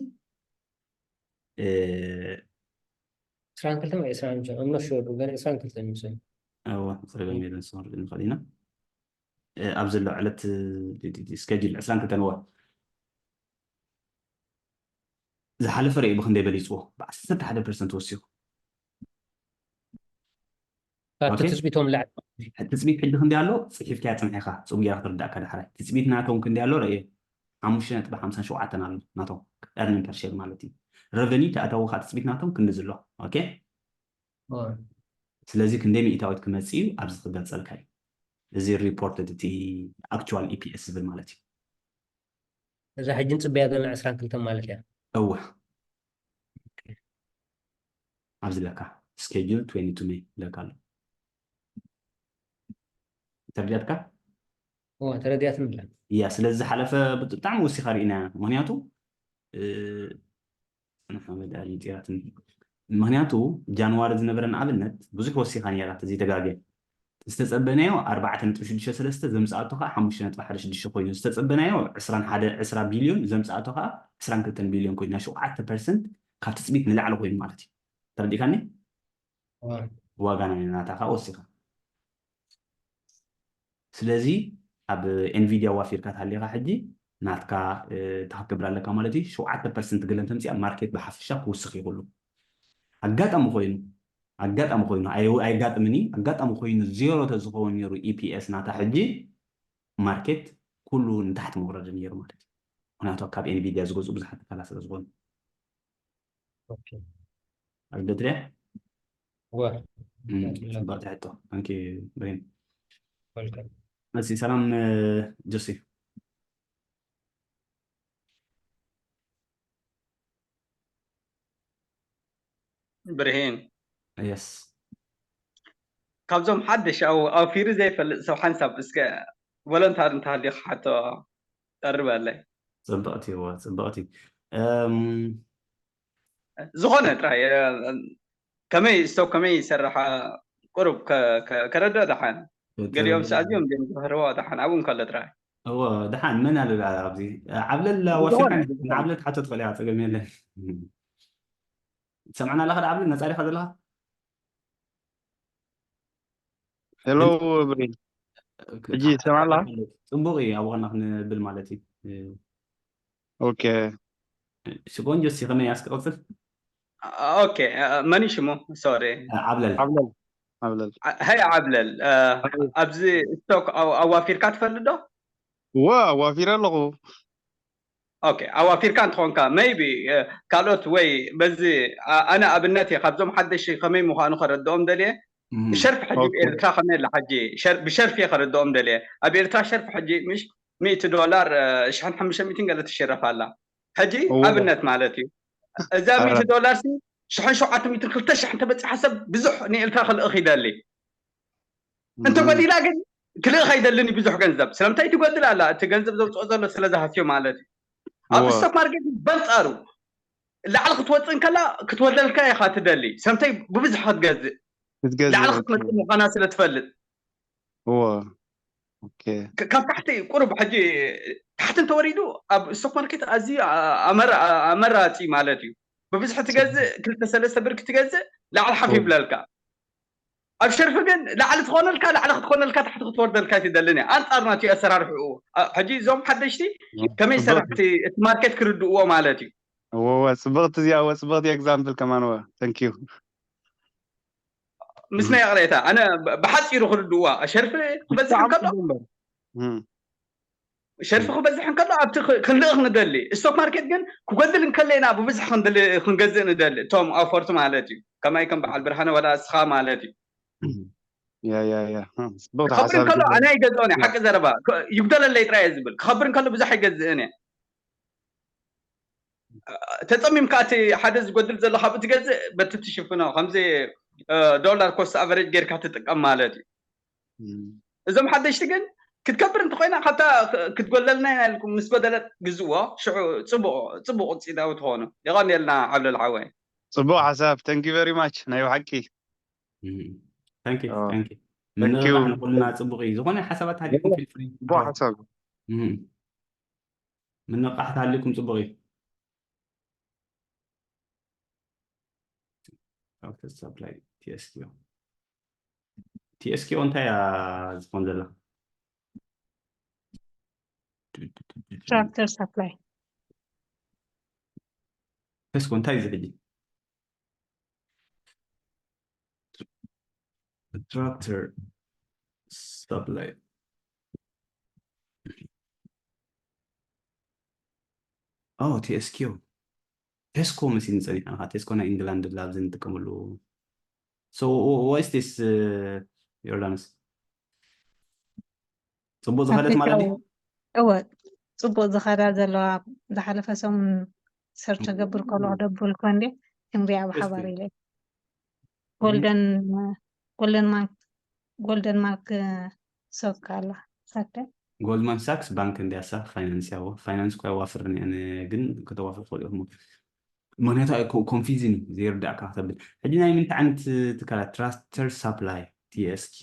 እ፣ ዕስራን ክልተን ወይ ዕስራን I'm not sure ግን ዕስራን ክልተን ይመስለኒ እወ ፀገም የለን ስወርድ ንኽእል ኢና እ፣ ኣብ ዘሎ ዕለት schedule ዕስራን ክልተን እወ ዝሓለፈ ርእዩ ብክንደይ በሊፅዎ ብዓሰርተ ሓደ percent ወሲኹ ካብቲ Okay. ትፅቢቶም ላዕሊ ትፅቢት ሕጂ ክንደይ ኣሎ? ፅሒፍካያ ፅንሕ ኢኻ፣ ፅቡቅ ጌራ ክትርዳእካ ዳሕራይ። ትፅቢት ናቶም ክንደይ ኣሎ? ረእየ፣ ሓሙሽተ ነጥቢ ሓምሳን ሸውዓተን ኣሎ ናቶም፣ earning per share ማለት እዩ። ረቨኒ ተኣታውኻ ትፅቢት ናቶም ክንዲ ዝሎ። ኦኬ፣ ስለዚ ክንደይ ሚእታዊት ክመፅእ እዩ ኣብዚ ክገልፀልካ እዩ። እዚ ሪፖርት እቲ actual E P S ዝብል ማለት እዩ። እዛ ሕጂ ንፅበያ ዘለና ዕስራን ክልተን ማለት እያ። እወ፣ ኣብዚ ለካ schedule twenty-two May ለካ ኣሎ። ተረዲኣትካ? እዋ ተረዲኣትኒ ኣላ። እያ። ስለዚ ዝሓለፈ ብጣዕሚ ወሲኻ ርኢና። ምክንያቱ እ፣ ጽንሕ መዳሪ ምጽራትን፣ ምክንያቱ ጃንዋሪ ዝነበረ ንኣብነት ብዙሕ ወሲኻ ነይራ፣ ተዘይተጋግየ። ዝተጸበናዮ ኣርባዕተ ነጥቢ ሽዱሽተ ሰለስተ፣ ዘምጽኣቶ ከዓ ሓሙሽተ ነጥቢ ሓደ ሽዱሽተ ኮይኑ፣ ዝተጸበናዮ ዕስራን ሓደ ዕስራ ቢልዮን፣ ዘምጽኣቶ ከዓ ዕስራን ክልተን ቢልዮን ኮይኑ፣ ናይ ሸውዓተ ፐርሰንት ካብ ትጽቢት ንላዕሊ ኮይኑ ማለት እዩ። ተረዲእካኒ? እዋ ዋጋ ናይ ናታ ከዓ ወሲኻ። ስለዚ ኣብ ኤንቪድያ ዋፊርካ ተሃሊኻ ሕጂ ናትካ እ፣ እንታይ ክትገብር ኣለካ ማለት እዩ። ሸውዓተ ፐርሰንት ገለ እንተምፅኣ ማርኬት ብሓፈሻ ክውስኽ ይኽእሉ። ኣጋጣሚ ኮይኑ ኣጋጣሚ ኮይኑ ኣይ- ኣይጋጥምን እዩ። ኣጋጣሚ ኮይኑ ዜሮ ተዝኸውን ነይሩ ኢፒኤስ ናታ ሕጂ ማርኬት ኩሉ ንታሕቲ ምውረደ ነይሩ ማለት እዩ። ምክንያቱ ካብ ኤንቪድያ ዝገዝኡ ብዙሓት ትካላት ስለ ዝኾኑ ኦኬ ኣግደትርያ ወ ጽባቕቲ ሕቶ። ታንኪ ብሬን። ወልካም እሺ ሰላም እ፣ ጆሲ። ብርሂን የስ ካብዞም ሓደሽ ኣው ኣውፊሩ ዘይፈልጥ ሰብ ሓንሳብ እስከ ቮለንታሪ እንተሃልዩ ክሓቶ ቀርበለይ ጽብቕቲ እዎ ጽብቕቲ። እም፣ ዝኾነ ጥራይ እ፣ ከመይ ስቶክ ከመይ ይሰርሕ ቁሩብ ከ- ከ- ከረድኦ ደሓን ገሊኦም ሰኣዝዮም እዮም ዝምህርዎ ደሓን ኣብኡ እንከሎ ጥራይ እዎ ደሓን መን ኣሎ ኣብዚ ዓብለል ዝኾነ ወሲኻኒ ዝኾነ ንዓብለል ትሓቶ ትኽእል ኢኻ ጸገም የለን። ትሰምዓና ኣለኻ ዶ ዓብለል ነጻ ዲኻ ዘለኻ? ሄሎ ብሬን ሕጂ ይሰማዕ ኣላ? ጽቡቕ እዩ ኣብኡ ከና ክንብል ማለት እዩ። ኦኬ ሽጎንጆ እስኪ ከመይ ኣስኪ ቅጽል ኦኬ መን እዩ ሽሙ ሶሪ ዓብለል ዓብለል ዓብለል ሀይ ዓብለል ኣብዚ ስቶክ ኣዋፊርካ ትፈልጥ ዶ ዋ ኣዋፊረ ኣለኹ ኦኬ ኣዋፊርካ እንትኾንካ maybe ካልኦት ወይ በዚ ኣነ ኣብነት እየ ካብዞም ሓደሽ ከመይ ምዃኑ ከረድኦም ደልየ ሸርፊ ሕጂ ብኤርትራ ከመይ ኣላ ሕጂ ብሸርፊ እየ ከረድኦም ደልየ ኣብ ኤርትራ ሸርፊ ሕጂ ምሽ ሚእቲ ዶላር ሽሕን ሓሙሽተ ሚእትን ገለ ትሽረፍ ኣላ ሕጂ ኣብነት ማለት እዩ እዛ ሚእቲ ዶላር ሲ ሽሕን ሸውዓተ ሚእትን ክልተ ሽሕን ተበፂሓ ሰብ ብዙሕ ንኤርትራ ክልእኽ ይደሊ እንተጎዲላ ግን ክልእኽ ኣይደልን ብዙሕ ገንዘብ ስለምንታይ ትጎድል ኣላ እቲ ገንዘብ ዘውፅኦ ዘሎ ስለ ዝሃስዮ ማለት እዩ ኣብ ስቶክ ማርኬት በንፃሩ ላዕሊ ክትወፅእ እንከላ ክትወደልካ ኢኻ ትደሊ ሰምተይ ብብዝሒ ክትገዝእ ላዕሊ ክትመፅእ ምዃና ስለ ትፈልጥ እዎ ካብ ታሕቲ ቁሩብ ሕጂ ታሕቲ እንተወሪዱ ኣብ ስቶክ ማርኬት ኣዝዩ ኣመራፂ ማለት እዩ ብብዝሒ ትገዝእ ክልተ ሰለስተ ብርኪ ትገዝእ ላዕሊ ሓፍ ይብለልካ ኣብ ሸርፊ ግን ላዕሊ ትኾነልካ ላዕሊ ክትኮነልካ ታሕቲ ክትወርደልካ ትደልን እያ ኣንፃር ናትዩ ኣሰራርሕኡ ሕጂ እዞም ሓደሽቲ ከመይ ሰራሕቲ እቲ ማርኬት ክርድእዎ ማለት እዩ እወ ጽብቕቲ እዚኣ እወ ጽብቕቲ ኤግዛምፕል ከማን እወ thank you ምስ ናይ ቅሬታ ኣነ ብሓፂሩ ክርድእዋ ሸርፊ ክበዝሕ እንከሎ ሸርፊ ክበዝሕ እንከሎ ኣብቲ ክንልእኽ ንደሊ ስቶክ ማርኬት ግን ክጎድል እንከለና ብብዝሒ ክንገዝእ ንደሊ እቶም ኣውፈርቲ ማለት እዩ ከማይ ከም በዓል ብርሃነ ወላ እስኻ ማለት እዩ ያ ያ ያ ጽብቕቲ ክኸብር ሓሳብ እንከሎ ኣነ ኣይገዝኦን እየ ሓቂ ዘረባ ይጉደለለይ ጥራይ እየ ዝብል ክኸብር እንከሎ ብዙሕ ኣይገዝእን እየ ተፀሚምካ እቲ ሓደ ዝጎድል ዘሎ ካብኡ ትገዝእ በቲ ትሽፍኖ ከምዚ ዶላር ኮስት ኣቨሬጅ ጌርካ ትጥቀም ማለት እዩ እዞም ሓደሽቲ ግን ክትከብር እንተኮይና ካብታ ክትጎለልና ኢና ኢልኩም ምስ ጎደለት ግዝዎ ሽዑ ፅቡቅ ፅቡቅ ውፅኢታዊ ትኾኑ የቐንየልና ዓብለል ሓወይ ጽቡቅ ሓሳብ thank you very much ናይ ብሓቂ ታንኪ ኦ፣ ታንኪ thank you ምንቕቓሕ ንኩልና ጽቡቕ እዩ ዝኾነ ሓሳባት ሃሊኩም feel free ጽቡቅ ሓሳብ ምንቕቓሕ ተሃሊኩም ጽቡቕ እዩ ትራክተር ሳፕላይ ቲኤስኪዮ ቲኤስኪዮ እንታይ እያ ዝኾን ዘላ ትራክተር ሳፕላይ ቴስኮ እንታይ እዩ ዝሕጂ ትራክተር Supply. Oh, T S Q. Tesco መሲልኒ ጸኒሐ። ኣኻ ቴስኮ ናይ ኢንግላንድ ላብዚ ንጥቀመሉ። So what is this? Jordanus? ጽቡቅ ዝኸደት ማለት ድዩ? እወ፣ ጽቡቅ ዝኸዳ ዘለዋ። ዝሓለፈ ሰሙን ሰርች ገብር ከሎ ክደብል ኮ እንዴ ክንሪኣ ብሓባር ኢለ። ጎልደን ጎልደን ማርክ ጎልደን ማርክ ሶክ ኣላ። ሳተ ጎልድማን ሳክስ ባንክ እንዲያሳ ፋይናንስ ያዎ ፋይናንስ እኮ ያዋፍርን ያነ ግን ከተዋፍር ፈልዮም። ምክንያቱ ኮንፊዝን ዘይርዳእካ ከተብል። ሕጂ ናይ ምንታይ ዓይነት ትካላት? ትራክተር ሳፕላይ፣ T S Q።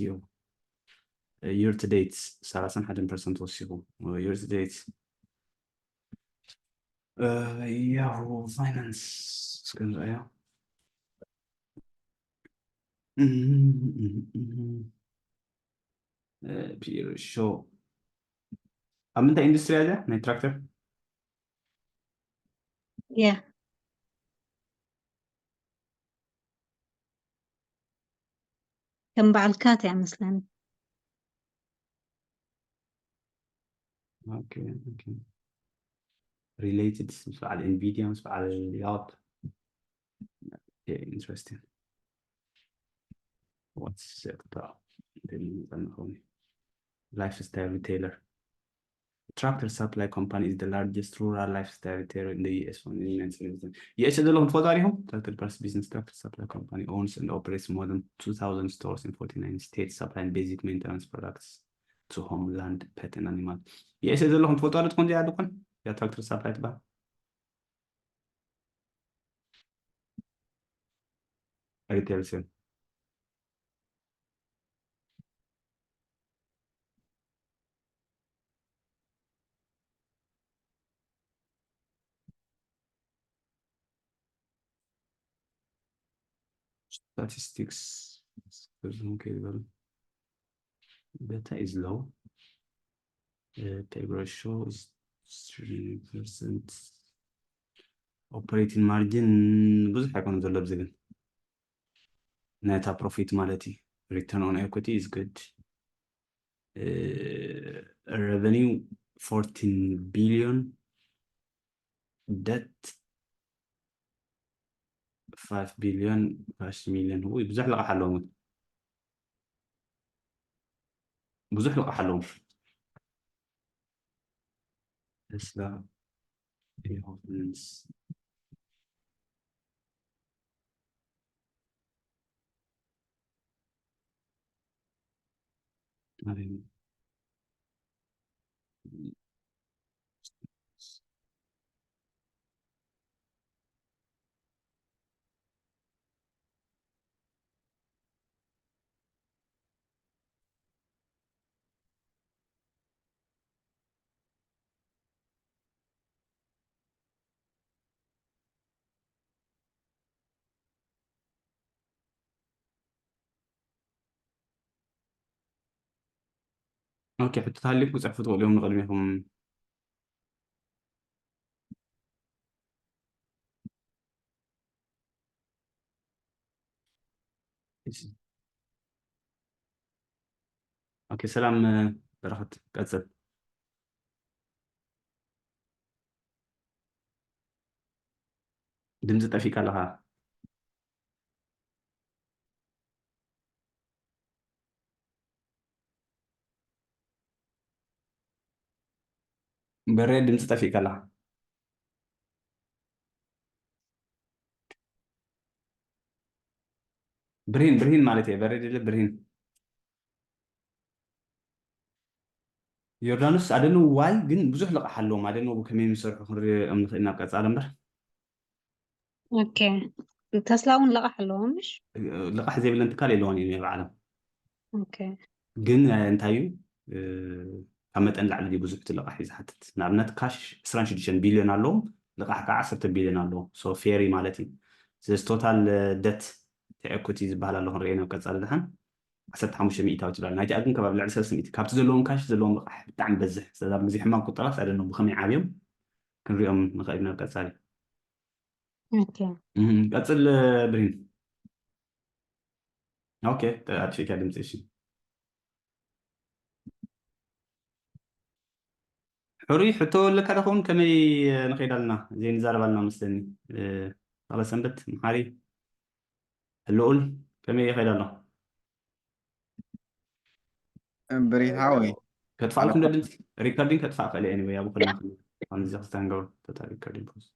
Year to date ሰላሳን ሓደን ፐርሰንት ወሲኹ። Year to date ያሁ ፋይናንስ እስከ ንርኣዮ። ፒር ሾ ኣብ ምንታይ ኢንዱስትሪ እያ? ናይ ትራክተር ያ ከም በዓል ካት እያ መስለኒ። Okay, okay. Related ምስ በዓል Nvidia ምስ በዓል Yelp. Okay, interesting. What sector? Lifestyle retailer. Tractor Supply Company is the largest rural lifestyle retailer in the U S. U S ዘለኹም ትፈልጡ ዲኹም? Tractor Plus Business Tractor Supply Company owns and operates more than two thousand stores in forty-nine states, supplying basic maintenance products to home, land, pet and animal. U S ዘለኹም ትፈልጡ ዶ ትኾን እዚኣ ድኳን? እያ ትራክተር ሳፕላይ ትበሃል። Retail sale. Statistics. Beta is low. Pay ratio is three percent. Operating margin ብዙሕ ኣይኮነን ዘሎ ኣብዚ ግን ነታ ፕሮፊት ማለት እዩ። Return on equity is good. Revenue fourteen billion, debt five billion, cash million. ውይ ብዙሕ ልቓሕ ኣለዎም፣ ብዙሕ ልቓሕ ኣለዎም። Tesla. ኦኬ፣ ሕቶታት ሃልዩኩም ክጽሕፉ ትኽእሉ እዮም ንቕድሚኹም። ኦኬ፣ ሰላም በረኸት፣ ቀጽል። ድምፂ ጠፊእካ ኣለኻ። በሬ ድምፂ ጠፊእካ ኣለኻ። ብርሂን ብርሂን ማለት እየ። በሬ ድለ ብርሂን ዮርዳኖስ ኣደነው ዋይ ግን ብዙሕ ልቓሕ ኣለዎም። ኣደነው ብከመይ ምሰርሑ ክንሪኦም ንኽእል ናብ ቀፃሊ እምበር። ኦኬ፣ ተስላ እውን ልቓሕ ኣለዎም ምሽ? ልቓሕ ዘይብለን ትካል የለዋን እዩ ናይ ባዕሎም። ኦኬ፣ ግን እንታይ እዩ ካብ መጠን ላዕሊ ድዩ ብዙሕ እቲ ልቓሕ እዩ ዝሓትት። ንኣብነት ካሽ ዕስራን ሽዱሽተን ቢልዮን ኣለዎም፣ ልቓሕ ከዓ ዓሰርተ ቢልዮን ኣለዎም። ሶ ፌሪ ማለት እዩ። ስለዚ ቶታል ደት እቲ ኤኩቲ ዝበሃል ኣሎ ክንሪኦ ናብ ቀፃሊ ድሓን ዓሰርተ ሓሙሽተ ሚእታዊት ይበሃል። ናይቲኣ ግን ከባቢ ልዕሊ ሰለስተ ሚእቲ ካብቲ ዘለዎም ካሽ ዘለዎም ልቓሕ ብጣዕሚ በዝሕ። ስለዚ ኣብዚ ሕማም ቁጠባስ ኣደነው ብኸመይ ዓብዮም ክንሪኦም ንኽእል ናብ ቀፃሊ። ኦኬ፣ እም፣ ቀፅል ብሪን። ኦኬ፣ ኣጥፊእካ ድምፂ። እሺ፣ ሕሩይ ሕቶ ኣለካ ደኸውን? ከመይ ንኸይድ ኣለና? ዘይንዛረብ ኣለና መስለኒ። ሳለ ሰንበት መሓሪ ልኡል ከመይ ይኸይድ ኣሎ? ብሪት ሓወይ ከጥፋልኩም ዶ ድምፂ? ሪከርዲንግ ከጥፋእ ክእል እየ ወይ ኣብ ኩልና ኣዚ ክስተንገሩ ተታ ሪከርዲንግ ፕሮሰስ